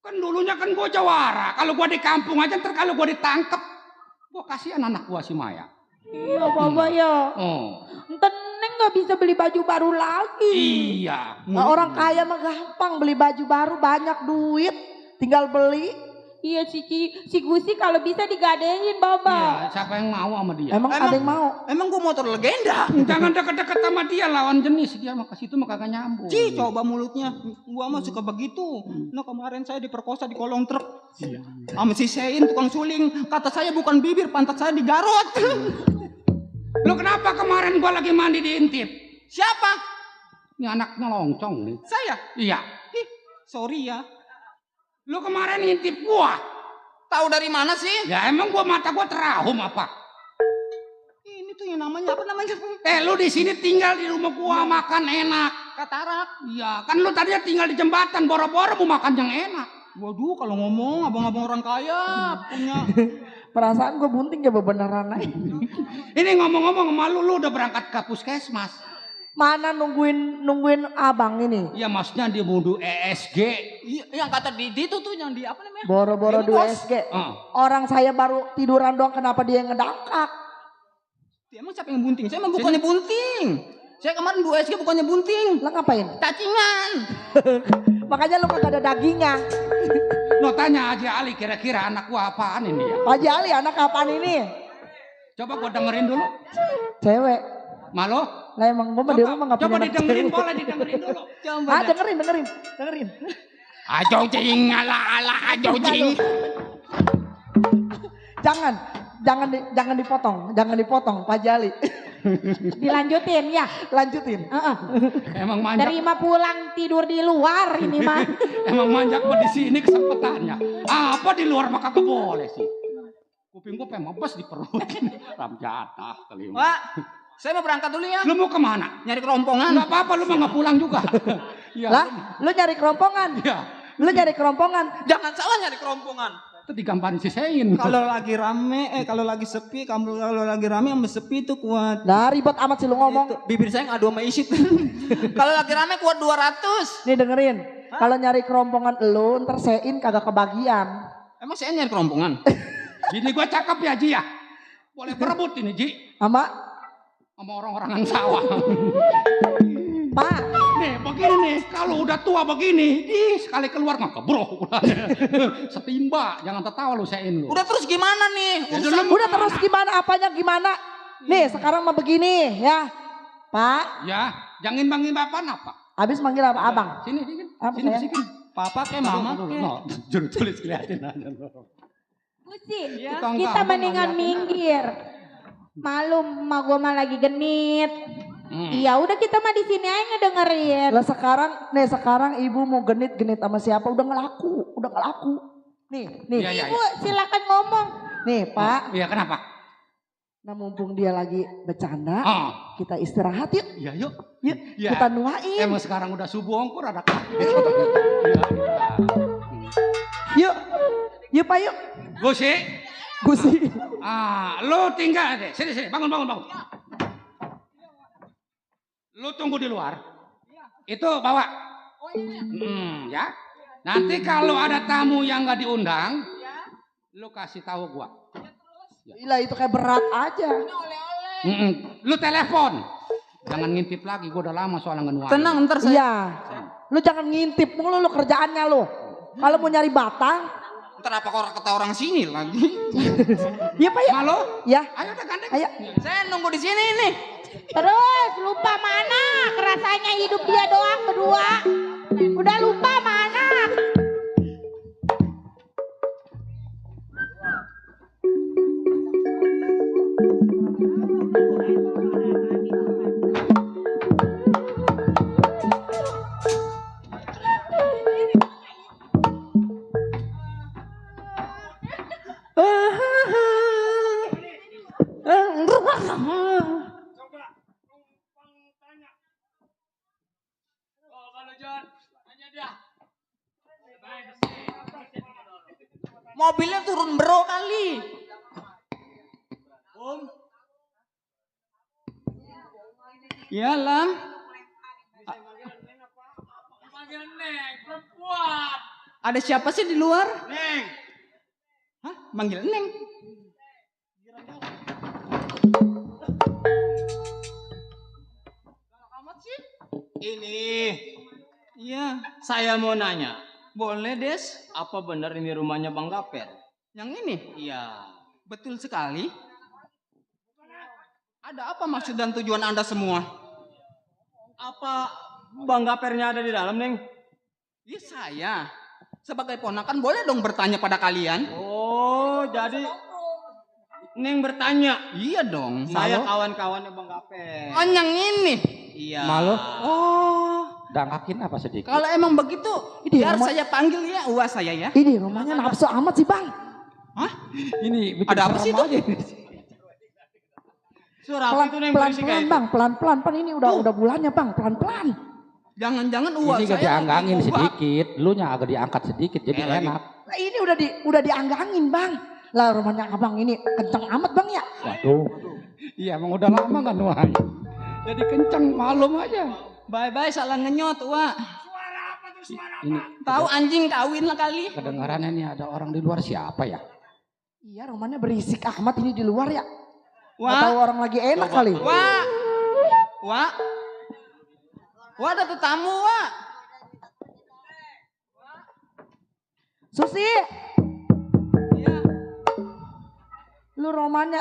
Kan dulunya kan gua jawara. Kalau gua di kampung aja ntar kalau gua ditangkep. Gua kasihan anak gua si Maya. Iya Bapak ya. Ntar Neng gak bisa beli baju baru lagi. Iya. Nah, orang kaya mah gampang beli baju baru, banyak duit. Tinggal beli. Iya si Gusi kalau bisa digadein Baba. Iya, siapa yang mau sama dia? Emang ada yang mau? Emang gua motor legenda. Jangan deket-deket sama dia, lawan jenis. Dia mah ke situ mah kagak nyambung. Ci, coba mulutnya. Gua mah suka begitu. Nah kemarin saya diperkosa di kolong truk. Sama si Sein tukang suling. Kata saya bukan bibir, pantat saya digarot. Lu kenapa kemarin gua lagi mandi diintip? Siapa? Ini anaknya loncong nih. Saya? Iya. Ih, sorry ya. Lu kemarin ngintip gua. Tahu dari mana sih? Ya emang mata gua terahum apa? Ini tuh yang namanya apa namanya? Lu di sini tinggal di rumah gua makan enak. Katarak. Iya, kan lu tadinya tinggal di jembatan, boro-boro mau makan yang enak. Waduh, kalau ngomong abang-abang orang kaya punya. Perasaan gue bunting ya beneran aja. Ini ngomong-ngomong sama lu udah berangkat ke puskesmas. Mana nungguin abang ini? Iya, maksudnya dia mau ESG. Iya, yang kata di itu tuh yang di apa namanya? Boro-boro di USG. Orang saya baru tiduran doang, kenapa dia yang ngedangkak? Emang siapa yang bunting? Saya emang bukannya bunting. Saya kemarin di USG bukannya bunting. Lah ngapain? Cacingan. Makanya lu kagak ada dagingnya. Lo tanya Haji Ali kira-kira anak gua apaan ini ya? Haji Ali anak apaan ini? Coba gua dengerin dulu. Cewek. Malu? Lah emang gua di rumah enggak punya. Coba didengerin, boleh didengerin dulu. Coba. Dengerin. Ajojing ala ajojing. Jangan dipotong Pak Jali. Dilanjutin ya. Lanjutin. Emang manjak. Terima pulang tidur di luar ini mah. Emang manjak mah di sini kesempatannya. Apa di luar mah kagak boleh sih. Kuping gua pengen mabes di perut. Ram jatah kali. Pak, saya mau berangkat dulu ya. Lu mau kemana? Nyari kerompongan. Enggak apa-apa, lu mah enggak pulang juga. Lah, lu nyari kerompongan? Iya. Lu nyari kerompongan? Jangan salah nyari kerompongan. Itu digambarin si Sein. Kalau lagi rame, kalau lagi sepi, kalau lagi rame sama sepi itu kuat. Nah ribet amat sih lu ngomong. Bibir saya ngadu sama isit. Kalau lagi rame kuat 200. Nih dengerin. Kalau nyari kerompongan lu, ntar Sein kagak kebagian. Emang saya nyari kerompongan? Ini gua cakep ya Ji ya. Boleh berebut ini Ji. Sama orang-orangan sawah. Pak. Nih begini nih, kalau udah tua begini, sekali keluar nggak kebrok. Setimba, jangan tertawa lu Sein lu. Udah terus gimana nih? Udah terus gimana? Apanya gimana? Nih sekarang mah begini ya, Pak. Ya, jangan manggil bapak apa? Habis manggil apa abang? Sini. Apa sini. Papa kayak mama kayak. Juru tulis kelihatin aja. Gusin, kita mendingan minggir. Malu, emak gua mah lagi genit. Iya udah kita mah di sini aja ngedengerin. Lah sekarang ibu mau genit sama siapa? Udah ngelaku. Nih. Ya. Ibu silakan ngomong. Nih Pak. Iya kenapa? Nah mumpung dia lagi bercanda, kita istirahat yuk. Iya yuk. Ya. Kita nuain. Emang sekarang udah subuh ongkur ada kaget. Yuk Pak yuk. Gusi. Lu tinggal deh. Sini bangun. Lu tunggu di luar. Itu bawa. Ya. Nanti kalau ada tamu yang nggak diundang, lu kasih tahu gua. Gila itu kayak berat aja. Lu telepon. Jangan ngintip lagi, gua udah lama soalnya ngenuain. Tenang ntar saya. Iya. Lu jangan ngintip mulu lu kerjaannya lu. Kalau mau nyari batang, ntar apa kata orang sini lagi. Iya Pak ya. Malu? Ya. Ayo udah gandeng. Ayo. Saya nunggu di sini nih. Terus lupa mana? Kerasanya hidup dia doang berdua. Udah lupa mana? Mobilnya turun bro kali. Iyalah. Ada siapa sih di luar? Neng. Hah? Manggil Neng? Ini. Iya. Saya mau nanya. Boleh Des? Apa benar ini rumahnya Bang Gaper? Yang ini? Iya. Betul sekali. Ada apa maksud dan tujuan Anda semua? Apa Bang Gapernya ada di dalam, Neng? Iya saya. Sebagai ponakan boleh dong bertanya pada kalian. Oh, jadi Neng bertanya. Iya dong. Saya kawan-kawannya Bang Gaper. Oh, yang ini. Iya. Malu. Oh. Dangkakin apa sedikit? Kalau emang begitu, biar saya panggil ya uas saya ya. Ini rumahnya nafsu amat sih Bang. Hah? Ini ada apa sih itu? Suara apa itu Neng berisik Pelan-pelan Bang, pelan-pelan. Pan ini udah bulannya Bang, pelan-pelan. Jangan-jangan uas ini saya. Ini dianggangin sedikit, lu nya agak diangkat sedikit jadi enak. Nah, ini udah dianggangin Bang. Lah rumahnya Abang ini kenceng amat Bang ya. Waduh. Iya emang udah lama kan nuai. Jadi kenceng malum aja. Bye-bye salah ngenyot, Wak. Suara apa tuh suara apa? Ini tahu anjing kawin lah kali. Kedengarannya nih ada orang di luar siapa ya? Iya rumahnya berisik amat ini di luar ya. Wak. Tahu orang lagi enak kali. Wak. Wak. Wak ada tetamu, Wak. Susi. Iya. Lu romanya,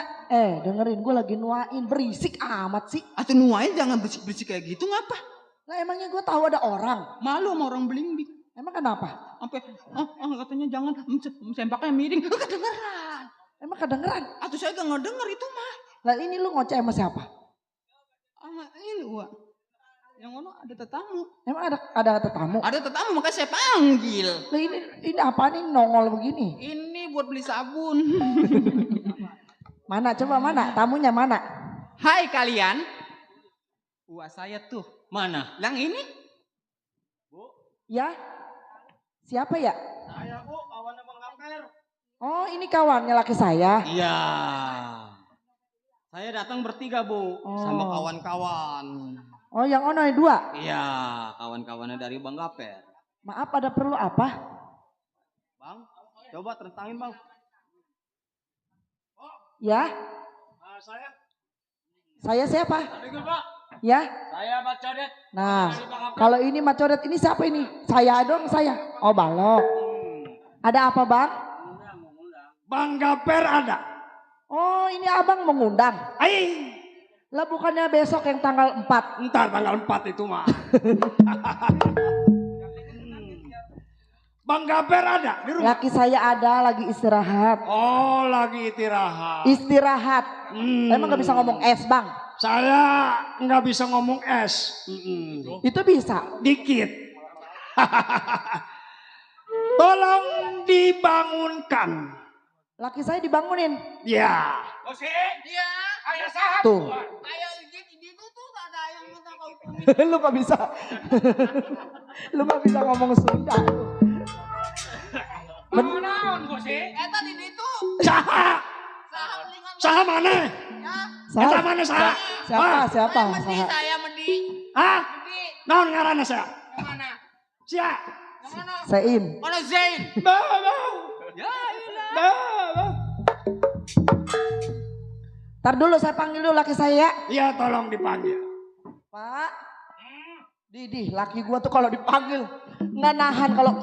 dengerin gue lagi nuain berisik amat sih. Atau nuain jangan berisik-berisik kayak gitu ngapa? Lah emangnya gue tahu ada orang. Malu sama orang belimbing. Emang kenapa? Sampai katanya jangan sempaknya miring. Kedengeran. Emang kedengeran? Atau saya gak ngedenger itu mah. Lah ini lu ngoceh sama siapa? Sama ini Wak. Yang mana ada tetamu. Emang ada tetamu? Ada tetamu makanya saya panggil. Lah ini apa nih nongol begini? Ini buat beli sabun. Mana coba mana? Tamunya mana? Hai kalian. Wah saya tuh. Mana? Yang ini? Bu. Ya. Siapa ya? Saya Bu, kawannya Bang Gaper. Oh ini kawannya laki saya. Iya. Saya datang bertiga Bu, sama kawan-kawan. Oh yang ono yang dua? Iya, kawan-kawannya dari Bang Gaper. Maaf ada perlu apa? Bang, coba tentangin Bang. Ya. Saya siapa? Pak. Ya. Saya Pak Codet. Nah, kalau ini Mak Codet ini siapa ini? Saya dong saya. Oh balok. Ada apa Bang? Bang Gaper ada. Oh ini abang mengundang. Aing. Lah bukannya besok yang tanggal 4. Entar tanggal 4 itu mah. Bang Gaper ada di rumah? Laki saya ada lagi istirahat. Oh lagi istirahat. Istirahat. Emang gak bisa ngomong es Bang? Saya nggak bisa ngomong es. Itu bisa? Dikit. Tolong dibangunkan. Laki saya dibangunin? Ya. Osi? Iya. Ayah sahat. Tuh. Ayah di itu tuh gak ada yang minta kau. Lu gak bisa. Lu gak bisa ngomong Sunda. Benaun Osi? Eta di itu. Saha. Saha mana? Saha mana saha? Siapa? Medi saya Medi. Hah? Naon ngaranna saya? Yang mana? Sia. Yang mana? Sein. Mana Zain? Ya ilah. Ntar dulu saya panggil dulu laki saya. Iya tolong dipanggil. Pak. Didih laki gua tuh kalau dipanggil nggak nahan kalau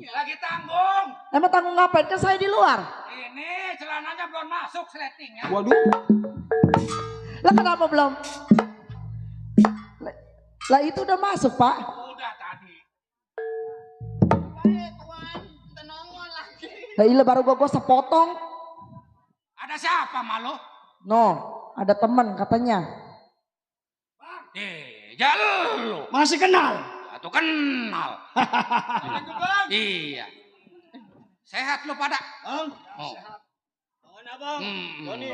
Lagi tanggung. Emang tanggung ngapain? Kan saya di luar. Ini celananya belum masuk sletingnya. Waduh. Lah kenapa belum? Lah itu udah masuk Pak. Udah tadi. Lah iya baru gua sepotong. Ada siapa malu? No, ada teman katanya. Jalu. Masih kenal? Atau kenal. Iya. Sehat lu pada? Bang. Oh. Sehat. Kawan abang. Doni.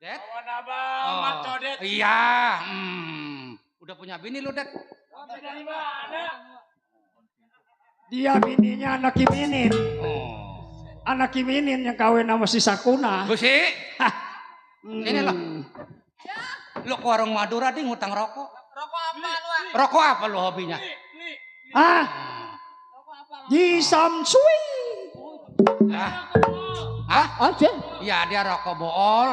Det? Kawan abang. Mak Codet. Iya. Udah punya bini lu, Det? Tapi dari mana? Dia bininya anak Kiminin. Anak Kiminin yang kawin sama si Sakuna. Gusi. Ini lo. Lu ke warung Madura di ngutang rokok. Rokok apa lu? Rokok apa lu hobinya? Ah. Di Samsui. Hah? Aja? Iya dia rokok bool.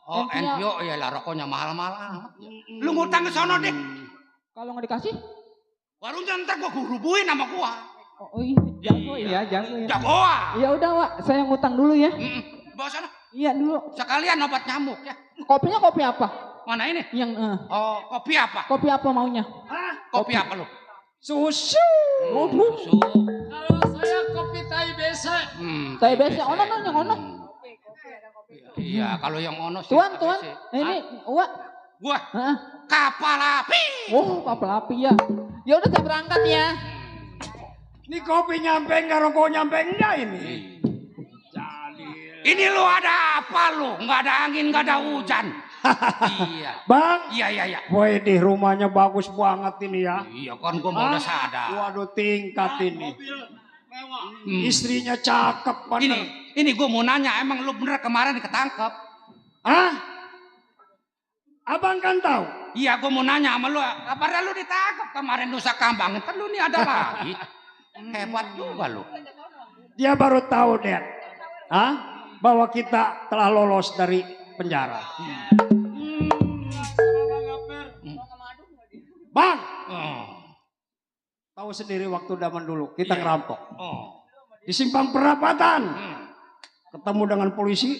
Oh NPO ya lah rokoknya mahal-mahal. Lu ngutang ke sono deh. Kalau nggak dikasih? Warungnya ntar gua rubuhin sama gua. Oh iya, jago ya, jago ya. Jagoan. Ya udah Wak, saya ngutang dulu ya. Bawa sana. Iya dulu. Sekalian obat nyamuk ya. Kopinya kopi apa? Mana ini? Yang Oh kopi apa? Kopi apa maunya? Kopi apa lu? Susu. Susu. Kalau saya kopi tai bese. Tai bese ono nang yang ono. Iya, kalau yang ono sih. Tuan, ini uak. Gua. Kapal api. Oh, kapal api ya. Ya udah saya berangkat ya. Ini kopi nyampe nggak, rokok nyampe enggak ini? Ini lu ada apa lu? Nggak ada angin, nggak ada hujan. Iya. Bang. Iya. Woi, di rumahnya bagus banget ini ya. Iya kan gua mau udah sadar. Waduh, tingkat ini. Istrinya cakep bener. Ini gua mau nanya, emang lu bener kemarin ketangkep? Hah? Abang kan tahu? Iya, gua mau nanya sama lu. Kabarnya lu ditangkap kemarin Nusa Kambangan. Kan lu nih ada lagi. Hebat juga lu. Dia baru tahu, Dad. Hah? Bahwa kita telah lolos dari penjara. Bang. Tahu sendiri waktu zaman dulu kita ngerampok. Di simpang perapatan. Ketemu dengan polisi.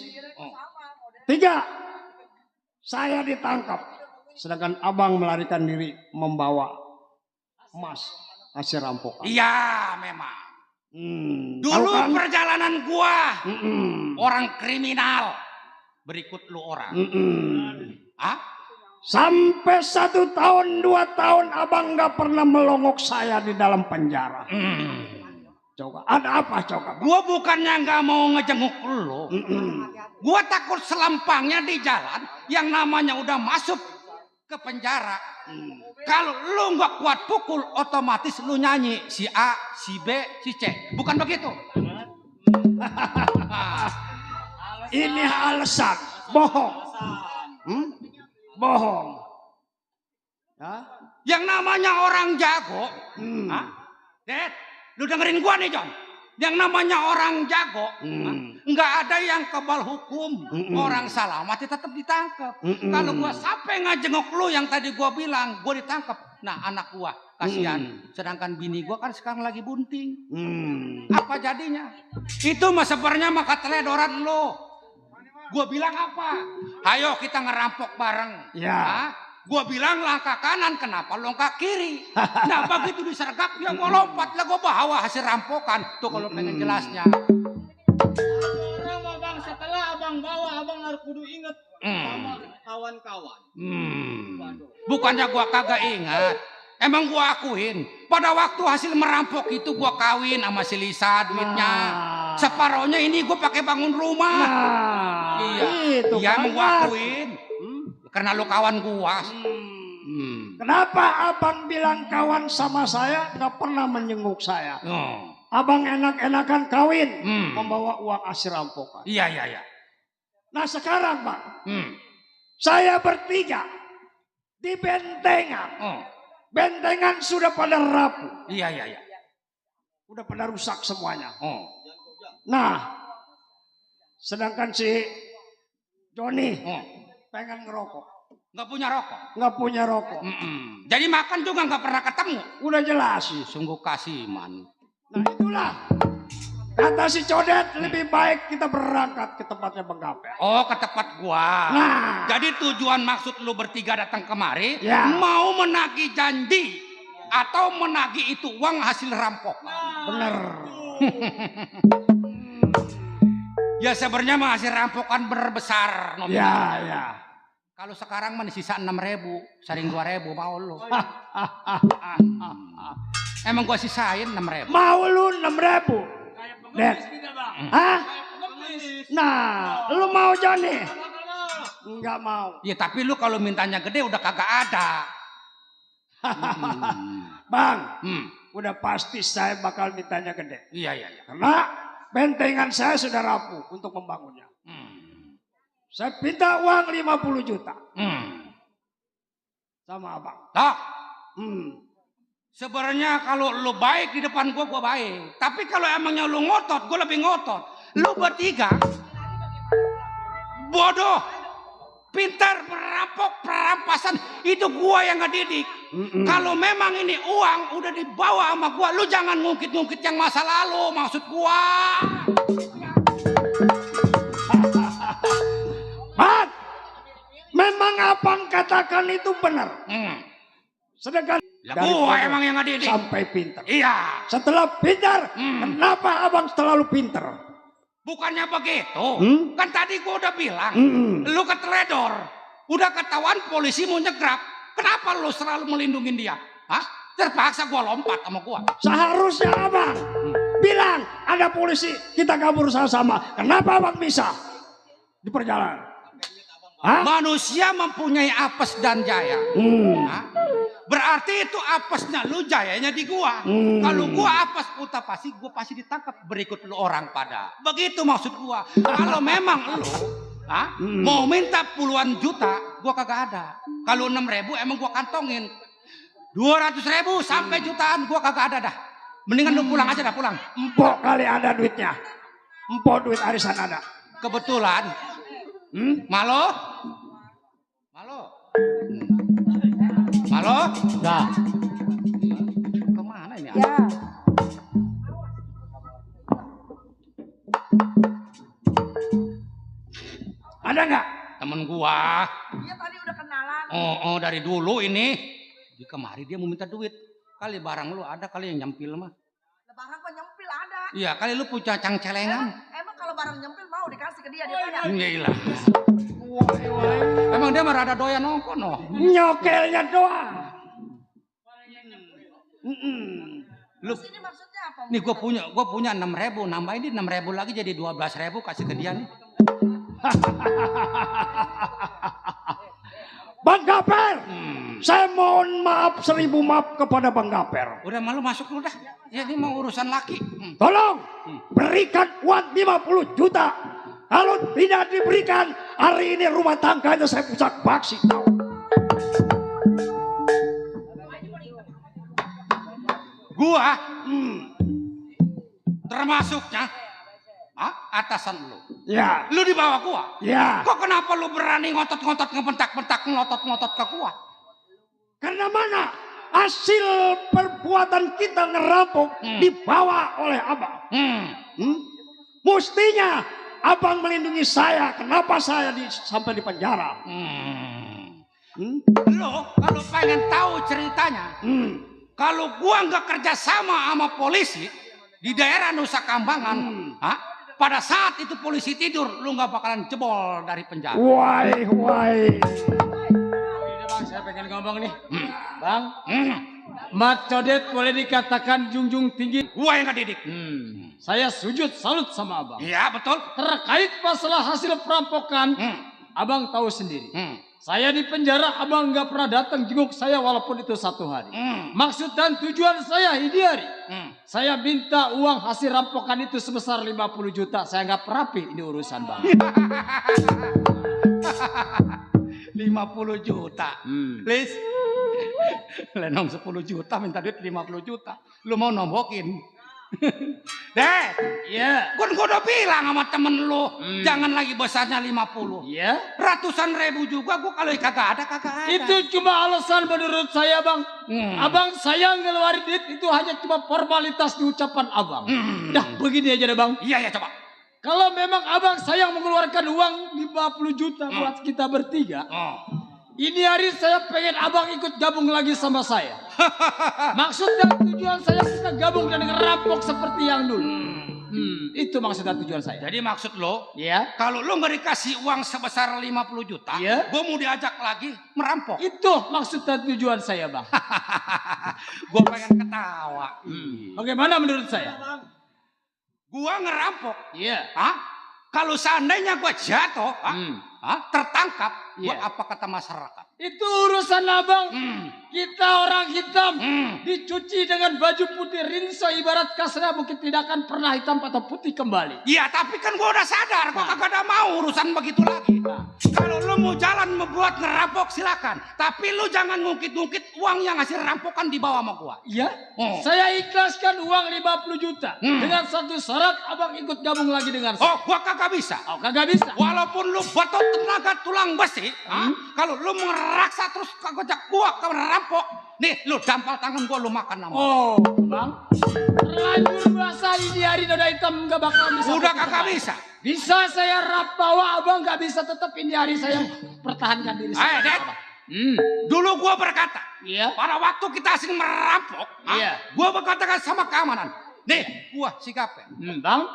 3. Saya ditangkap. Sedangkan abang melarikan diri membawa emas hasil rampokan. Iya, memang. Dulu kan, perjalanan gua orang kriminal, berikut lu orang. Sampai 1 tahun 2 tahun abang nggak pernah melongok saya di dalam penjara. Coba ada apa coba? Gua bukannya nggak mau ngejenguk lu. Gua takut selampangnya di jalan yang namanya udah masuk ke penjara. Kalau lu nggak kuat pukul, otomatis lu nyanyi si A, si B, si C. Bukan begitu? Ini alasan bohong. Bohong. Yang namanya orang jago. Dad, lu dengerin gua nih, John. Yang namanya orang jago, nggak ada yang kebal hukum. Orang salah mati tetap ditangkap. Kalau gua sampai ngajengok lu yang tadi gua bilang, gua ditangkap. Nah, anak gua kasihan. Sedangkan bini gua kan sekarang lagi bunting. Apa jadinya? Itu mah sebenarnya maka teledoran lu. Gua bilang apa? Ayo kita ngerampok bareng. Ya. Gua bilang langkah kanan, kenapa longkak kiri? Nah begitu disergap dia mau lompat lah, gua bawa hasil rampokan. Tuh kalau pengen jelasnya. Bang, setelah abang bawa, abang harus kudu inget sama kawan-kawan. Bukannya gua kagak ingat. Emang gua akuin. Pada waktu hasil merampok itu gua kawin sama si Lisa duitnya. Separohnya ini gua pakai bangun rumah. Iya, emang gua akuin. Karena lu kawan gua. Kenapa abang bilang kawan sama saya nggak pernah menyenguk saya? Abang enak-enakan kawin membawa uang hasil rampokan. Iya. Nah sekarang Bang, saya bertiga di bentengan. Bentengan sudah pada rapuh. Iya. Udah pada rusak semuanya. Nah, sedangkan si Joni pengen ngerokok. Nggak punya rokok? Nggak punya rokok. Jadi makan juga nggak pernah ketemu? Udah jelas. Sungguh kasihan. Nah itulah. Kata si Codet, lebih baik kita berangkat ke tempatnya Bang Gape. Oh, ke tempat gua. Nah. Jadi tujuan maksud lu bertiga datang kemari, ya, mau menagih janji atau menagih itu uang hasil rampokan. Bener. Ya sebenarnya mah hasil rampokan berbesar. Ya. Kalau sekarang mah sisa 6.000, saring 2.000 mau lu. Emang gua sisain 6.000. Mau lu 6.000? Dad. Hah? Nah, lu mau Johnny? Enggak mau. Ya tapi lu kalau mintanya gede udah kagak ada. Bang, udah pasti saya bakal mintanya gede. Iya. Karena bentengan saya sudah rapuh untuk membangunnya. Saya minta uang 50 juta. Sama abang. Tok. Sebenarnya kalau lu baik di depan gua baik. Tapi kalau emangnya lu ngotot, gua lebih ngotot. Lu bertiga bodoh, pintar, perampok, perampasan. Itu gua yang ngedidik. Kalau memang ini uang udah dibawa sama gua, lu jangan ngungkit-ngungkit yang masa lalu. Maksud gua. Mat, memang abang katakan itu benar. Sedangkan Lah gua emang yang ngedidik. Sampai pinter. Iya. Setelah pinter, kenapa abang selalu pinter? Bukannya begitu. Kan tadi gua udah bilang, lu keteledor. Udah ketahuan polisi mau nyegrap. Kenapa lu selalu melindungi dia? Hah? Terpaksa gua lompat sama gua. Seharusnya abang bilang ada polisi, kita kabur sama-sama. Kenapa abang bisa di perjalanan? Hah? Manusia mempunyai apes dan jaya. Hah? Berarti itu apesnya lu, jayanya di gua. Kalau gua apes putar pasti gua pasti ditangkap, berikut lu orang pada. Begitu maksud gua. Kalau memang lu mau minta puluhan juta, gua kagak ada. Kalau 6.000 emang gua kantongin. 200.000 sampai jutaan gua kagak ada dah. Mendingan lu pulang aja dah, pulang. Empok kali ada duitnya. Empok duit arisan ada. Kebetulan. Malo? Nah. Kemana ini? Ya. Ada nggak? Temen gua. Iya tadi udah kenalan. Oh, dari dulu ini. Di kemari dia mau minta duit. Kali barang lu ada, kali yang nyempil mah. Barang kok nyempil ada. Iya, kali lu punya cang-celengan. Emang kalau barang nyempil mau dikasih ke dia tanya. Iya. Emang dia mah rada doyan nongkon noh. Nyokelnya doang. Lu ini maksudnya apa? Nih gua punya 6.000, nambahin di 6.000 lagi jadi 12.000 kasih ke dia nih. Bang Gaper, saya mohon maaf 1000 maaf kepada Bang Gaper. Udah malu masuk lu dah. Ya ini mau urusan laki. Tolong berikan uang 50 juta. Kalau tidak diberikan, hari ini rumah tangganya saya pucat baksi. Gua termasuknya atasan lu. Ya. Lu di bawah gua. Ya. Kok kenapa lu berani ngotot-ngotot ngebentak-bentak ngotot-ngotot ke gua? Karena mana hasil perbuatan kita ngerampok dibawa oleh abang. Mestinya abang melindungi saya. Kenapa saya sampai di penjara? Lu kalau pengen tahu ceritanya, kalau gua nggak kerja sama polisi di daerah Nusa Kambangan, pada saat itu polisi tidur, lu nggak bakalan jebol dari penjara. Wai. Bang, saya pengen ngomong nih. Bang, Mat Codet boleh dikatakan junjung tinggi. Gua yang ngedidik. Saya sujud salut sama abang. Iya betul. Terkait masalah hasil perampokan, abang tahu sendiri. Saya di penjara, abang nggak pernah datang jenguk saya walaupun itu 1 hari. Maksud dan tujuan saya ini hari. Saya minta uang hasil rampokan itu sebesar 50 juta. Saya nggak perapi ini urusan bang. 50 juta. Please. Lenong 10 juta minta duit 50 juta. Lu mau nombokin? Deh, gua udah bilang sama temen lu, jangan lagi besarnya 50. Ratusan ribu juga gua kalau kagak ada. Itu cuma alasan menurut saya bang. Abang saya ngeluarin duit itu hanya cuma formalitas di ucapan abang. Dah begini aja deh bang. Iya coba. Kalau memang abang sayang mengeluarkan uang 50 juta buat kita bertiga. Ini hari saya pengen abang ikut gabung lagi sama saya. Maksud dan tujuan saya kita gabung dan ngerampok seperti yang dulu. Itu maksud dan tujuan saya. Jadi maksud lo, kalau lo nggak dikasih uang sebesar 50 juta, gue mau diajak lagi merampok. Itu maksud dan tujuan saya bang. Gue pengen ketawa. Bagaimana menurut saya? Gue ngerampok. Kalau seandainya gue jatuh, tertangkap, buat apa kata masyarakat? Itu urusan abang. Kita orang hitam dicuci dengan baju putih rinso, ibarat kasarnya mungkin tidak akan pernah hitam atau putih kembali. Iya, tapi kan gua udah sadar, gua kagak ada mau urusan begitu lagi. Kalau lu mau jalan membuat ngerampok silakan, tapi lu jangan ngungkit-ngungkit uang yang hasil rampokan dibawa sama gua. Iya. Saya ikhlaskan uang 50 juta dengan satu syarat, abang ikut gabung lagi dengan saya. Gua kagak bisa. Kagak bisa. Walaupun lu betot tenaga tulang besi, kalau lu ngeraksa terus kagak gua ke rampok, nih lu dampal tangan gua lu makan nama. Bang, terlanjur bahasa ini hari noda hitam gak bakal bisa. Udah kagak bisa. Bisa saya bawa abang gak bisa, tetap ini hari saya pertahankan diri saya. Dulu gua berkata, pada waktu kita asing merampok, gua berkatakan sama keamanan, nih, gua sikapnya. Bang,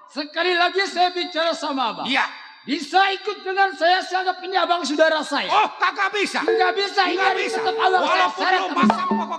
sekali lagi saya bicara sama abang. Iya. Bisa ikut dengan saya anggap ini abang saudara saya. Oh, kagak bisa. Enggak bisa, ini tetap abang saya. Walaupun lu masa pokok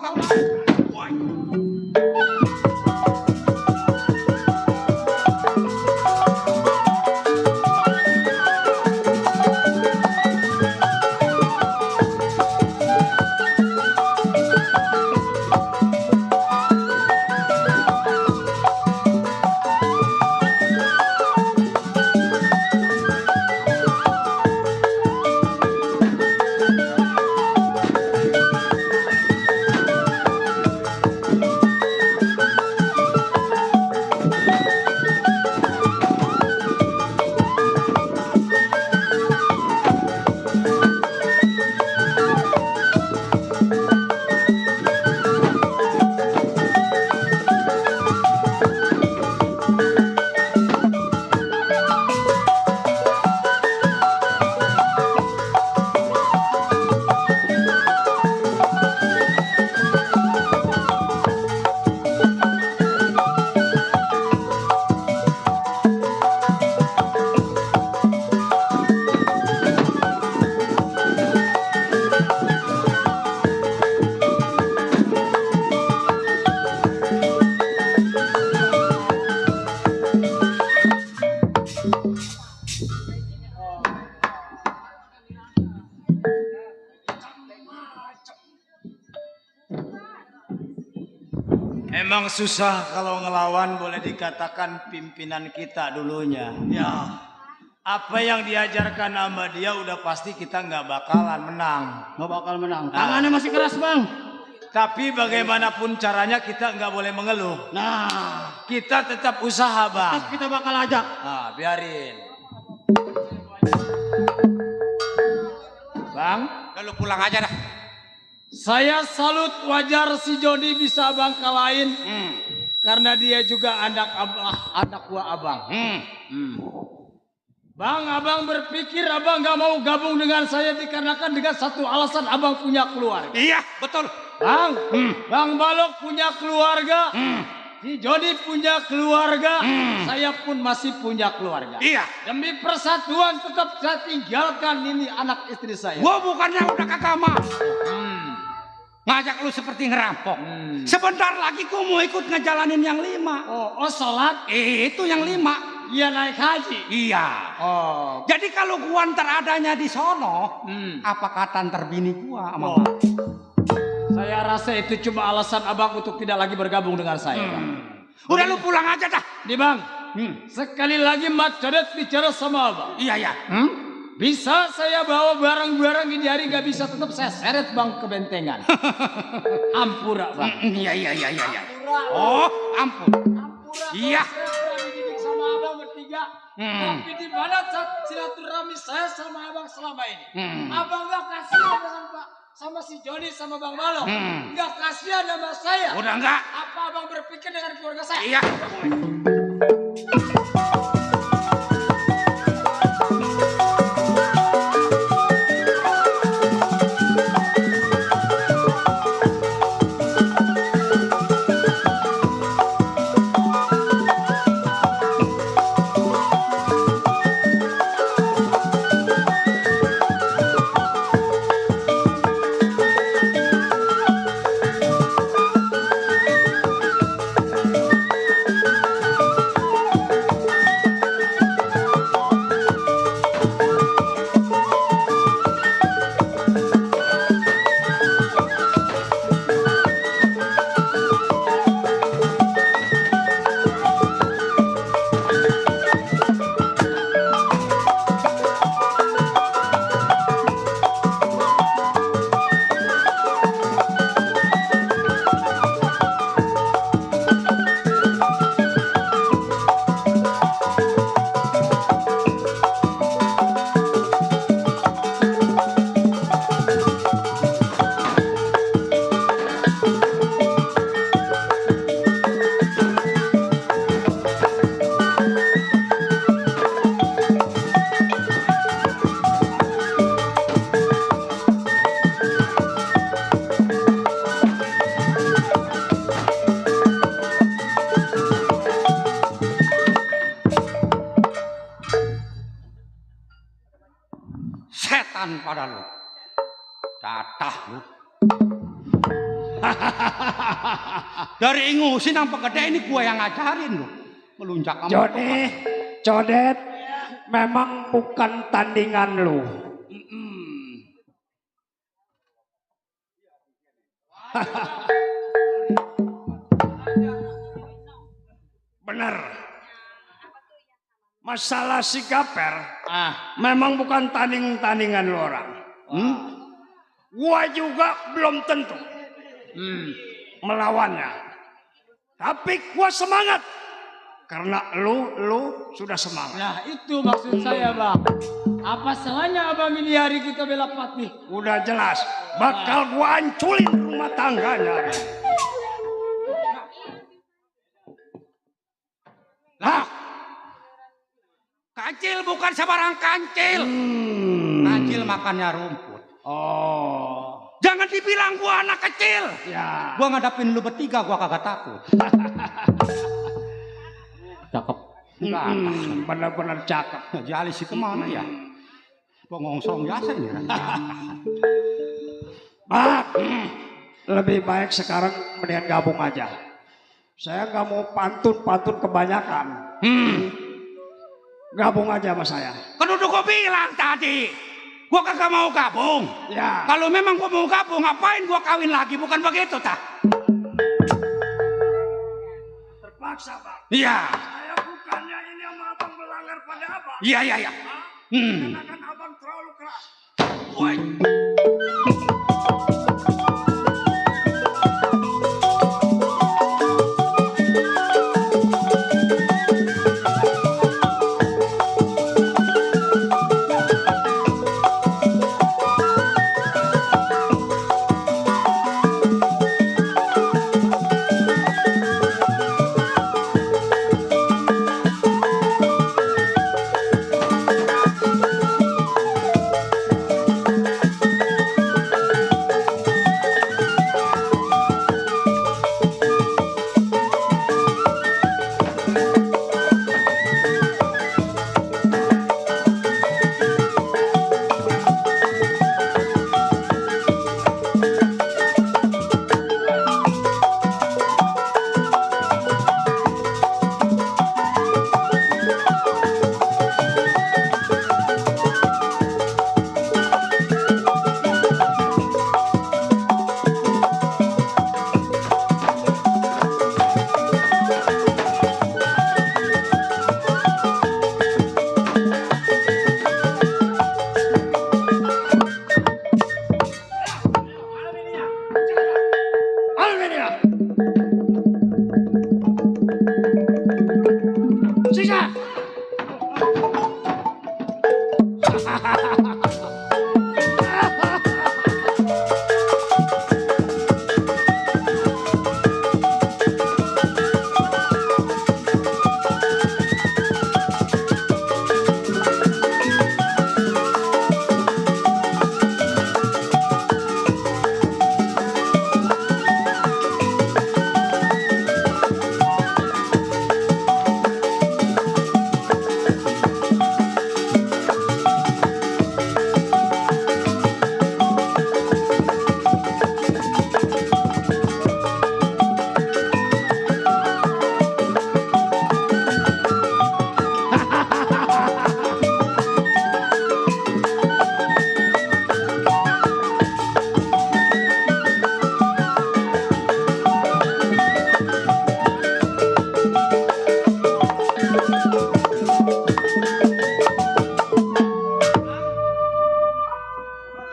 Emang susah kalau ngelawan, boleh dikatakan pimpinan kita dulunya. Ya, apa yang diajarkan sama dia udah pasti kita nggak bakalan menang. Nggak bakal menang. Tangannya masih keras, Bang. Tapi bagaimanapun caranya kita nggak boleh mengeluh. Nah, kita tetap usaha, Bang. tetap kita bakal ajak. Nah, biarin. Bang, lalu pulang aja dah. Saya salut, wajar si Jody bisa abang kalahin. Karena dia juga anak buah abang. Bang, abang berpikir abang gak mau gabung dengan saya dikarenakan dengan satu alasan abang punya keluarga. Iya, betul. Bang, Bang Balok punya keluarga. Si Jody punya keluarga. Saya pun masih punya keluarga. Iya. Demi persatuan tetap saya tinggalkan ini anak istri saya. Gua bukannya udah kagak mau. Ngajak lu seperti ngerampok. Sebentar lagi gua mau ikut ngejalanin yang 5. Oh, sholat? Itu yang 5. Iya, naik haji. Iya. Oh. Jadi kalau gua ntar adanya di sono, apa kata ntar bini gua sama Bang? Saya rasa itu cuma alasan abang untuk tidak lagi bergabung dengan saya. Udah lu pulang aja dah. Nih Bang, sekali lagi Mat Cadet bicara sama abang. Iya, iya. Bisa saya bawa barang-barang ini hari nggak bisa, tetap saya seret Bang ke bentengan. Ampura Bang. Iya. Oh, ampun. Iya. Dididik sama abang bertiga. Tapi di mana silaturahmi saya sama abang selama ini? Abang nggak kasihan dengan Pak sama si Joni sama Bang Balok. Nggak kasihan sama saya. Udah enggak. Apa abang berpikir dengan keluarga saya? Iya. setan pada lu. Catah lu. Dari ingusin yang pegede ini gua yang ngajarin lu. Melunjak kamu. Joni, Codet, memang bukan tandingan lu. Bener. Masalah si Gaper, memang bukan tandingan lu orang. Gua juga belum tentu melawannya. Tapi gua semangat karena lu sudah semangat. Nah itu maksud saya bang. Apa salahnya abang ini hari kita bela Patih? Udah jelas, bakal gua hanculin rumah tangganya. Lah, kancil bukan sembarang kancil. Kancil makannya rumput. Oh. Jangan dibilang gua anak kecil. Ya. Gua ngadapin lu bertiga, gua kagak takut. Cakep. Benar-benar cakep. Jalis itu mana ya? Pengongsong biasa ini. Mak, lebih baik sekarang mendingan gabung aja. Saya nggak mau pantun kebanyakan. Gabung aja sama saya. Kan udah gua bilang tadi, gua kagak mau gabung. Ya. Kalau memang gua mau gabung, ngapain gua kawin lagi? Bukan begitu, tak? Terpaksa, Bang. Iya. Saya bukannya ini sama abang melanggar pada abang. Iya. Karena kan abang terlalu keras. Woi.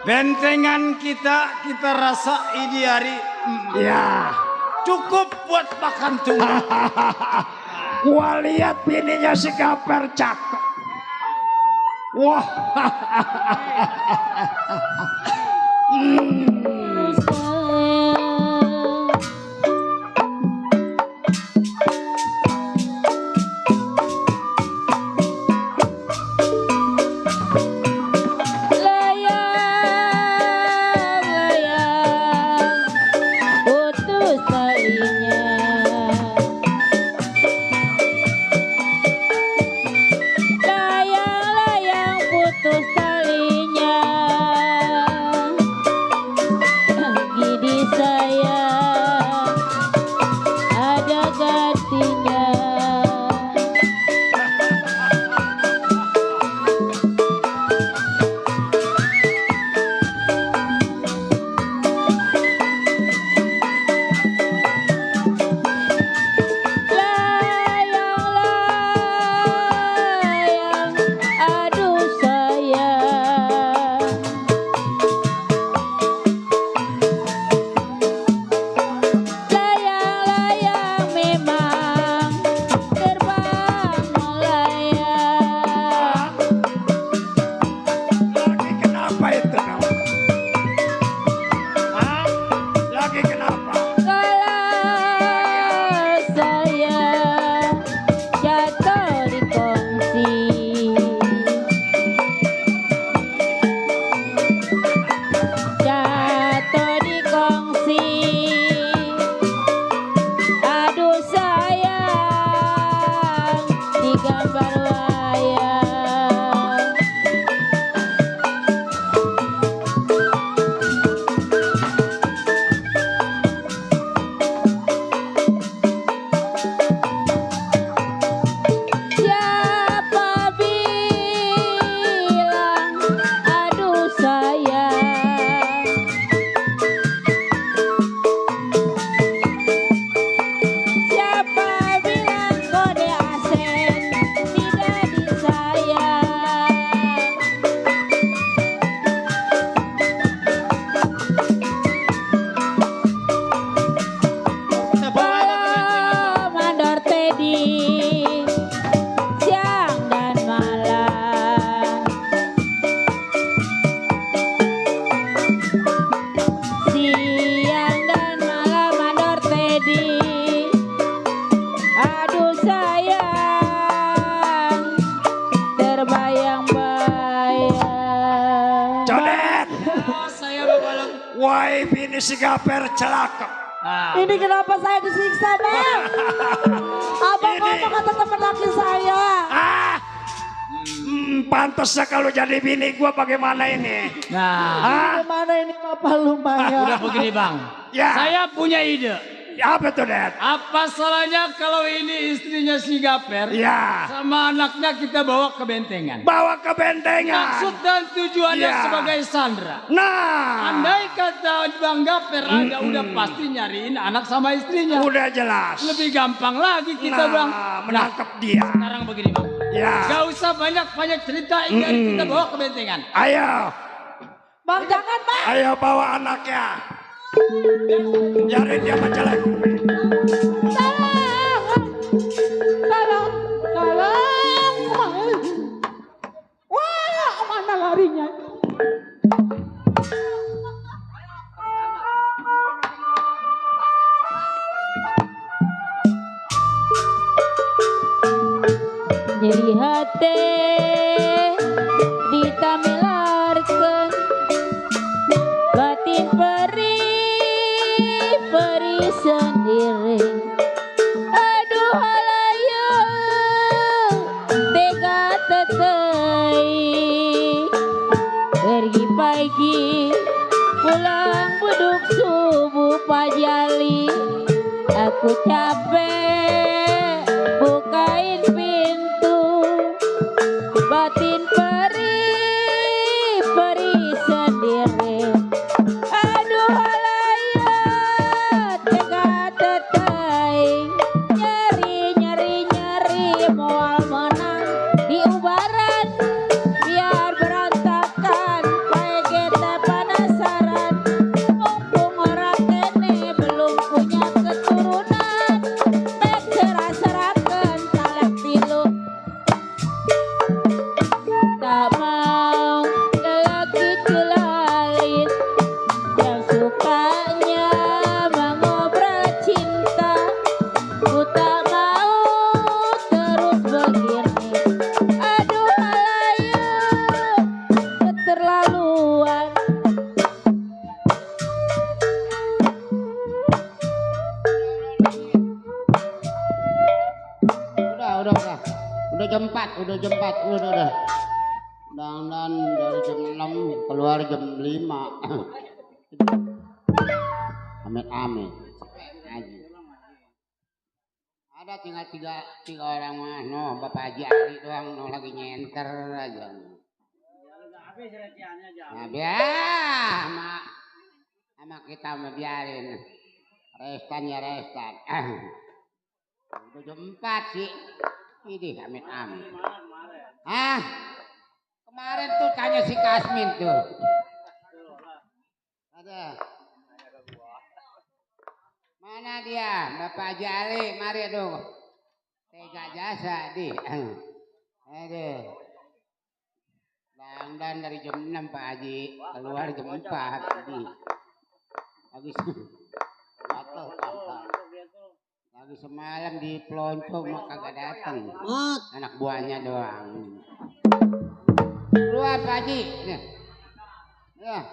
Bentengan kita rasa ini hari ya cukup buat makan tuna. Gua lihat bininya si Gaper cakep. Wah. Layang-layang putus talinya. Wahai bini si Gaper celaka. Ini kenapa saya disiksa, Bang? Abang ngomong kata teman laki saya. Pantasnya kalau jadi bini gua bagaimana ini? Nah, bagaimana ini Bapak lumayan? udah begini Bang. Ya. Saya punya ide. Apa tuh, Dad? Apa salahnya kalau ini istrinya si Gaper? Ya. Sama anaknya kita bawa ke bentengan. Bawa ke bentengan. Maksud dan tujuannya Ya. sebagai Sandra. Nah. Andai kata Bang Gaper ada, udah pasti nyariin anak sama istrinya. Udah jelas. Lebih gampang lagi kita Bang. Menangkap dia. Sekarang begini Bang. Ya. Gak usah banyak-banyak cerita, ini kita bawa ke bentengan. Ayo. Bang jangan Bang. Ayo bawa anaknya. Biarin dia menjelek. Tolong. Wah, mana larinya? Nyeri hati ditamilarkeun batin peri sendiri. Aduh halayang tega tetei pergi pagi pulang buduk subuh pajali. Aku capek bukain pintu batin peri sendiri. Aduh halayat tega tetei nyeri moal menang diubaran biar berantakan pae kita penasaran mumpung orang kene belum punya keturunan mek serah-serahkeun talak tilu. Tak mau lelaki celalit yang sukanya mengobrol cinta. Ku tak mau terus begini. Aduh halayang keterlaluan. Udah jam 4, udah. Dan dari jam 6 keluar jam 5. Amit-amit. Ada tinggal tiga orang mah, no Bapak Haji Ali doang, no lagi nyenter aja. Nah, biar sama kita mah biarin. Restan. Udah jam 4 sih. Ini amit-amit. Kemarin tuh tanya si Kasmin tuh. Ada. Mana dia? Bapak Haji Ali, mari aduh. Tega jasa di. Aduh. Dandan dari jam 6 Pak Haji, keluar jam 4 tadi. Habis gatel kakak. Lagi semalam di pelonco mau kagak datang. Anak buahnya doang. Keluar Pak Haji. Ya.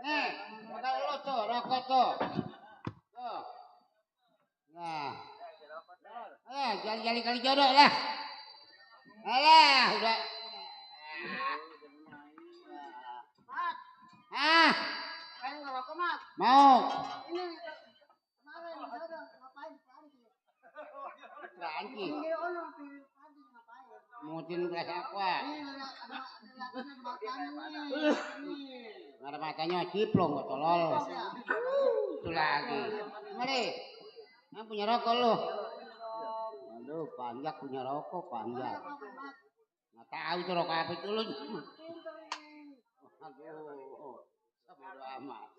Nih, modal lo tuh, rokok tuh. Tuh. Nah. Jali-jali kali jodoh lah. Alah, udah. Pengen ngerokok, Mak? Mau. Ini kemarin jodoh ngapain Panji? Panji. Ini ono Panji ngapain? Mutin gelas aqua. Nggak ada matanya ciplong kok tolol. Itu lagi. Mari. Yang punya rokok lu. Aduh, Panjak punya rokok, Panjak. Nggak tahu tuh rokok apa itu lu. Aduh, bodo amat.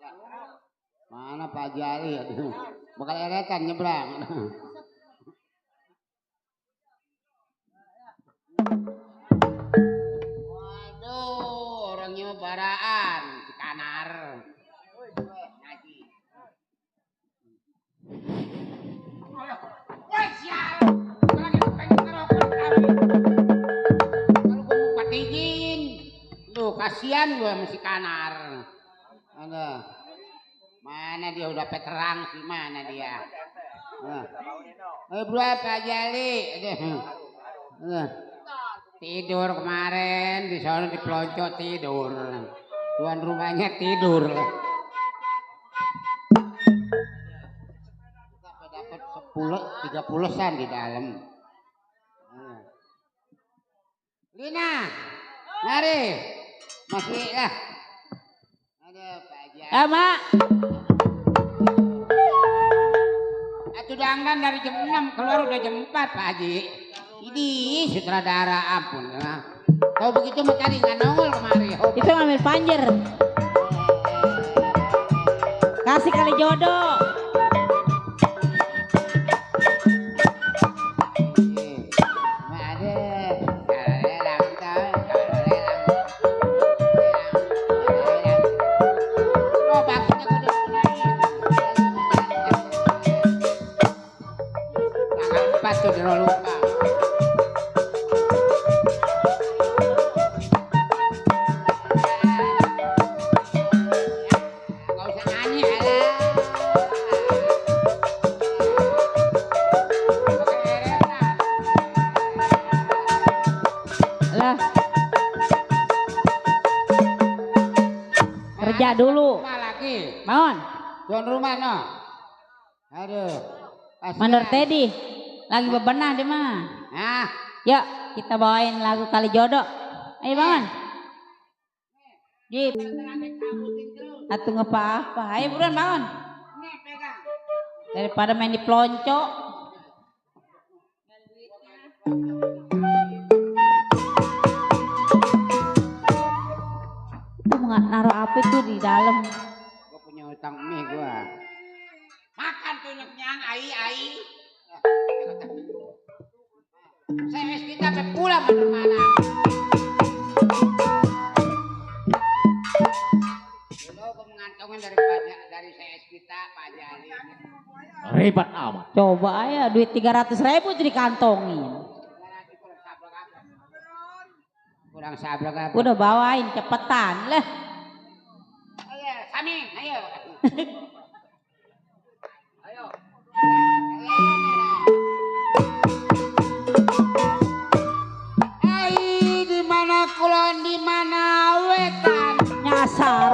Mana Pak Jali? Aduh, bakal eretan nyebrang. Waduh, orangnya baraan, si Kanar. Tuh kasihan gue mesti kanar. Aduh. Mana dia udah peterang sih, mana dia? Berapa Jali? Aduh. Tidur kemarin di sana di pelonco tidur. Tuan rumahnya tidur. Dapat 30-an di dalam. Lina, mari. Masih lah. Ada Pak Jali. Mak. Atuh dangdan dari jam 6 keluar udah jam 4 Pak Haji. Ini sutradara ampun. Kalau begitu mah tadi nggak nongol kemari. Itu ngambil panjer. Kasih kali jodoh. Kerja dulu. Mohon. Tuan rumah no. Aduh. Mandor Teddy lagi bebenah deh mah. Nah, yuk kita bawain lagu Kali Jodoh. Ayo bangun. Jip. Atuh ngapa-apa. Ayo buruan bangun. Daripada main di pelonco. Naruh apa itu di dalam? Gue punya utang mie gue. Makan tuh nyang ai. Saya kita sampai pulang mana? Dulu gue mengantongin dari CS kita Pak Jali. Ribet amat. Coba ya duit 300.000 jadi kantongin. Kurang sabar kan? Udah bawain cepetan lah. Ayo, Sami, ayo. Ayo. Hai, di mana kulon, di mana wetan? Nyasar.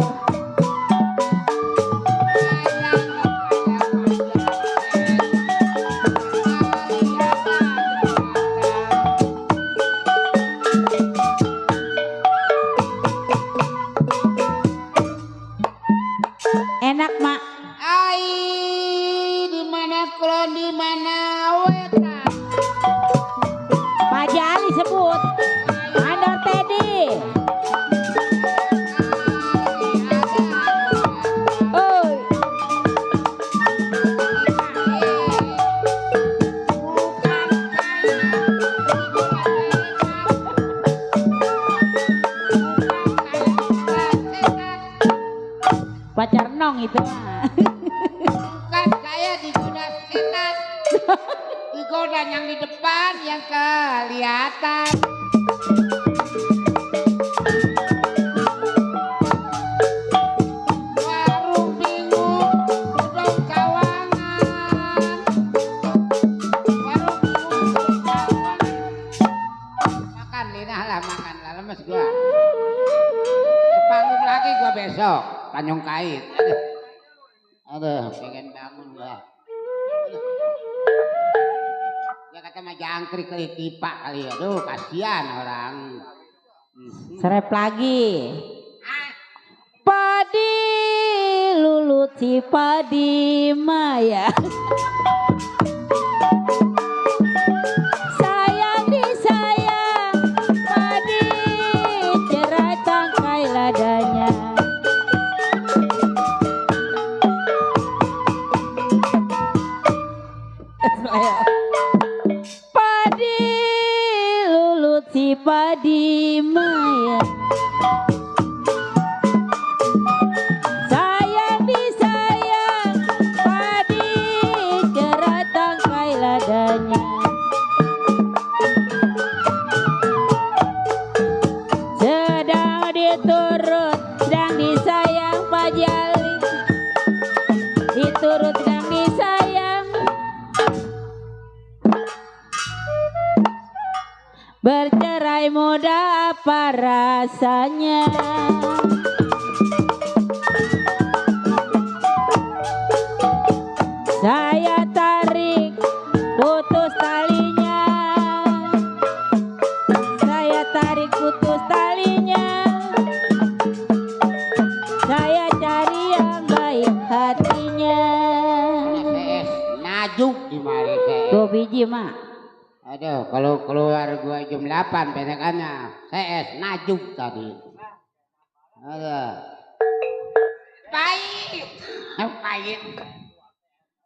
Enak mak. Ai, di mana kulon, di mana wetan? Pak Jali sebut. Mandor Teddy. Oi. Pacar nong itu mah. Bukan saya digoda setan. Digoda yang di depan yang kelihatan. Warung bingung, duduk kawangan. Warung bingung, kawangan. Makan Lina lah, makan lah, lemes gua. Sepanggung lagi gua besok. Tanjung Kait. Aduh, pengen bangun gua. Dia kata mah jangkrik kali tipak kali. Aduh, kasihan orang. Serep lagi. Padi lulut si padi maya. Sayang disayang padi cerah tangkai ladanya. Padi lulut si padi maya. Sayang disayang padi cerah mau diturut dan disayang Pak Jali, diturut dan disayang, bercerai muda apa rasanya? Saya tarik putus talinya, saya tarik putus talinya, saya cari yang baik hatinya. Najuk di mari saya. 2 biji mak. Aduh, kalau keluar gua jam 8 penekannya. CS najuk tadi. Aduh. Pahit. Pahit.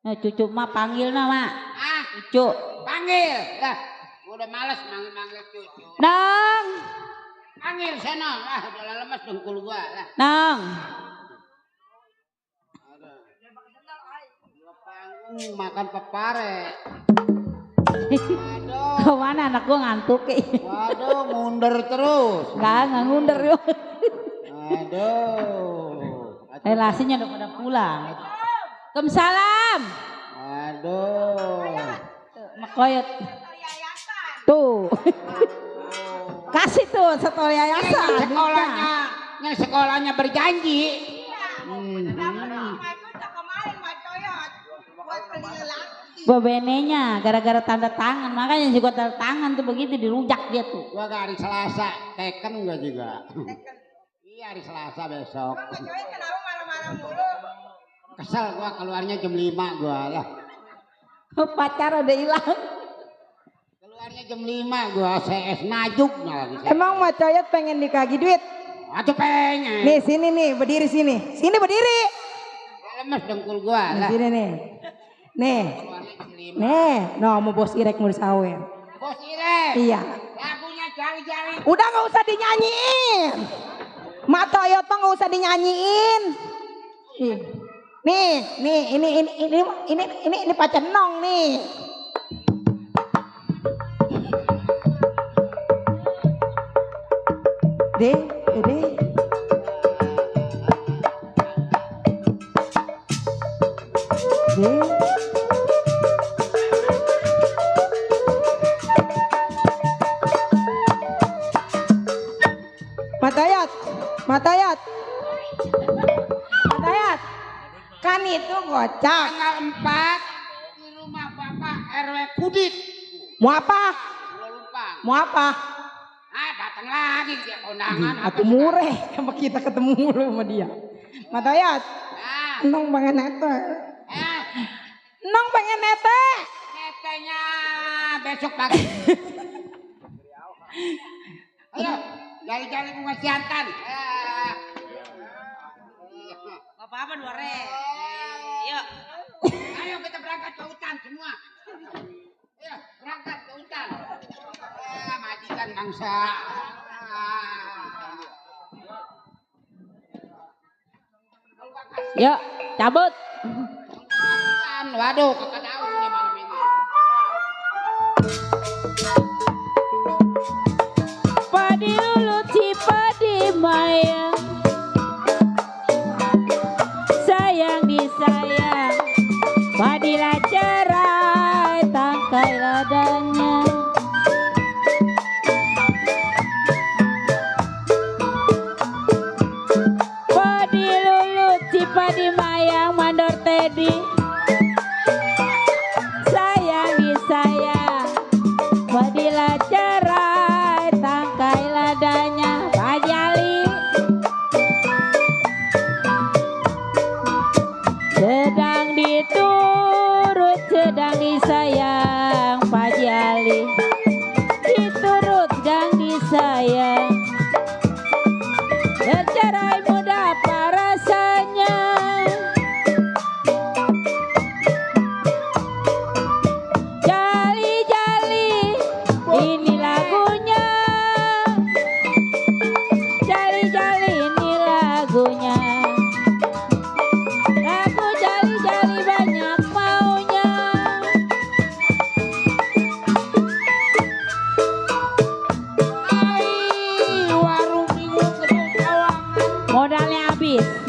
Nah, cucu mak panggil nama. Ah, cucu. Panggil. Lah, udah males manggil cucu. Nong. Panggil sana. Ah, udah lemes dengkul gua lah. Nong. Gua panggung makan pepare. Kemana anak gua ngantuk ya? Waduh, ngunder terus. Nggak ngunder yuk. Aduh. Relasinya udah pada pulang. Waalaikumsalam. Aduh. Makoyot. Tuh. Kasih tuh satu yayasan. Yang sekolahnya berjanji. Bebenenya gara-gara tanda tangan, makanya juga tanda tangan tuh begitu dirujak dia tuh. Gua hari Selasa teken gua juga. Iya hari Selasa besok. Kesel gua keluarnya jam 5 gua lah. Pacar udah hilang. Keluarnya jam 5 gua CS najuk lagi. Emang Mak Coyot pengen dikasih duit? Atuh pengen. Nih sini nih berdiri sini. Sini berdiri. Lemes dengkul gua lah. Sini nih. Nih. Nih, no mau bos Irek mau disawer. Bos Irek. Iya. Lagunya jari-jari. Udah nggak usah dinyanyiin. Mak Coyot mah nggak usah dinyanyiin. Nih, ini pacar Nong nih. Deh. Matayat. Kan itu gocak. Tanggal 4 di rumah Bapak RW Kudit. Mau apa? Mau apa? Ah, datang lagi dia kondangan. Aku mureh sama kita ketemu mulu sama dia. Matayat. Nong pengen nete. Nong pengen nete. Netenya besok pagi. Ayo, jali-jali bunga siantan. Apa-apa 2 rek. Yuk. Ayo kita berangkat ke hutan semua. Ayo, berangkat ke hutan. Majikan bangsa. Yuk, cabut. Waduh, kakak daun nih malam ini. Padi lulu padi mayang, sayang disayang, padilah cerai tangkai ladanya. Padi lulu padi mayang mandor tedi, sayang disayang, padilah cerai tangkai ladanya. Pak Jali sedang diturut, sedang disayang. Pak Jali diturut dan disayang, bercerai muda apa rasanya? Jali-jali ini lagunya, jali-jali ini lagunya, lagu jali-jali banyak maunya. Warung minggu gedung habis.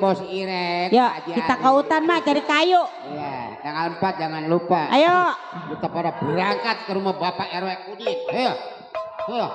Bos Irek. Yuk, kita ke hutan mah cari kayu. Iya, tanggal 4 jangan lupa. Ayo. Kita pada berangkat ke rumah Bapak RW Kudit. Ayo. Ayo.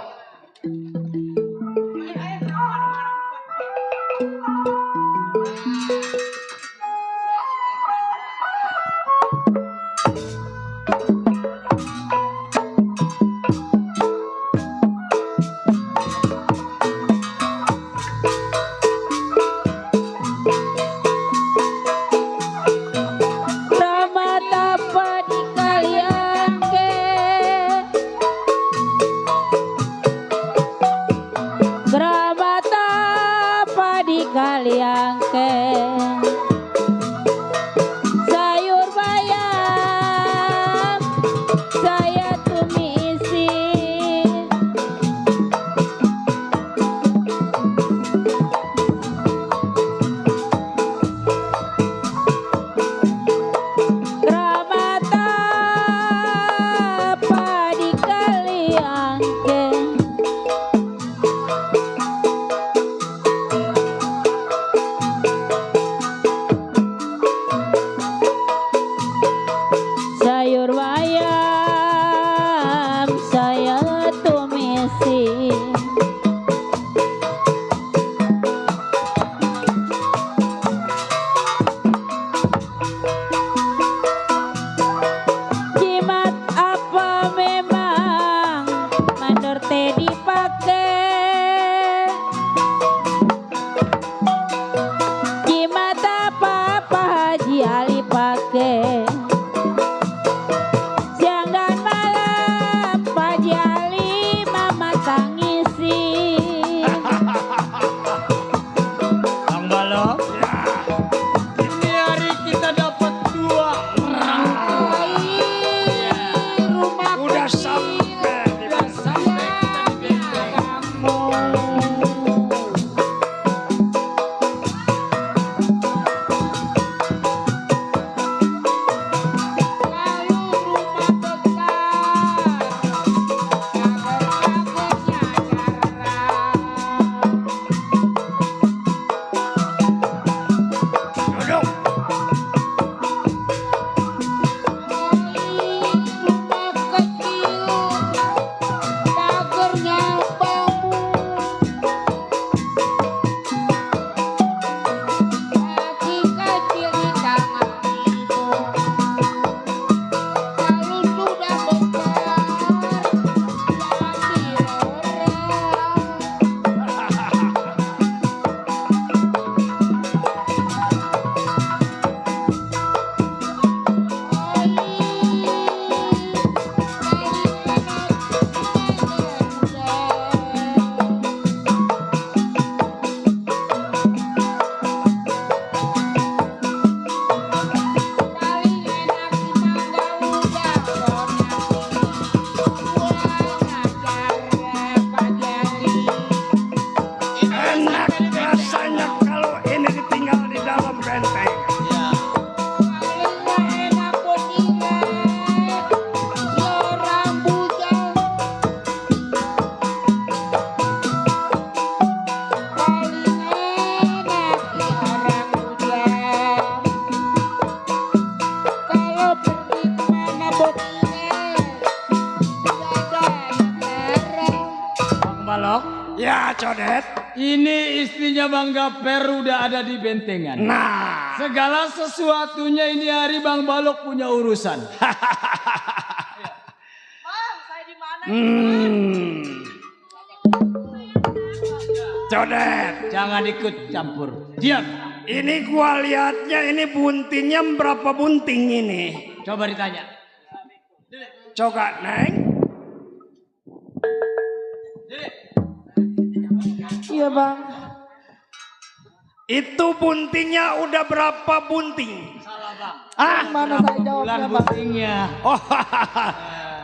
Ya Codet. Ini istrinya Bang Gaper udah ada di bentengan. Nah. Segala sesuatunya ini hari Bang Balok punya urusan. Bang, saya di mana? Codet. Jangan ikut campur. Diam. Ini gua lihatnya ini buntingnya berapa bunting ini? Coba ditanya. Coba Neng. Iya Bang. Itu buntingnya udah berapa bunting? Salah Bang. Mana saya jawabnya Bang? Buntingnya. Oh,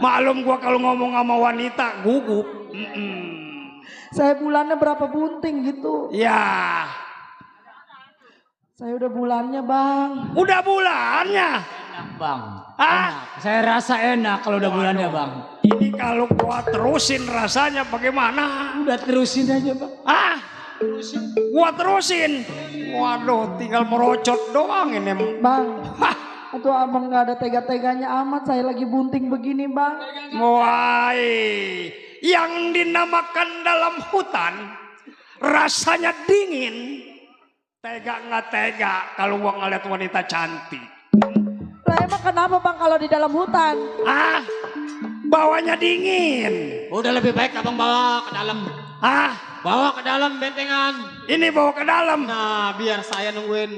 maklum gua kalau ngomong sama wanita gugup. Saya bulannya berapa bunting gitu? Ya. Saya udah bulannya Bang. Udah bulannya? Enak Bang. Ah, saya rasa enak kalau udah bulannya Bang. Ini kalau gua terusin rasanya bagaimana? Udah terusin aja Bang. Ah, terusin. Gua terusin. Waduh, tinggal merocot doang ini Bang. Atau abang nggak ada tega-teganya amat, saya lagi bunting begini Bang. Wah, yang dinamakan dalam hutan rasanya dingin. Tega nggak tega kalau gua ngeliat wanita cantik. Lah emang kenapa Bang kalau di dalam hutan? Ah, bawanya dingin. Udah lebih baik abang bawa ke dalam. Ah, bawa ke dalam bentengan. Ini bawa ke dalam. Nah, biar saya nungguin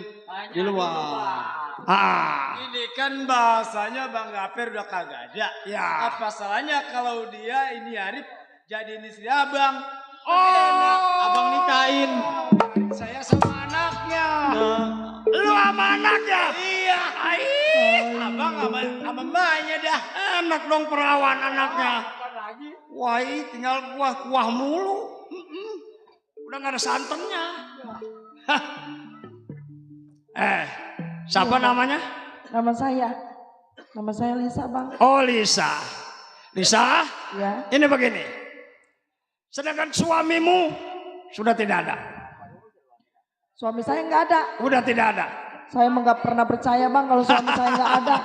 di luar. Ah. Ini kan bahasanya Bang Gaper udah kagak ada. Ya. Apa salahnya kalau dia ini Arif jadi istri abang? Oh, abang nikahin. Saya sama anaknya. Lu sama anaknya? Iya. Abang sama mbaknya dah. Enak dong perawan anaknya. Wah, tinggal kuah mulu. Udah gak ada santannya. Siapa namanya? Nama saya Lisa Bang. Oh Lisa. Lisa? Ya. Ini begini. Sedangkan suamimu sudah tidak ada. Suami saya nggak ada. Udah tidak ada. Saya emang nggak pernah percaya Bang kalau suami saya nggak ada.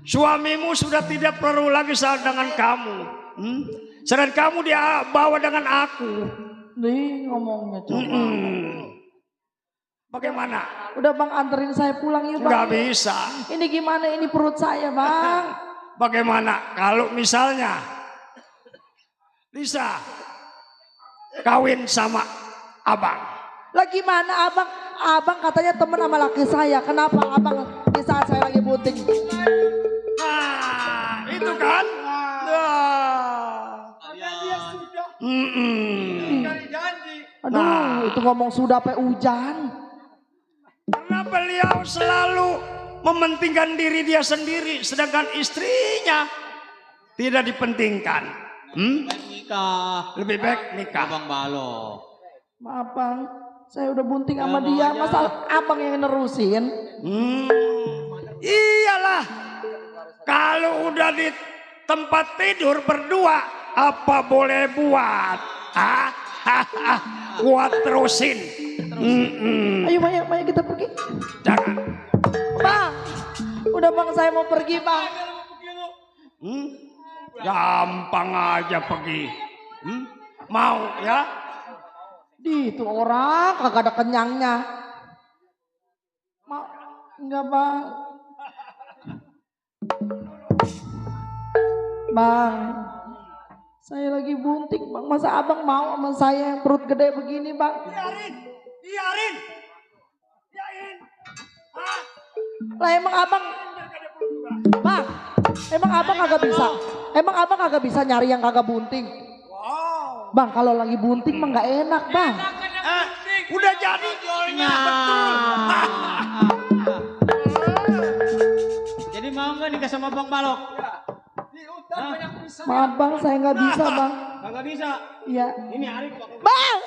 Suamimu sudah tidak perlu lagi dengan kamu. Sedangkan kamu dia bawa dengan aku. Nih ngomongnya coba. Bagaimana? Udah Bang anterin saya pulang yuk Bang. Nggak bisa. Ini gimana ini perut saya Bang. Bagaimana kalau misalnya Lisa kawin sama abang? Lah gimana abang? Abang katanya temen sama laki saya. Kenapa abang di saat saya lagi bunting? Nah itu kan. Aduh itu ngomong sudah sampai hujan. Karena beliau selalu mementingkan diri dia sendiri. Sedangkan istrinya tidak dipentingkan. Lebih baik nikah. Abang Balok. Maaf Bang, saya udah bunting sama dia. Masa abang yang nerusin? Iyalah. Kalau udah di tempat tidur berdua, apa boleh buat? Buat terusin. Ayo Maya kita pergi. Jangan. Bang, udah Bang saya mau pergi Bang. Gampang aja pergi. Mau ya? Di itu orang kagak ada kenyangnya. Mau enggak Bang? Bang, saya lagi bunting Bang. Masa abang mau sama saya yang perut gede begini Bang? Biarin. Lah emang abang, Bang, emang abang kagak bisa nyari yang kagak bunting. Bang kalau lagi bunting mah nggak enak Bang. Udah jadi jualnya betul. Jadi mau nggak nikah sama Bang Balok? Maaf Bang, saya nggak bisa Bang. Nggak bisa? Iya. Ini Arif. Bang.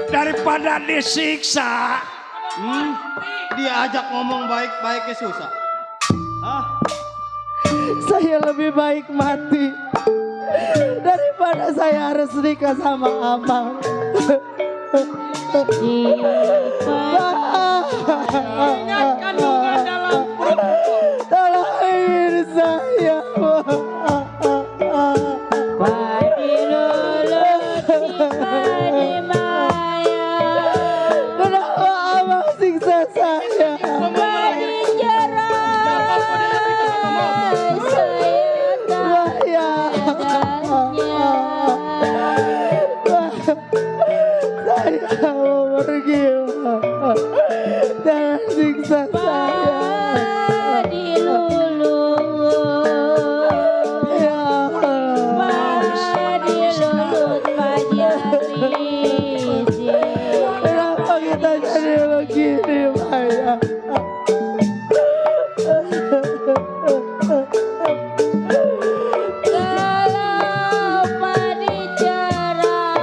Daripada disiksa, diajak ngomong baik-baiknya susah. Saya lebih baik mati daripada saya harus nikah sama abang. Ingat kandungan dalam perut. Tolongin saya. Padi lulut padi maya. Kenapa abang siksa saya? Padi jerah saya saya mau pergi. Jangan siksa saya. Padi lulut padi lulut padi risi. Kenapa kita jadi begini, Maya? Kalau padi cerah,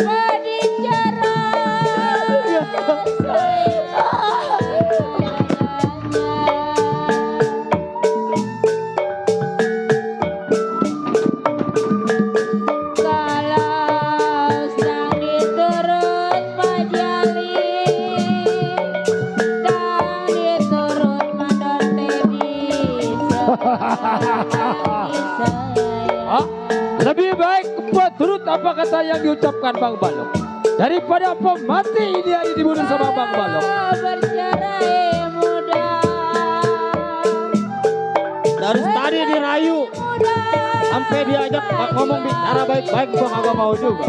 padi kalau sedang diturut pajali, sedang diturut mandor Lebih baik buat turut apa kata yang diucapkan Bang Balok daripada pemati ini hari dibunuh sama Bang Balok. bercerai muda. Dari tadi dirayu sampai diajak ngomong bicara baik-baik gua kagak mau juga.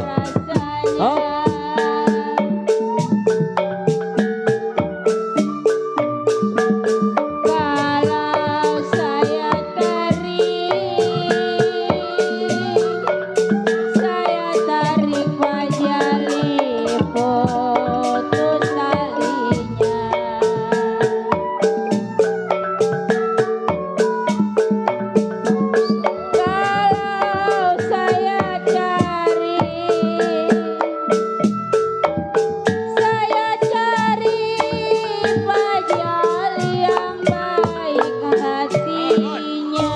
Kalau saya tarik pajali putus talinya. Kalau saya cari pajali yang baik hatinya.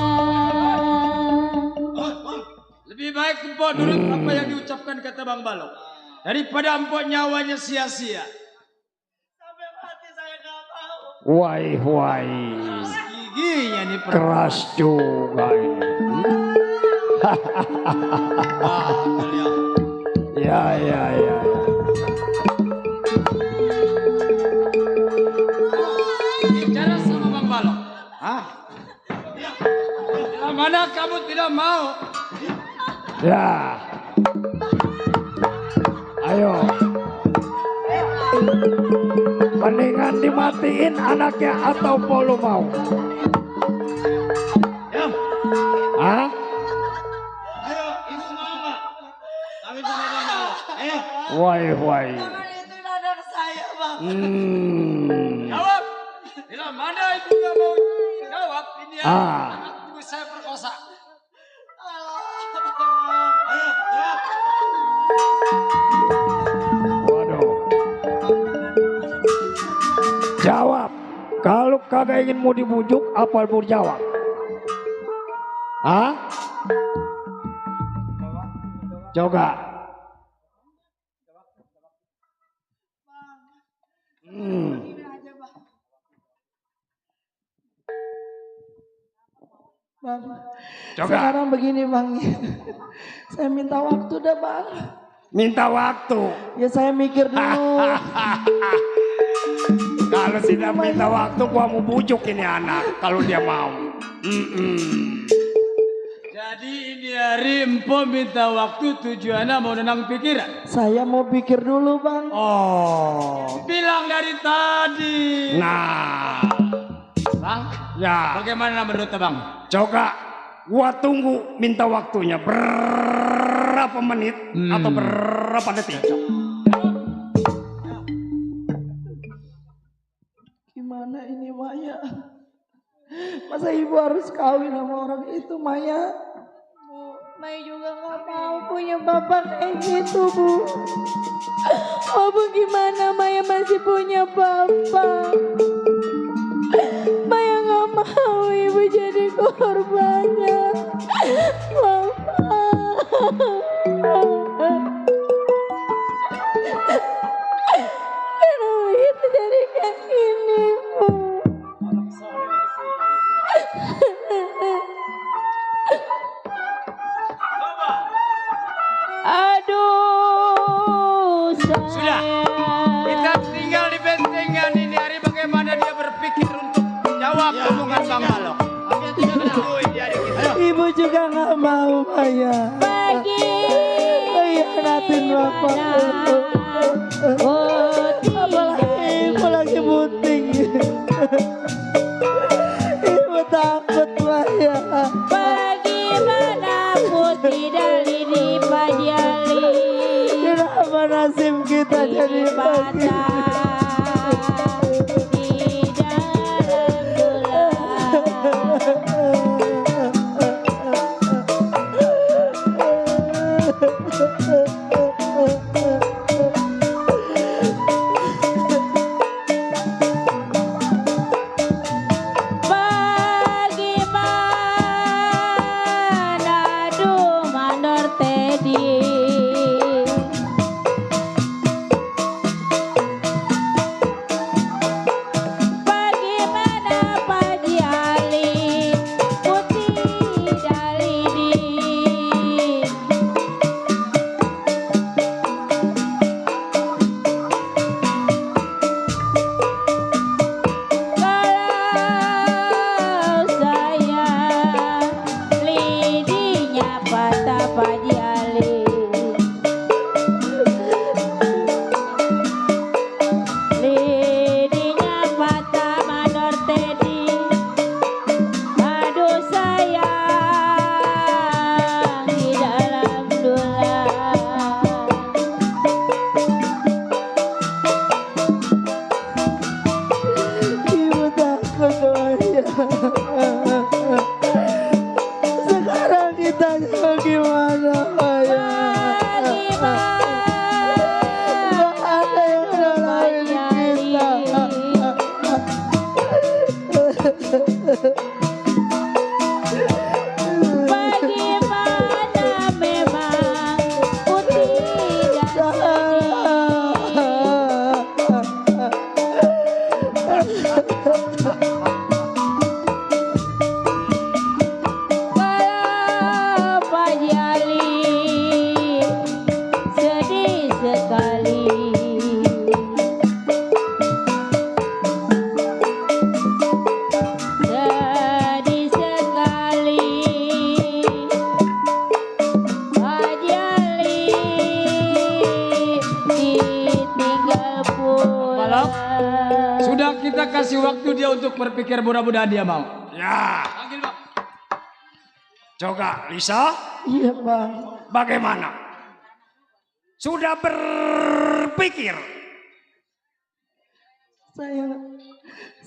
Lebih baik empok nurut apa yang diucapkan kata Bang Balok daripada empok nyawanya sia-sia. why, Giginya nih keras juga ini. Ya. Bicara sama Bang Balok. Bila mana kamu tidak mau? Ya. Ayo. Mendingan dimatiin anaknya atau polo mau? Hah? Ayo, ibu mau nggak? Kami sama Bang Balok. Ayo. Why. Itu anak saya, Bang. Jawab. Bila mana ibu nggak mau jawab, ini anak ibu saya perkosa. Ayo, jawab. Waduh. Jawab. Kalau kagak ingin mau dibujuk, apa mau jawab? Hah? Coba. Bang, Coba. sekarang begini Bang, saya minta waktu dah Bang. Minta waktu. Ya saya mikir dulu. Kalau tidak minta waktu, gua mau bujuk ini anak. Kalau dia mau. Jadi ini hari Empo minta waktu tujuannya mau nenang pikiran. Saya mau pikir dulu Bang. Oh, bilang dari tadi. Nah, Bang, ya. Bagaimana menurut Bang? Coba gua tunggu minta waktunya berapa menit atau berapa detik. Gimana ini Maya? Masa ibu harus kawin sama orang itu, Maya? Maya juga gak mau punya bapak kayak gitu, Bu. Oh, Bu, gimana Maya masih punya bapak? Maya gak mau ibu jadi korbannya. Kenapa itu jadi kayak gini, Bu? Aduh, sudah. Kita tinggal di bentengan ini hari bagaimana dia berpikir untuk menjawab omongan Bang Balok. Ibu juga nggak mau, Maya. Khianatin bapak. Apalagi ibu lagi bunting. Ibu takut, Maya. Bagaimana putih dari Padiali? Kenapa nasib kita jadi begini? Sekarang kita gimana, Maya? Gak ada yang nolongin kita. Bagaimana memang putih sedih sekali. Sedih sekali. Padiali ditinggal pulang. Sudah kita kasih waktu dia untuk berpikir, mudah-mudahan dia mau. Ya. Panggil, Bang. Coba Lisa. Iya, Bang. Bagaimana? Sudah berpikir?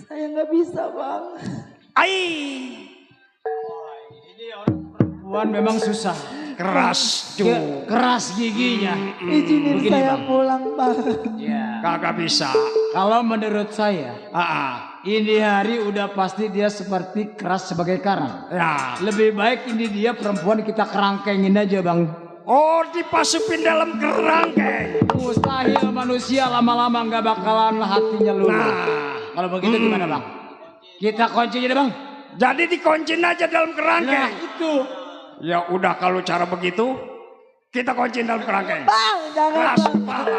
Saya nggak bisa, Bang. Perempuan memang susah. Keras, keras giginya. Izinin Begini, saya Bang. pulang, Bang. Ya. Kagak bisa. Kalau menurut saya, ini hari udah pasti dia seperti keras sebagai karang. Ya. Lebih baik ini dia perempuan kita kerangkengin aja, Bang. Oh, dipasupin dalam kerangkeng. Mustahil manusia lama-lama nggak bakalan hatinya luluh. Nah, kalau begitu gimana, Bang? Kita kunci aja deh, Bang. Jadi dikunciin aja dalam kerangkeng. Nah, itu. Ya udah, kalau cara begitu kita kunciin dalam kerangkeng. Bang, jangan, Keras Bang. kepala.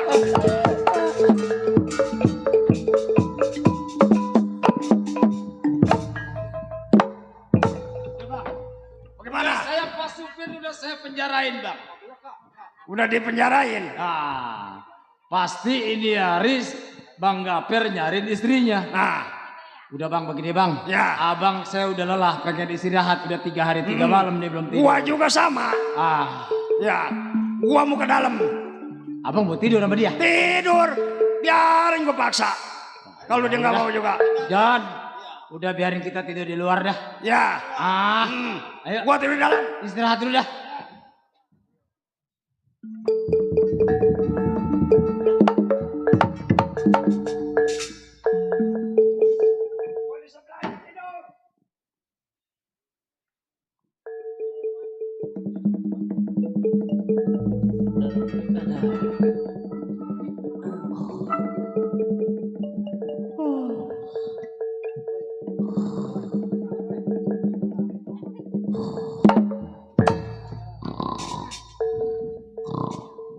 Bagaimana? Saya pasupin, udah saya penjarain, Bang. Udah dipenjarain. Nah, pasti ini Haris Bang Gaper nyariin istrinya. Nah, udah Bang, begini Bang. Ya. Abang saya udah lelah, pengen istirahat. Udah 3 hari 3 malam nih belum tidur. Gua juga sama. Ya, gua mau ke dalam. Abang mau tidur sama dia? Tidur. Biarin gua paksa. Kalau dia nggak mau juga. Jangan. Udah biarin kita tidur di luar dah. Ya. Ayo. Gua tidur di dalam. Istirahat dulu dah.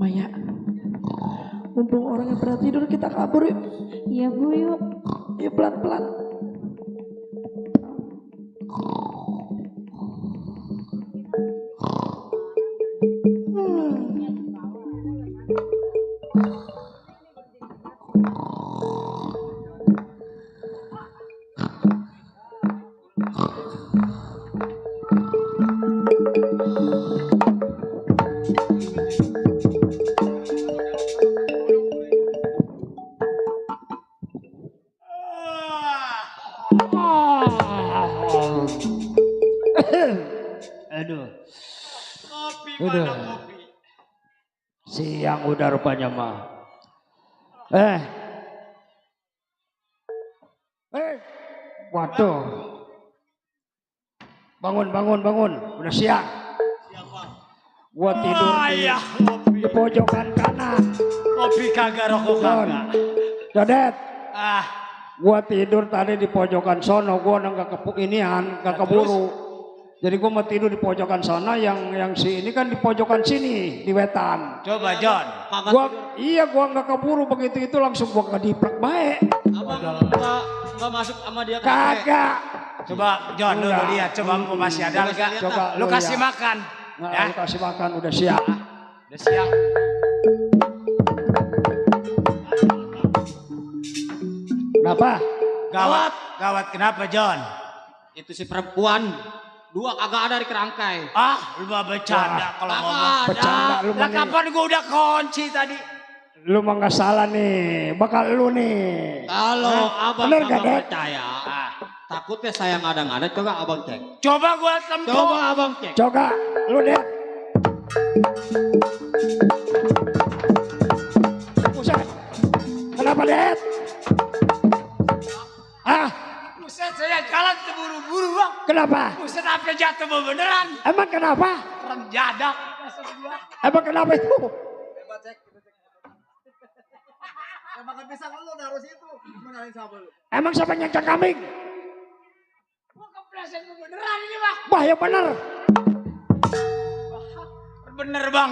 Maya, mumpung orang yang pernah tidur kita kabur yuk. Iya Bu, yuk. Ya pelan-pelan. Aduh. Udah. Siang udah rupanya mah. Waduh. Bangun. Udah siang. Gua tidur di pojokan kanan. Kopi kagak, rokok kagak. Dodet. Gua tidur tadi di pojokan sono. Gua nggak nggak keburu. Jadi gua mau tidur di pojokan sana, yang si ini kan di pojokan sini, di wetan. Coba John. Gua nggak keburu begitu itu langsung gua kediplek baik. Abang nggak masuk sama dia Kagak. Coba John lu lihat, coba aku masih ada enggak? Coba lu kasih makan. Ya. Lu kasih makan udah siang. Udah siang. Kenapa? Gawat kenapa John? Itu si perempuan. Dua kagak ada di kerangkai. Lu mah bercanda kalau ngomong. Bercanda lu mah. Kapan gua udah kunci tadi? Lu mah nggak salah nih, bakal lu nih. Kalau abang nggak percaya, takutnya saya ngada-ngada, coba abang cek. Coba gua tempo. Coba abang cek. Coba lu deh. Buset. Kenapa Det? Buset, saya jalan terburu-buru bang. Kenapa? Buset, apa jatuh beneran? Emang kenapa? Orang jadak. Emang kenapa itu? Makan pisang lu naruh situ. Gimana sama lu? Emang siapa yang nyangka kambing? Gua kepleset beneran ini bang. Wah ya bener. Bener bang.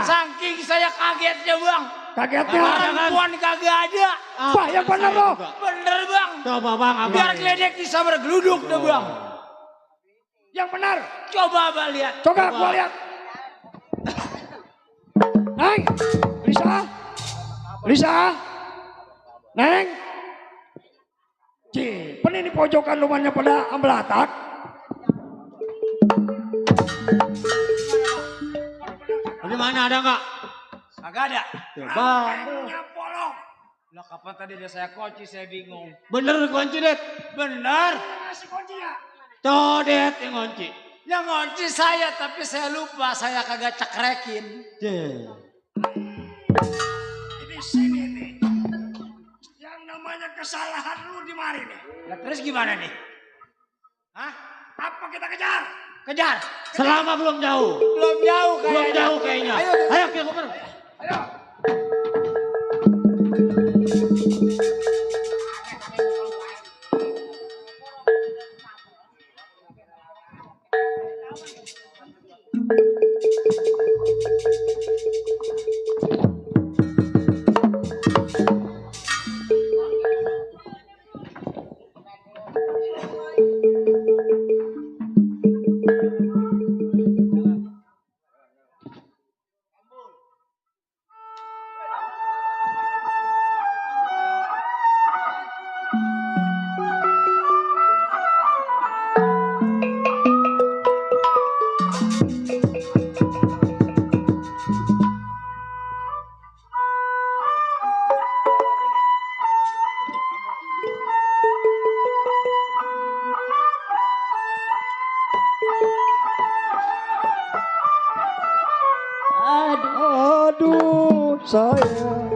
Saking saya kagetnya bang. Kagetnya? Perempuan kagak ada. Wah ya bener loh. Bener bang. Coba bang abang. Biar geledek bisa bergeluduk deh bang. Yang benar. Coba abang lihat. Coba gua lihat. Neng, Lisa. Neng. Pen ini pojokan rumahnya pada ambelatak. Bagaimana, ada nggak? Kagak ada. Coba. Polong. Lah kapan tadi udah saya kunci, saya bingung. Bener kunci Det. Bener. Kasih kunci ya. Codet yang kunci. Yang kunci saya tapi saya lupa, saya kagak cekrekin. Ini sini nih. Yang namanya kesalahan lu di mari nih. Lah terus gimana nih? Hah? Apa kita kejar? Kejar. Selama belum jauh. Belum jauh kayaknya. Belum jauh kayaknya. Ayo kita ngobrol. Ayo. aduh sayang.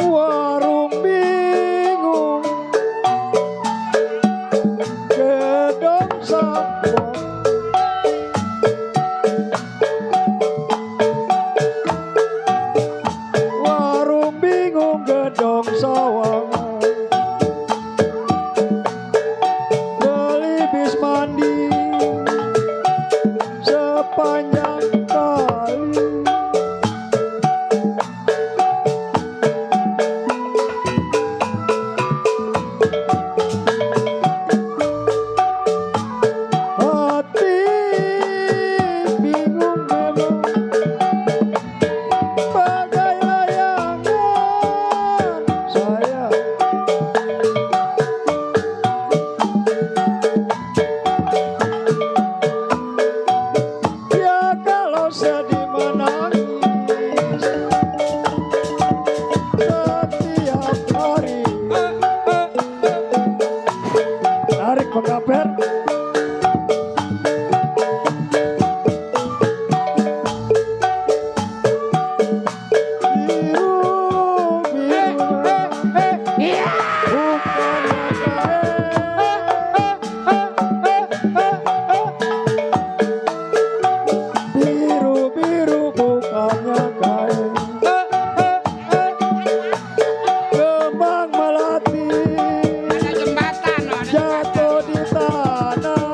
Warung bingung gedong sampah. Warung bingung gedong sawangan. Beli bis mandi sepanjang kali. Hati bingung memang bagai layangan sayang. Ya kalau sedih menangis setiap hari. Tarik pengaper. Biru-biru bukannya kain. Kembang melati jatuh di tanah.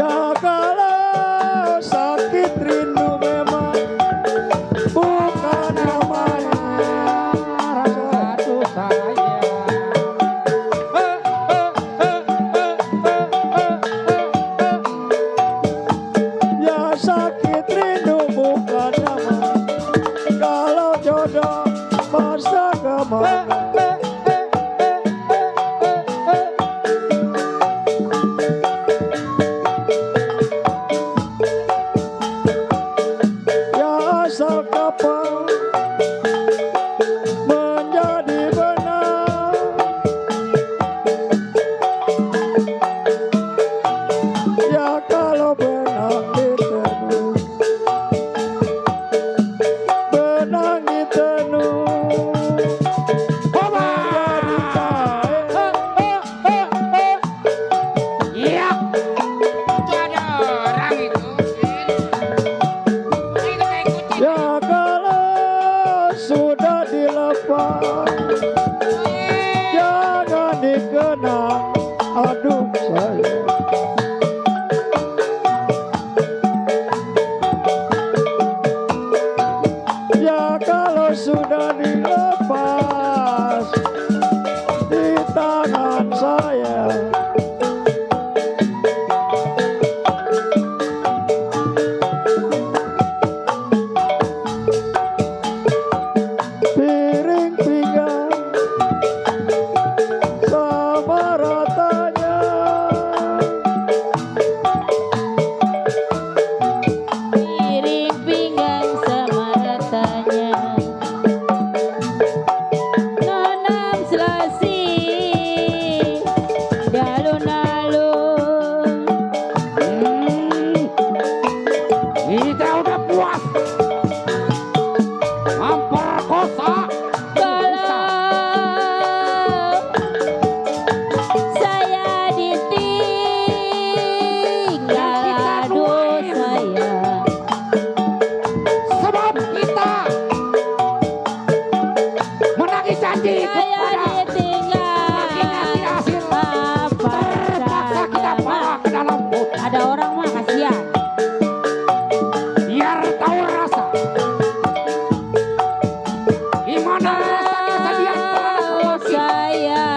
Ya kalau sakit rindu memang bukan namanya satu saya. Ya sakit rindu bukan nama. Kalau jodoh masa kemana. Ya asal kapal menjadi benar. Ya kalau benang ditenun, benang ditenun menjadi kain. Iya. Itu ada orang itu. Ya kalau sudah dilepas, jangan dikenang, aduh sayang. Ya kalau sudah dilepas di tangan saya. Piring pinggang sama ratanya. Piring pinggang sama ratanya. Nanam selasi di alun-alun. Kita udah puas memperkosa. Saya ditinggal, aduh sayang. Sebab kita menagih janji Saya ditinggal, apa terpaksa kita bawa ke dalam hutan. ada orang mah kasihan. Biar tahu rasa gimana rasa kesedihan terhadap lelaki. Saya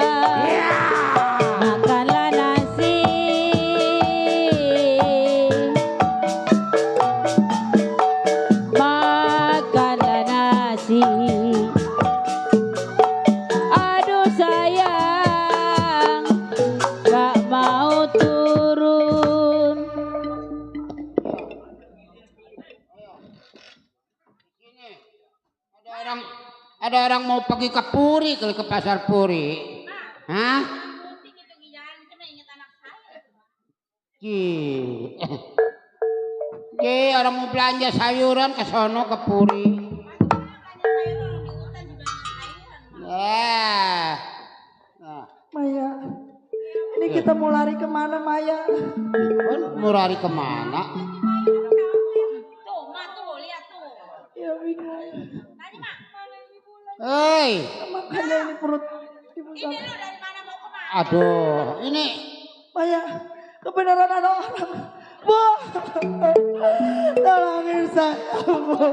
makanlah nasi, makanlah nasi. Ada orang mau pergi ke Puri, ke pasar Puri. Hah? Orang mau belanja sayuran ke sono ke Puri. Ya. Maya, ini kita mau lari kemana Maya? Mau lari kemana? Tuh, Ma tuh, lihat tuh. Ya bingung. Hei. Makanya ini perut ibu ini lu dari mana mau kemana? Aduh, ini Maya, kebenaran ada orang. Bu, tolongin saya, Bu.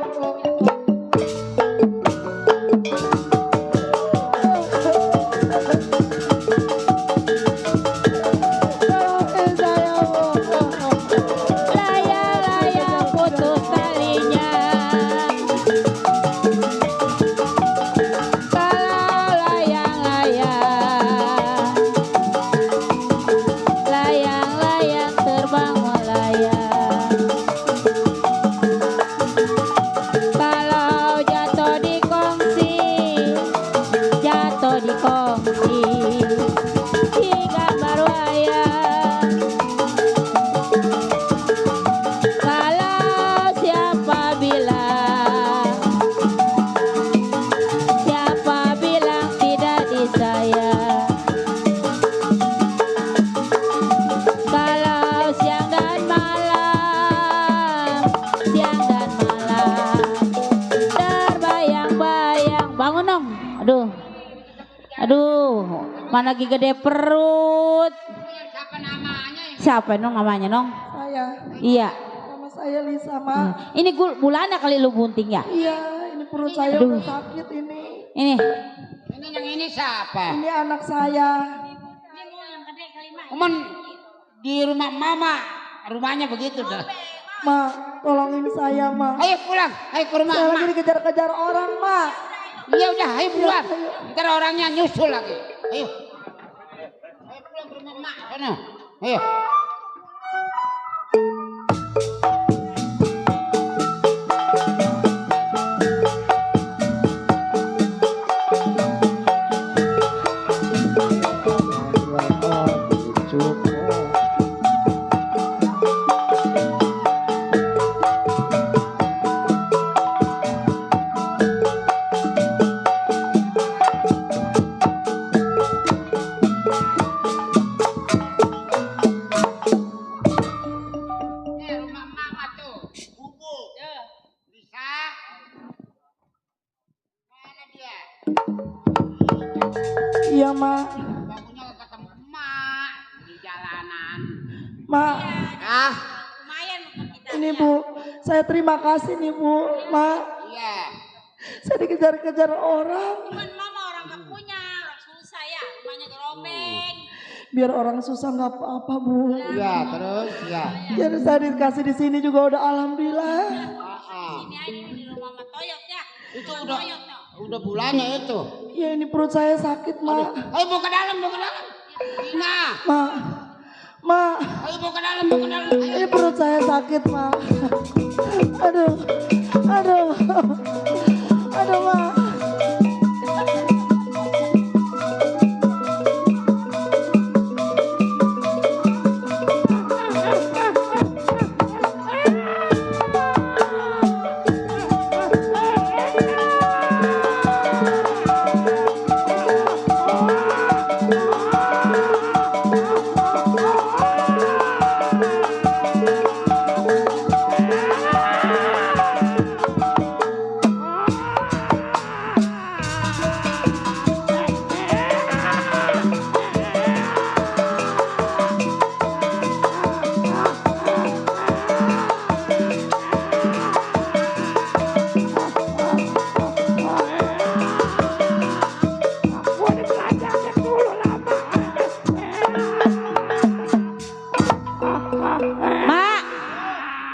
Mana lagi gede perut. Siapa namanya nong? Saya. Iya. Nama saya Lisa, Ma. Ini bulannya kali lu bunting ya? Iya, ini perut saya udah sakit ini. Ini yang ini siapa? Ini anak saya. Cuman di rumah mama, rumahnya begitu dah. Ma, tolongin saya, Ma. Ayo pulang, ayo ke rumah saya Ma. lagi dikejar-kejar orang, Ma. Iya udah, ayo pulang. Ntar orangnya nyusul lagi. Ayo. Ayo pulang ke rumah Ma. Sana. Ayo. Iya, Ma. Bangunnya ketemu emak di jalanan. Ma. Ah. Ini Bu, saya terima kasih nih Bu, Ma. Iya. Saya dikejar-kejar orang. Cuman mama orang gak punya, orang susah ya, rumahnya gerobeng. Biar orang susah nggak apa-apa Bu. Iya, terus ya. Jadi saya dikasih di sini juga udah alhamdulillah. Ini aja di rumah Mama Toyot ya. Itu udah bulannya itu. Ya ini perut saya sakit, Ma. Ayo mau ke dalam, mau ke dalam. Nah. Ma. Ayo mau ke dalam, mau ke dalam. Ini perut saya sakit, Ma. Aduh, Ma.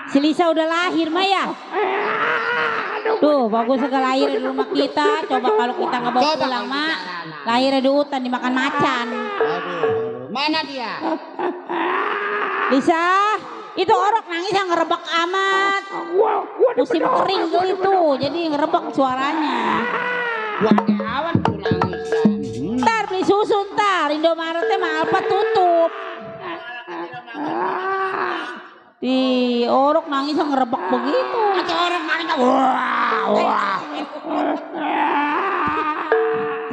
Si Lisa udah lahir Maya. Tuh bagus segala lahir di rumah kita. Coba kalau kita nggak bawa pulang Mak, lahirnya di hutan dimakan macan. Mana dia? Lisa, itu orok nangis yang ngerebek amat. Musim kering gitu, jadi ngerebek suaranya. awan pulang bisa. Ntar beli susu ntar, Indomaretnya mah Alfa tutup. Di orok nangis ngerebek begitu. Orok nangis wah.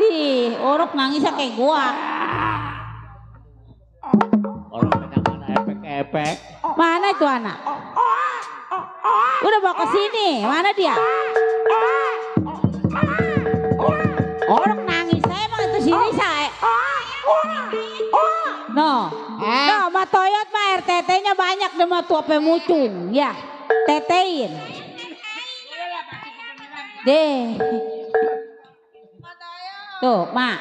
Di orok nangisnya kayak gua. Orok mana efek-efek. Mana itu anak? Udah bawa ke sini. Mana dia? Orok nangis saya emang itu sini saya. No, ma Toyot mah RTT-nya banyak deh mah tuh apa mucung, ya, tetein. Deh. Tuh, ma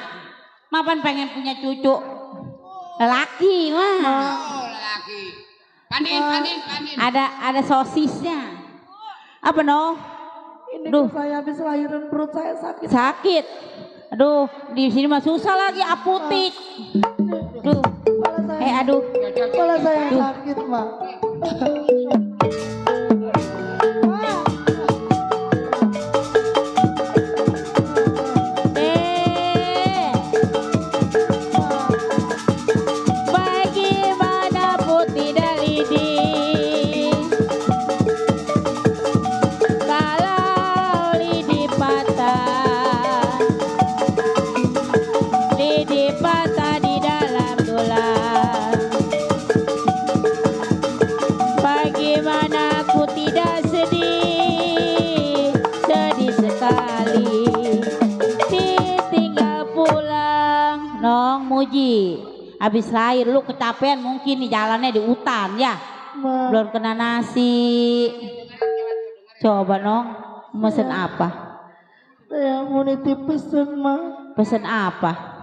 pan pengen punya cucu lelaki mah. Oh, lelaki. Pandin. Ada sosisnya. Apa no? Ini saya habis lahiran perut saya sakit. Sakit. Aduh, di sini mah susah lagi apotik. Duh. Aduh. Kepala saya sakit, Mak. Bagaimana putih dari kalau lidi patah di dalam tulang. Bagaimana aku tidak sedih sekali ditinggal pulang. Nong Muji, habis lahir lu kecapean mungkin di jalannya di hutan ya. Belum kena nasi. Coba Nong, mesen apa? Saya mau nitip pesen, Ma. Pesen apa?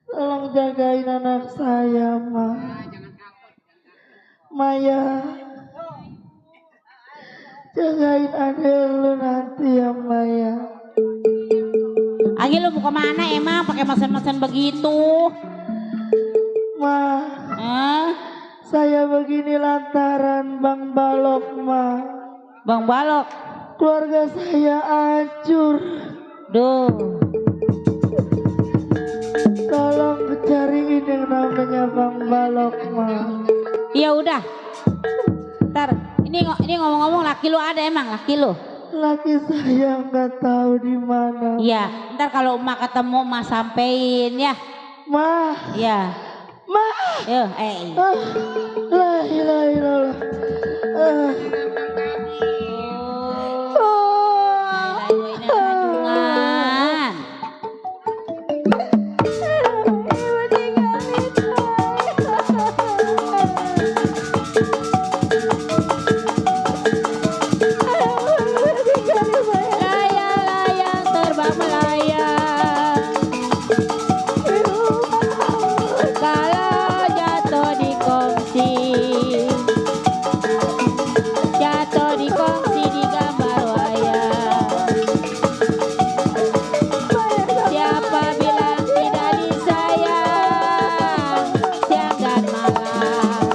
Tolong jagain anak saya, Ma. Maya, jagain adek lu nanti ya, Maya. Agi lu mau kemana emang pakai mesen-mesen begitu? Ma, saya begini lantaran Bang Balok, Ma. Bang Balok? Keluarga saya hancur. Duh. Tolong cariin yang namanya Bang Balok, Ma. Iya udah. Ntar ini ngomong-ngomong laki lu ada emang laki lu? Laki saya nggak tahu di mana. Iya, ntar kalau emak ketemu emak sampein ya. Ma. Iya. Ma. Yo, La ilaha illallah. Layang-layang terbang melayang. Kalau jatuh di kongsi di gambar wayang. Siapa bilang tidak disayang, siang dan malam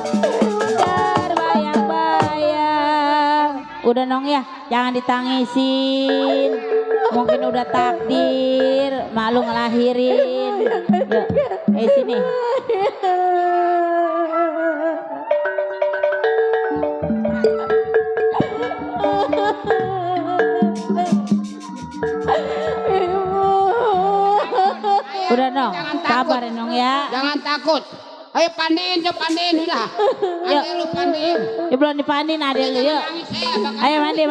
terbayang-bayang. Udah Nong ya, jangan ditangisin. Mungkin udah takdir, malu ngelahirin. Yuk, sini. Udah Nong, sabar Nong ya. Jangan takut. Ayo pandiin, coba pandiin udah. Adek lu pandiin. Ya belum dipandiin adek lu yuk. Ayo mandi.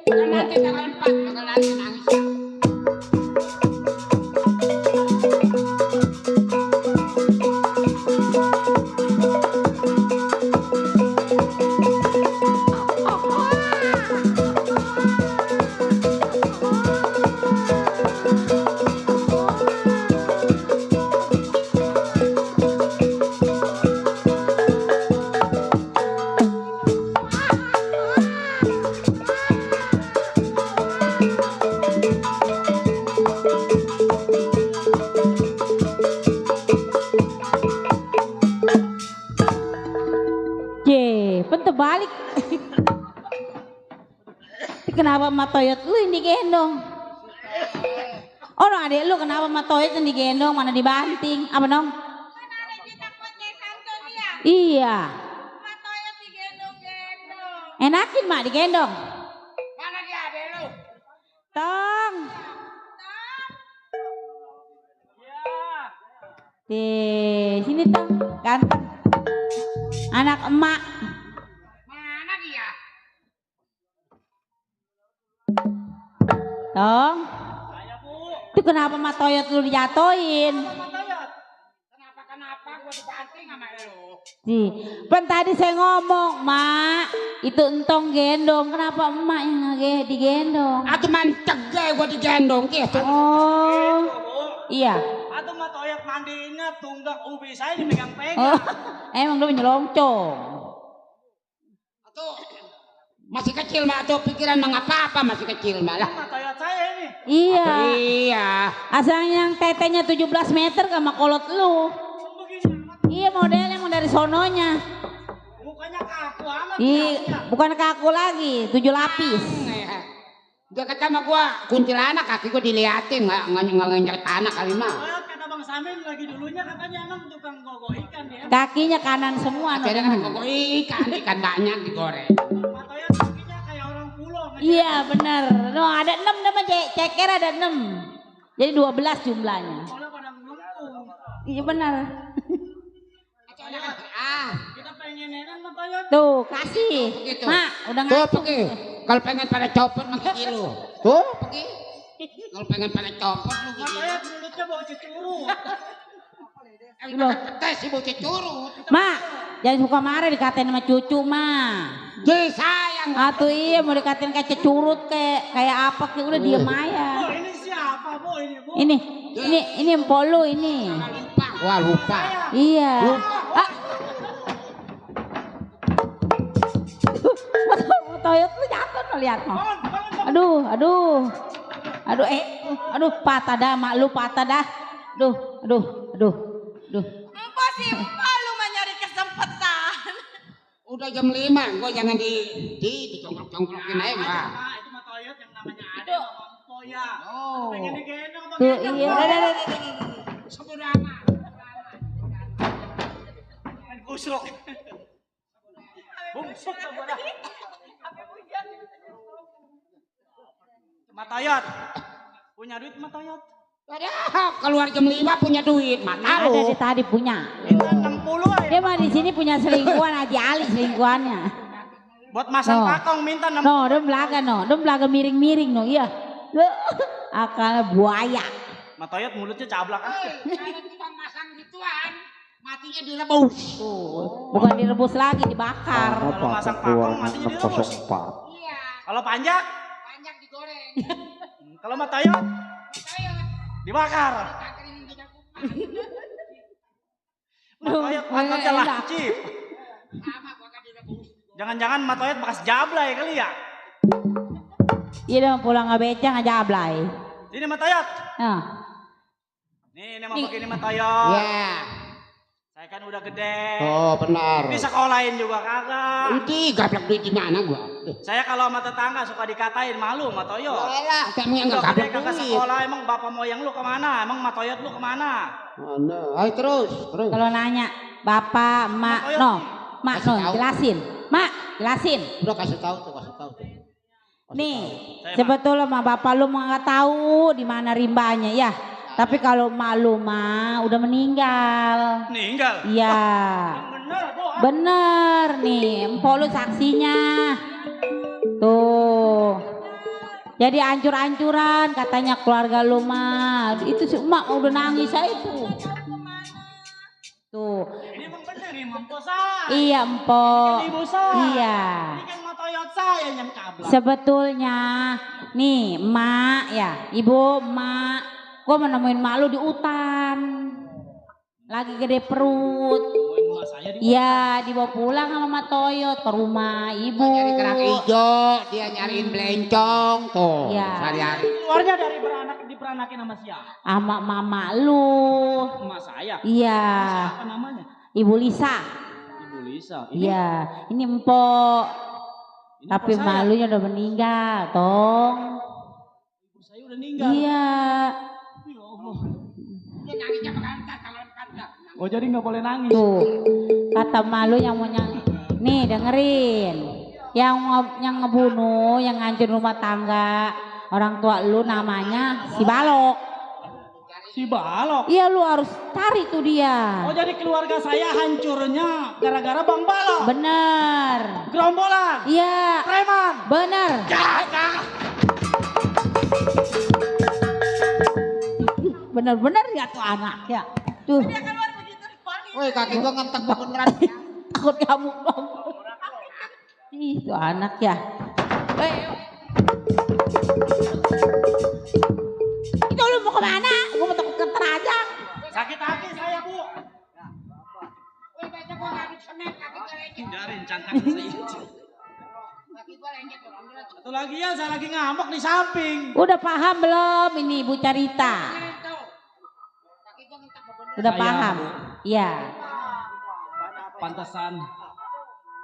Nanti tanggal 4 bakal nanti nangis. Terbalik. Kenapa sama Toyot lu yang digendong? Oh, no, adek lu kenapa sama Toyot yang digendong, mana dibanting? Apa, Nong? Iya. Enakin, Mak, digendong. Mana dia adek lu? Tong. Di sini, Tong. Ganteng. Anak emak. Mana dia? Tong. Itu kenapa sama Toyot lu dijatoin? Kenapa gua dibanting sama lu? Pan tadi saya ngomong, Mak, itu entong gendong. Kenapa emak yang digendong? Atuh mencegah gua digendong gitu. Oh. Iya. Atau mah Toyot mandiinnya tunggak ubi saya dipegang-pegang. Oh. Emang dia menyelongcong. Atuh masih kecil mah tuh pikiran mengapa-apa masih kecil malah. Toyot saya ini. Iya. Iya. Asal yang tetenya 17 meter sama kolot lu. Iya modelnya emang dari sononya. Mukanya kaku amat. Iya, bukan kaku lagi, 7 lapis. Dia kata sama gua kuntilanak kaki gua diliatin nggak nginjak tanah kali mah. Kata Bang Samin lagi dulunya katanya emang tukang gogo ikan dia. Kakinya kanan semua. Ada kan gogo ikan banyak digoreng. Iya benar. No ada 6 nama ceker ada 6. Jadi 12 jumlahnya. Iya benar. Kita pengen sama Toyot. Tuh kasih. Begitu. Mak udah tuh ngacung. pergi. Kalau pengen pada copot mah gigi lu. Tuh pergi. Kalau pengen pada copot lu gigi. Toyot mulutnya bau cecuru. Tes si bau cecuru. Mak jangan suka marah dikatain sama cucu mah. Jadi sayang. Atuh iya mau dikatain kayak cecurut kayak apa kayak udah diem aja. Oh ini siapa Bu ini Bu? Ini empol lu ini. Wah lupa. Iya. Ah. Toyot lu jatuh no lihat no. Aduh patah dah mak lu patah dah. Aduh. Empo sih lu mah nyari kesempatan. Udah jam 5, gua jangan dicongklok-congklokin aja enggak. Itu mah Toyot yang namanya ada Empo ya. Oh. Pengen digendong sama Tuh gendong. iya. Saudara. Main kusuk. Bungsuk saudara. Mah Toyot. Punya duit mah Toyot. Keluar jam 5 punya duit, mata lu. Ada di tadi punya. 60 aja. Dia mah di sini punya selingkuhan Haji Ali selingkuhannya. Buat masang pakong minta 60. No, dia belaga miring-miring no, iya. Akalnya buaya. Mah Toyot mulutnya cablak aja. Kalau tukang masang gituan, matinya direbus. Bukan direbus lagi, dibakar. Kalau masang pakong matinya direbus. Iya. Kalau panjang digoreng. Kalau mah Toyot dibakar. Matoyot angkatnya lancip. Jangan-jangan Matoyot bekas jablay kali ya? Iya dong pulang ngebecang aja ablay. Ini Matoyot. Nah. Nih mau begini Matoyot. Iya. Saya kan udah gede. Oh benar. Di sekolahin juga kagak. Ini gablak duit di mana gua? Saya kalau sama tetangga suka dikatain malu Matoyot. Walah, kamu yang udah gablak gede kagak duit. sekolah emang bapak moyang lu kemana? Emang Matoyot lu kemana? Mana? Ayo terus. Kalau nanya bapak, emak, mak jelasin. Mak, jelasin. Udah kasih tahu tuh. Nih, sebetulnya mah bapak lu mah nggak tahu di mana rimbanya ya. Tapi kalau emak lu mah udah meninggal. Meninggal? Iya. Bener nih, empok lu saksinya. Tuh. Jadi ancur-ancuran katanya keluarga lu mah. Itu si emak udah nangis aja itu. Tuh. Ini emang bener nih Empok saya. Iya empok. Ini ibu saya. Iya. Ini kan Matoyot saya yang cablak. Sebetulnya nih emak ya, ibu emak. Gua menemuin mak lu di hutan. Lagi gede perut. Iya, dibawa pulang sama Matoyot ke rumah ibu. Nyari kerang hijau, dia nyariin belencong tuh. Iya. Sehari-hari. Keluarnya dari diperanakin sama siapa? Sama mama lu. Emak saya. Iya. Siapa namanya? Ibu Lisa. Ibu Lisa. Iya, ini empok. Tapi empok saya. malunya udah meninggal, tong. Ibu saya udah meninggal. Iya. Oh jadi nggak boleh nangis. Tuh, kata malu yang mau nih dengerin. Yang ngebunuh, yang ngancur rumah tangga orang tua lu namanya si Balok. Si Balok? Iya lu harus cari tuh dia. Oh jadi keluarga saya hancurnya gara-gara Bang Balok? Bener. Gerombolan? Iya. Preman? Bener. Bener-bener ya tuh anak ya. Tuh. Woi kaki gua ngentek beneran. Takut kamu dong. Ih tuh anak ya. Itu lu mau kemana? Gua mau takut keterajang. Sakit hati saya Bu. Hindarin cangkang saya. Satu lagi ya saya lagi ngambek di samping. Udah paham belum ini Bu Carita? Udah paham? Iya. Pantesan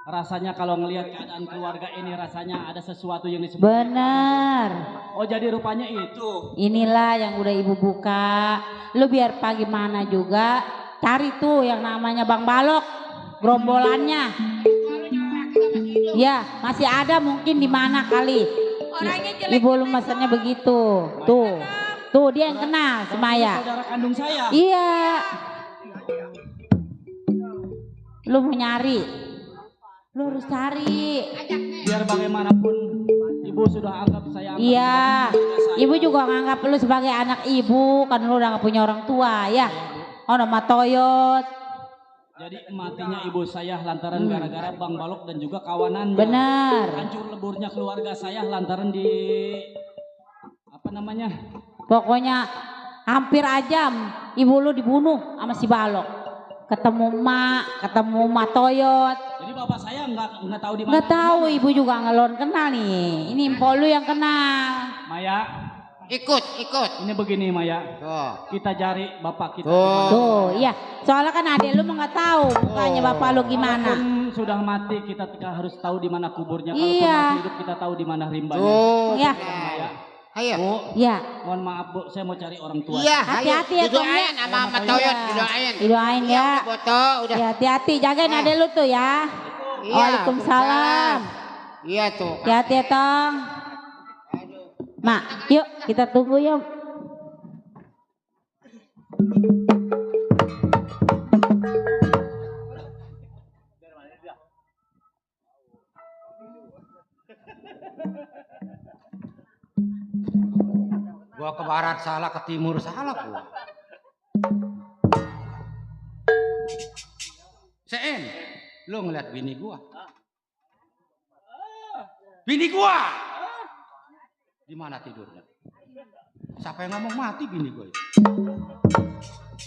rasanya kalau ngelihat keadaan keluarga ini rasanya ada sesuatu yang disebut. Bener. Oh jadi rupanya itu. Inilah yang udah ibu buka. Lu biar pagi mana juga cari tuh yang namanya Bang Balok, gerombolannya. Ya masih ada mungkin di mana kali. Ibu lu maksudnya begitu. Tuh dia yang kenal Semaya. Saudara kandung saya. Iya. Lu mau nyari, lu harus cari. Biar bagaimanapun ibu sudah anggap saya. Iya, ibu juga nganggap lu sebagai anak ibu, kan lu udah gak punya orang tua ya. Oh nama Toyot. Jadi matinya ibu saya lantaran gara-gara Bang Balok dan juga kawanannya. Benar. Hancur leburnya keluarga saya lantaran di apa namanya? Pokoknya hampir aja ibu lu dibunuh sama si Balok. Ketemu mak Toyot. Jadi bapak saya nggak tahu di mana. Nggak tahu, ibu juga ngelon kenal nih. Ini empok lu yang kenal. Maya, ikut. Ini begini Maya. Kita cari bapak kita. Tuh, iya. Soalnya kan adek lu nggak tahu mukanya bapak lu gimana. Walaupun sudah mati kita harus tahu di mana kuburnya. Kalau Iya. masih hidup kita tahu di mana rimbanya. Iya. Maya. Ayo. Bu, ya. Mohon maaf Bu, saya mau cari orang tua. Iya, hati-hati ya Tom ya. Sama Toyot, didoain. Didoain ya. Boto, udah. Ya, hati-hati, jagain adek lu tuh ya. Iya, Waalaikumsalam. Iya tuh. Hati-hati ya Tong. Mak, yuk kita tunggu yuk. Gua ke barat salah, ke timur salah gua. Sen, lu ngeliat bini gua? Bini gua! Di mana tidurnya? Siapa yang ngomong mati bini gua itu?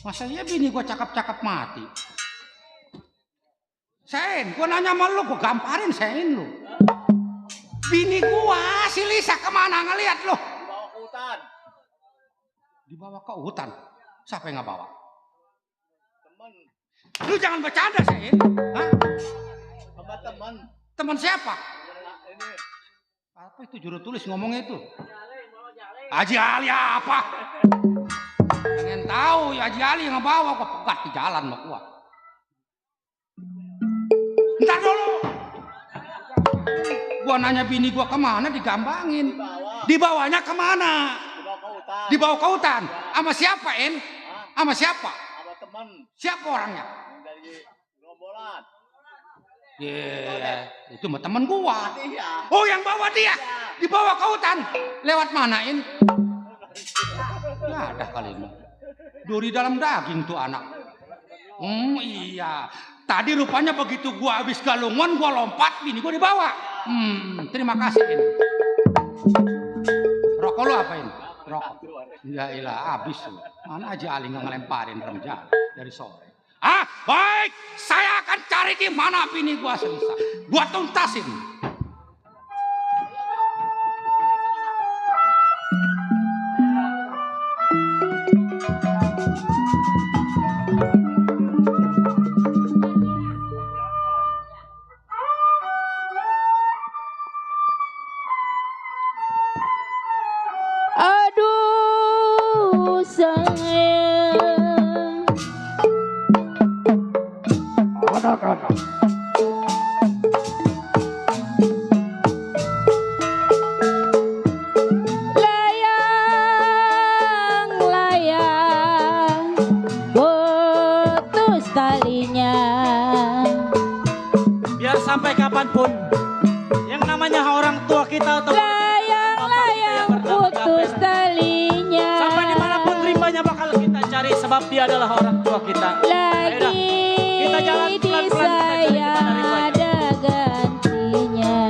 Masa iya bini gua cakep-cakep mati? Sen, gua nanya sama lu, gua gamparin Sen lu. Bini gua, si Lisa kemana ngeliat lu? Dibawa ke hutan. Siapa yang nggak bawa? Teman. Lu jangan bercanda Sen. Hah? Teman. Teman siapa? Ini. Apa itu juru tulis ngomongnya itu? Haji Ali apa? Pengen tahu ya Haji Ali yang ngebawa kok pegat di jalan sama gua. Ntar dulu. Gua nanya bini gua kemana digambangin. Dibawanya kemana? Dibawa ke hutan. Sama siapa En? Sama siapa? Sama teman. Siapa orangnya? Dari gerombolan. Itu mah teman gua. Oh yang bawa dia. Dibawa ke hutan. Lewat mana En? Ya ada kali ini. Duri dalam daging tuh anak. Iya. Tadi rupanya begitu gua habis galungan gua lompat, bini gua dibawa. Terima kasih En. Rokok lu apa ini? Rokok. Ya ilah habis tuh. Mana aja Ali nggak ngelemparin remja dari sore. Baik, saya akan cari di mana bini gua selisa. Gua tuntasin. Aduh sayang. Sampai kapanpun yang namanya orang tua kita atau layang putus talinya, sampai dimanapun rimbanya bakal kita cari sebab dia adalah orang tua kita. Lagi kita jalan pelan-pelan saya ada gantinya.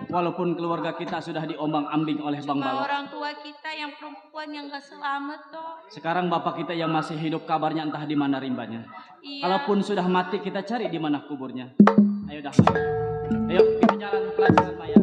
Walaupun keluarga kita sudah diombang-ambing oleh Bang Balok. Orang tua kita yang perempuan yang gak selamat toh. Sekarang bapak kita yang masih hidup kabarnya entah di mana rimbanya. Iya. Kalaupun sudah mati kita cari di mana kuburnya. Ayo dah Maya. Ayo kita jalan pelan-pelan Maya.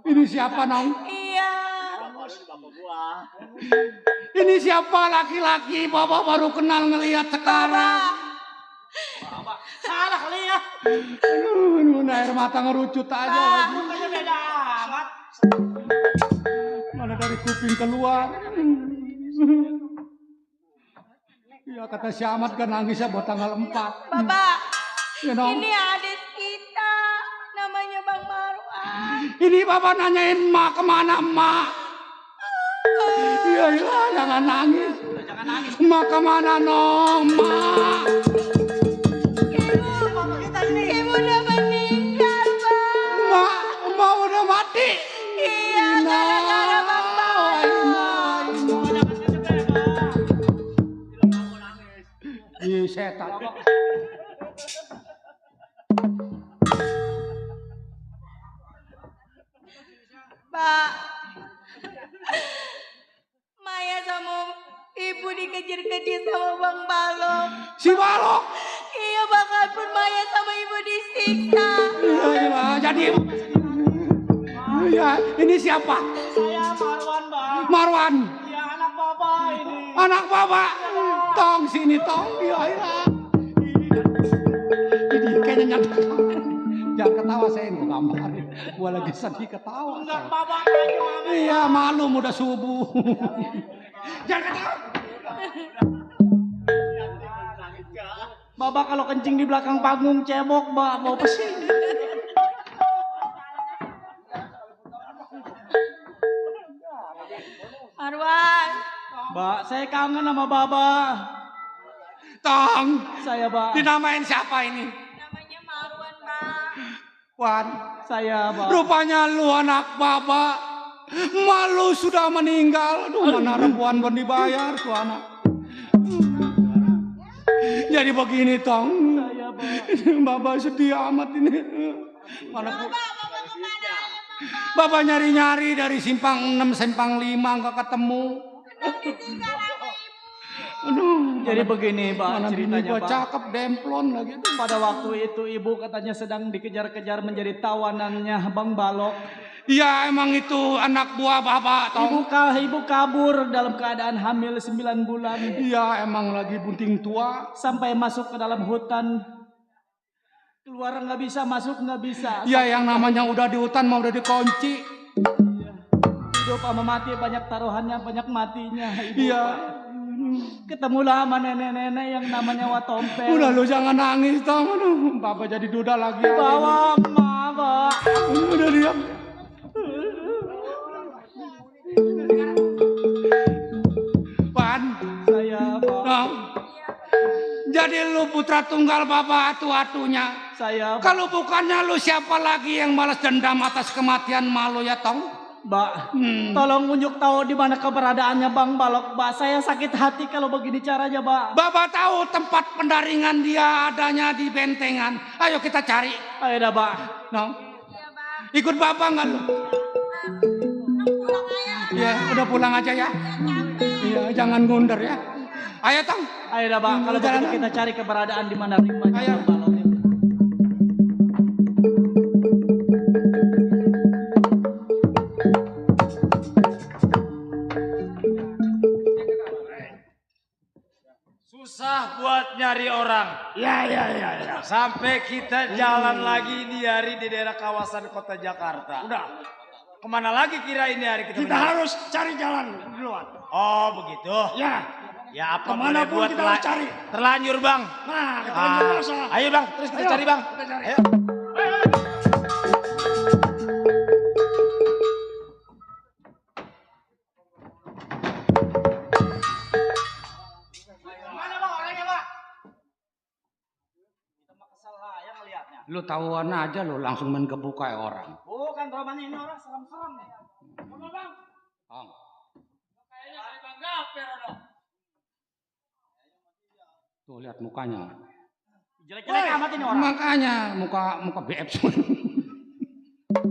Ini siapa, Nong? Iya. Ini siapa laki-laki? Bapak baru kenal ngelihat sekarang. Salah kali ya. Aduh, air mata ngerucut aja lagi. Mukanya beda amat. Mana dari kuping keluar. Ya kata si Ahmad kan nangisnya buat tanggal 4. Bapak, Ya, Nong. ini adik kita, namanya Bang Marwan. Ini Bapak nanyain emak kemana emak? Iya, jangan nangis. Emak kemana Nong, emak? Ibu udah meninggal, Bang. Emak udah mati. Iya, gara-gara Bang Marwan. Ih, setan. Pak, Maya sama ibu dikejar-kejar sama Bang Balok. Si Balok? Iya, bahkan Maya sama ibu disiksa. Iya, jadi ya, ini siapa? Saya Marwan, Bang. Marwan. Iya, anak Bapak ini. Anak Bapak. Tong sini, Tong. Iya. Ini kayaknya nyantai. Jangan ketawa, saya mau gambarin. Gua lagi sedih ketawa. Anak Bapak aja, Mama. Iya, malum udah subuh. Jangan ketawa. Bapak kalau kencing di belakang panggung cebok, Mbak. Mau pesing. Marwan. Mbak, saya kangen sama Bapak. Tong. Saya, Mbak. Dinamain siapa ini? Namanya Marwan, Pak. Wan. Saya, Mbak. Rupanya lu anak Bapak. Malu sudah meninggal. Aduh, mana rebuan belum dibayar tuh anak. Jadi begini, Tong. Saya, Pak. Bapak sedih amat ini. Mana Bapak nyari-nyari dari simpang 6, simpang 5 nggak ketemu. Aduh, jadi begini, Pak, mana ceritanya, gua Pak. cakep demplon lagi. Pada waktu itu ibu katanya sedang dikejar-kejar menjadi tawanannya Bang Balok. Iya, emang itu anak buah Bapak, Tong. Ibu kabur dalam keadaan hamil 9 bulan. Iya, emang lagi bunting tua. Sampai masuk ke dalam hutan. Keluar nggak bisa, masuk nggak bisa. Iya, yang namanya udah di hutan mau udah dikunci. Hidup sama mati banyak taruhannya, banyak matinya. Iya. Ketemulah sama nenek-nenek yang namanya Watompel. Udah lu jangan nangis, Tong. Aduh, Bapak jadi duda lagi. Bawa emak, Pak. Udah diam. Pan. Saya, Pak. Tong. Jadi lu putra tunggal Bapak atu-atunya. Saya, Pak. Kalau bukannya lu siapa lagi yang balas dendam atas kematian malu ya, Tong? Mbak, tolong unjuk tahu di mana keberadaannya Bang Balok, Mbak. Saya sakit hati kalau begini caranya, Mbak. Bapak tahu tempat pendaringan dia adanya di bentengan. Ayo kita cari. Ayo dah, Mbak. No. Ikut Bapak nggak lu? Ya, udah pulang aja ya. Iya, jangan ngundar ya. Ayo, Tong. Ayo dah, Mbak. Kalau begitu kita cari keberadaan di mana rumahnya Bang Balok. Susah buat nyari orang. Ya. Sampai kita jalan lagi ini hari di daerah kawasan kota Jakarta. Udah. Kemana lagi kira ini hari Kita harus cari jalan duluan. Oh begitu. Ya. Ya apa Kemana boleh pun buat kita harus cari. terlanjur, Bang. Nah, kita lanjut terus. Ayo, Bang, terus kita cari, Bang. Kita cari. Ayo. Lu tahuan aja lu langsung main gebuk kayak orang. Bukan romannya ini orang serem-serem. Mana, Bang? Bang. Kayaknya kayak Bang Gaper dong. Tuh lihat mukanya. Jelek-jelek amat ini orang. Makanya muka BF semua.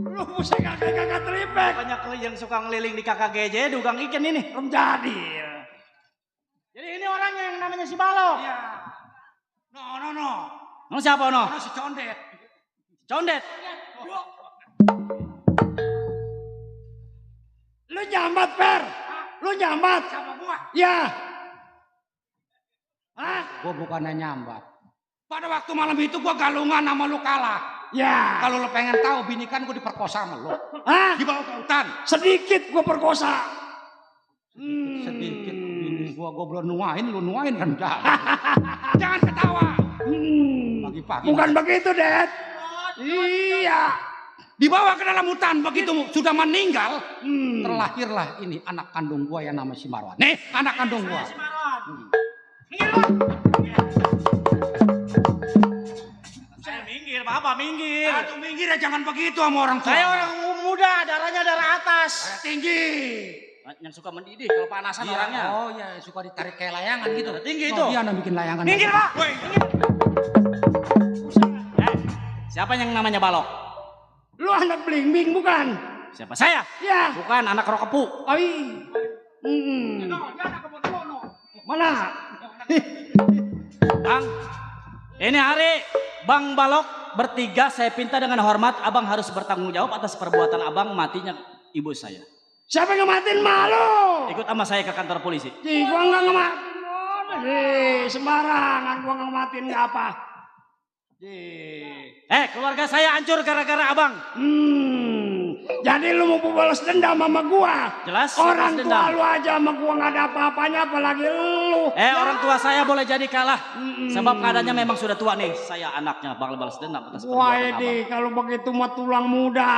Lu pusing kakak teripek. Banyak yang suka ngeliling di KKGJ, dugang ikan ini. Belum jadi. Jadi ini orangnya yang namanya si Balok. Iya. No. Siapa, no? Si Condet. Condet. Lu nyambat, Per. Lu nyambat. Siapa gua? Ya. Hah? Gua bukannya nyambat. Pada waktu malam itu gua galungan sama lu kalah. Ya. Kalau lu pengen tahu, bini kan gua diperkosa sama lu. Hah? Dibawa ke hutan. Sedikit gua perkosa. Sedikit bini gua belum nuain, lu nuain kan. Jangan ketawa. Pagi-pagi. Bukan begitu, Dad. Iya. Dibawa ke dalam hutan, begitu sudah meninggal, terlahirlah ini anak kandung gua yang nama si Marwan. Nih, anak kandung gua. Saya minggir, Bapak minggir. Aduh, minggir ya, jangan begitu sama orang tua. Saya orang muda, darahnya darah atas. Saya tinggi. Yang suka mendidih kalau panasan Iya, orangnya. Oh ya, suka ditarik kayak layangan gitu. Tinggi Oh, itu. dia yang bikin layangan. Minggir, Pak. Siapa yang namanya Balok? Lu anak bling-bling bukan? Siapa saya? Ya. Bukan anak Rokepu. Oi. Mana? Bang, ini hari Bang Balok bertiga saya pinta dengan hormat abang harus bertanggung jawab atas perbuatan abang matinya ibu saya. Siapa yang ngematin malu? Ikut sama saya ke kantor polisi. Gua nggak ngematin. Sembarangan gua nggak ngematin nggak apa. Keluarga saya hancur gara-gara abang. Jadi lu mau balas dendam sama gua? Jelas. Orang tua lu aja sama gua nggak ada apa-apanya, apalagi lu. Orang tua saya boleh jadi kalah. Sebab keadaannya memang sudah tua nih. Saya anaknya bakal balas dendam atas perbuatan Wah, abang. kalau begitu mah tulang muda.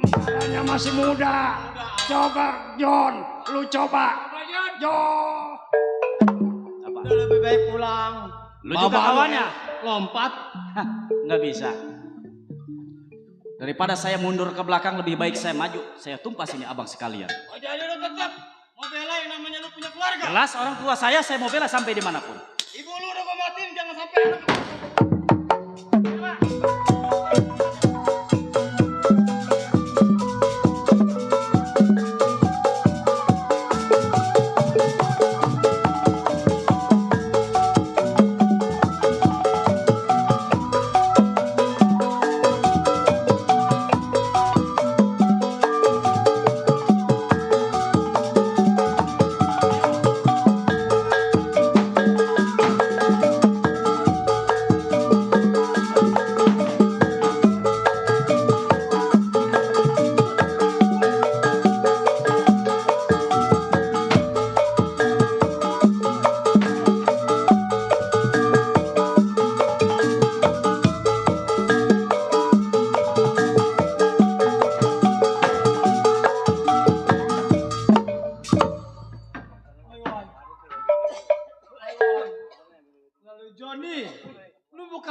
Badannya masih muda. Coba John, lu coba. John. Udah lebih baik pulang. Lu juga kawannya? Lompat. Nggak bisa. Daripada saya mundur ke belakang, lebih baik saya maju. Saya tumpas ini abang sekalian. Oh, jadi lu tetap mau bela yang namanya lu punya keluarga? Jelas orang tua saya mau bela sampai dimanapun. Ibu lu udah gua matiin, jangan sampai anak.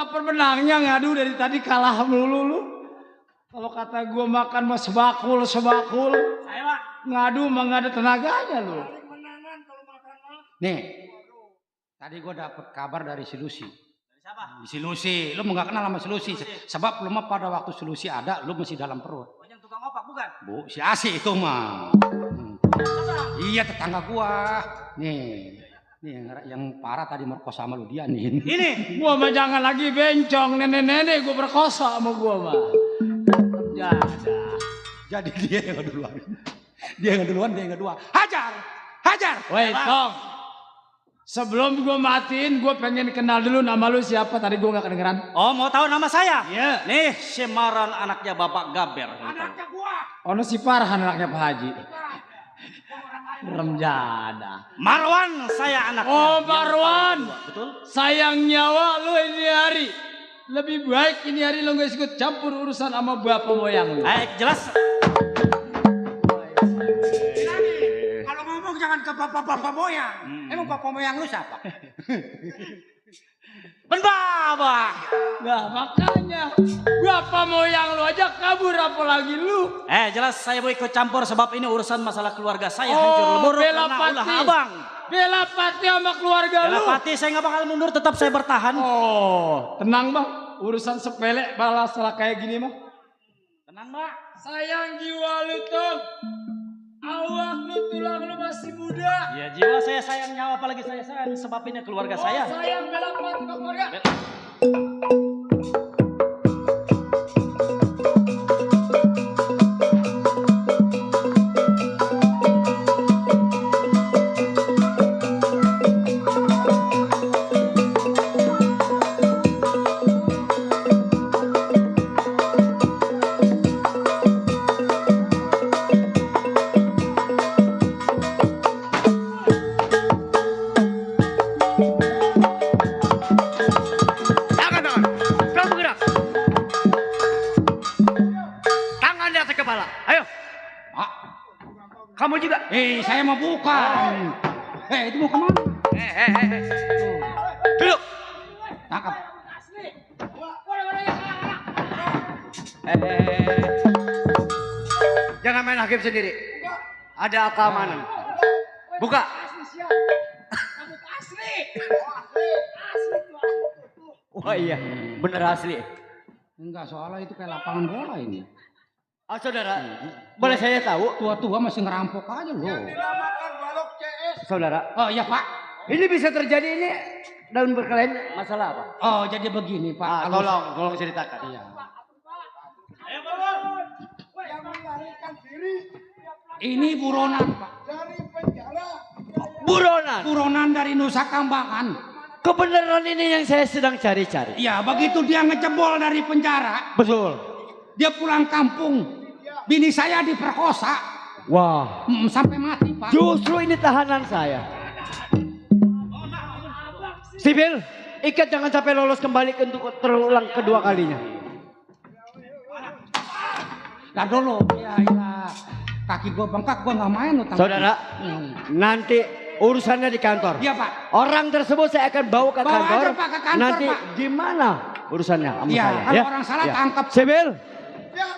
Pemenangnya ngadu dari tadi kalah melulu lu. Kalau kata gua makan mah sebakul. Ngadu mah nggak ada tenaganya lu. Nih, tadi gua dapet kabar dari si Lucy. Dari siapa? Si Lucy, lu nggak kenal sama si Lucy. Sebab lu mah pada waktu si Lucy ada, lu masih dalam perut. Yang tukang opak bukan? Bu, si Asi itu mah. Iya, tetangga gua. Nih yang parah tadi merkosa sama lu dia nih. Ini gua mah jangan lagi bencong, nenek-nenek gua berkosa sama gua mah. Jadi dia yang duluan. Dia yang kedua. Hajar. Wait, Tong. Sebelum gua matiin, gua pengen kenal dulu nama lu siapa, tadi gua nggak kedengeran. Oh, mau tahu nama saya? Iya. Nih, Semaran anaknya Bapak Gaber. Anaknya gua. Ono si Farhan anaknya Pak Haji. Remjada. Marwan saya anaknya. Oh, Marwan. Betul. Sayang nyawa lu ini hari. Lebih baik ini hari lu gak ikut campur urusan sama bapak moyang lu. Jelas. Kalau ngomong jangan ke bapak moyang. Emang bapak moyang lu siapa? Bapak. Nah, makanya bapak moyang lu aja kabur, apalagi lu. Jelas saya mau ikut campur sebab ini urusan masalah keluarga saya hancur lebur karena ulah abang. Bela Pati sama keluarga lu. Bela Pati saya nggak bakal mundur, tetap saya bertahan. Oh, tenang bang, urusan sepele balas salah kayak gini mah. Tenang mbak. Sayang jiwa lu tuh. Awak lu, tulang lu masih muda. Ya jiwa saya sayang, nyawa apalagi saya sayang sebab ini keluarga saya. Sayang Bela Pati sama keluarga. Kamu juga? Saya mau bukan. Itu mau kemana? Duduk. Tangkap. Jangan main hakim sendiri. Ada keamanan. Buka. Wah iya, bener asli. Enggak, soalnya itu kayak lapangan bola ini. Saudara, boleh saya tahu? Tua-tua masih ngerampok aja loh. Saudara. Oh iya Pak. Ini bisa terjadi ini dalam berkelahi masalah apa? Oh jadi begini Pak. Tolong ceritakan. Iya. Ini buronan Pak. Buronan dari Nusa Kambangan. Kebenaran ini yang saya sedang cari-cari. Ya begitu dia ngecebol dari penjara. Betul. Dia pulang kampung. Bini saya diperkosa. Wah. Sampai mati Pak. Justru ini tahanan saya. Sibil, ikat jangan sampai lolos kembali untuk terulang kedua kalinya. Nah dulu, ya. Kaki gue bengkak, gue nggak main loh. Saudara, nanti urusannya di kantor. Iya Pak. Orang tersebut saya akan bawa ke kantor. Bawa aja Pak ke kantor nanti Pak. Gimana urusannya sama ya, saya? Kalau orang salah tangkap. Sibil.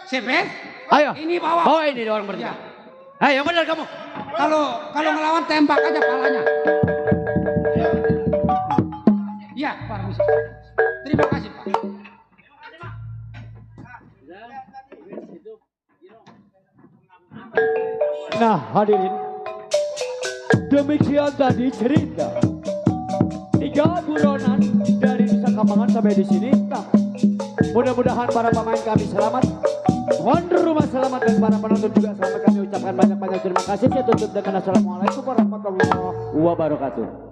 Sibil. Ayo. Ini bawa. Bawa ini orang berdua. Ayo yang benar kamu. Kalau ngelawan tembak aja palanya. Iya Pak Misi. Terima kasih Pak. Nah hadirin, demikian tadi cerita 3 buronan dari Nusa Kambangan sampai di sini. Nah, mudah-mudahan para pemain kami selamat, tuan rumah selamat, dan para penonton juga selamat. Kami ucapkan banyak-banyak terima kasih. Saya tutup dengan assalamualaikum warahmatullahi wabarakatuh.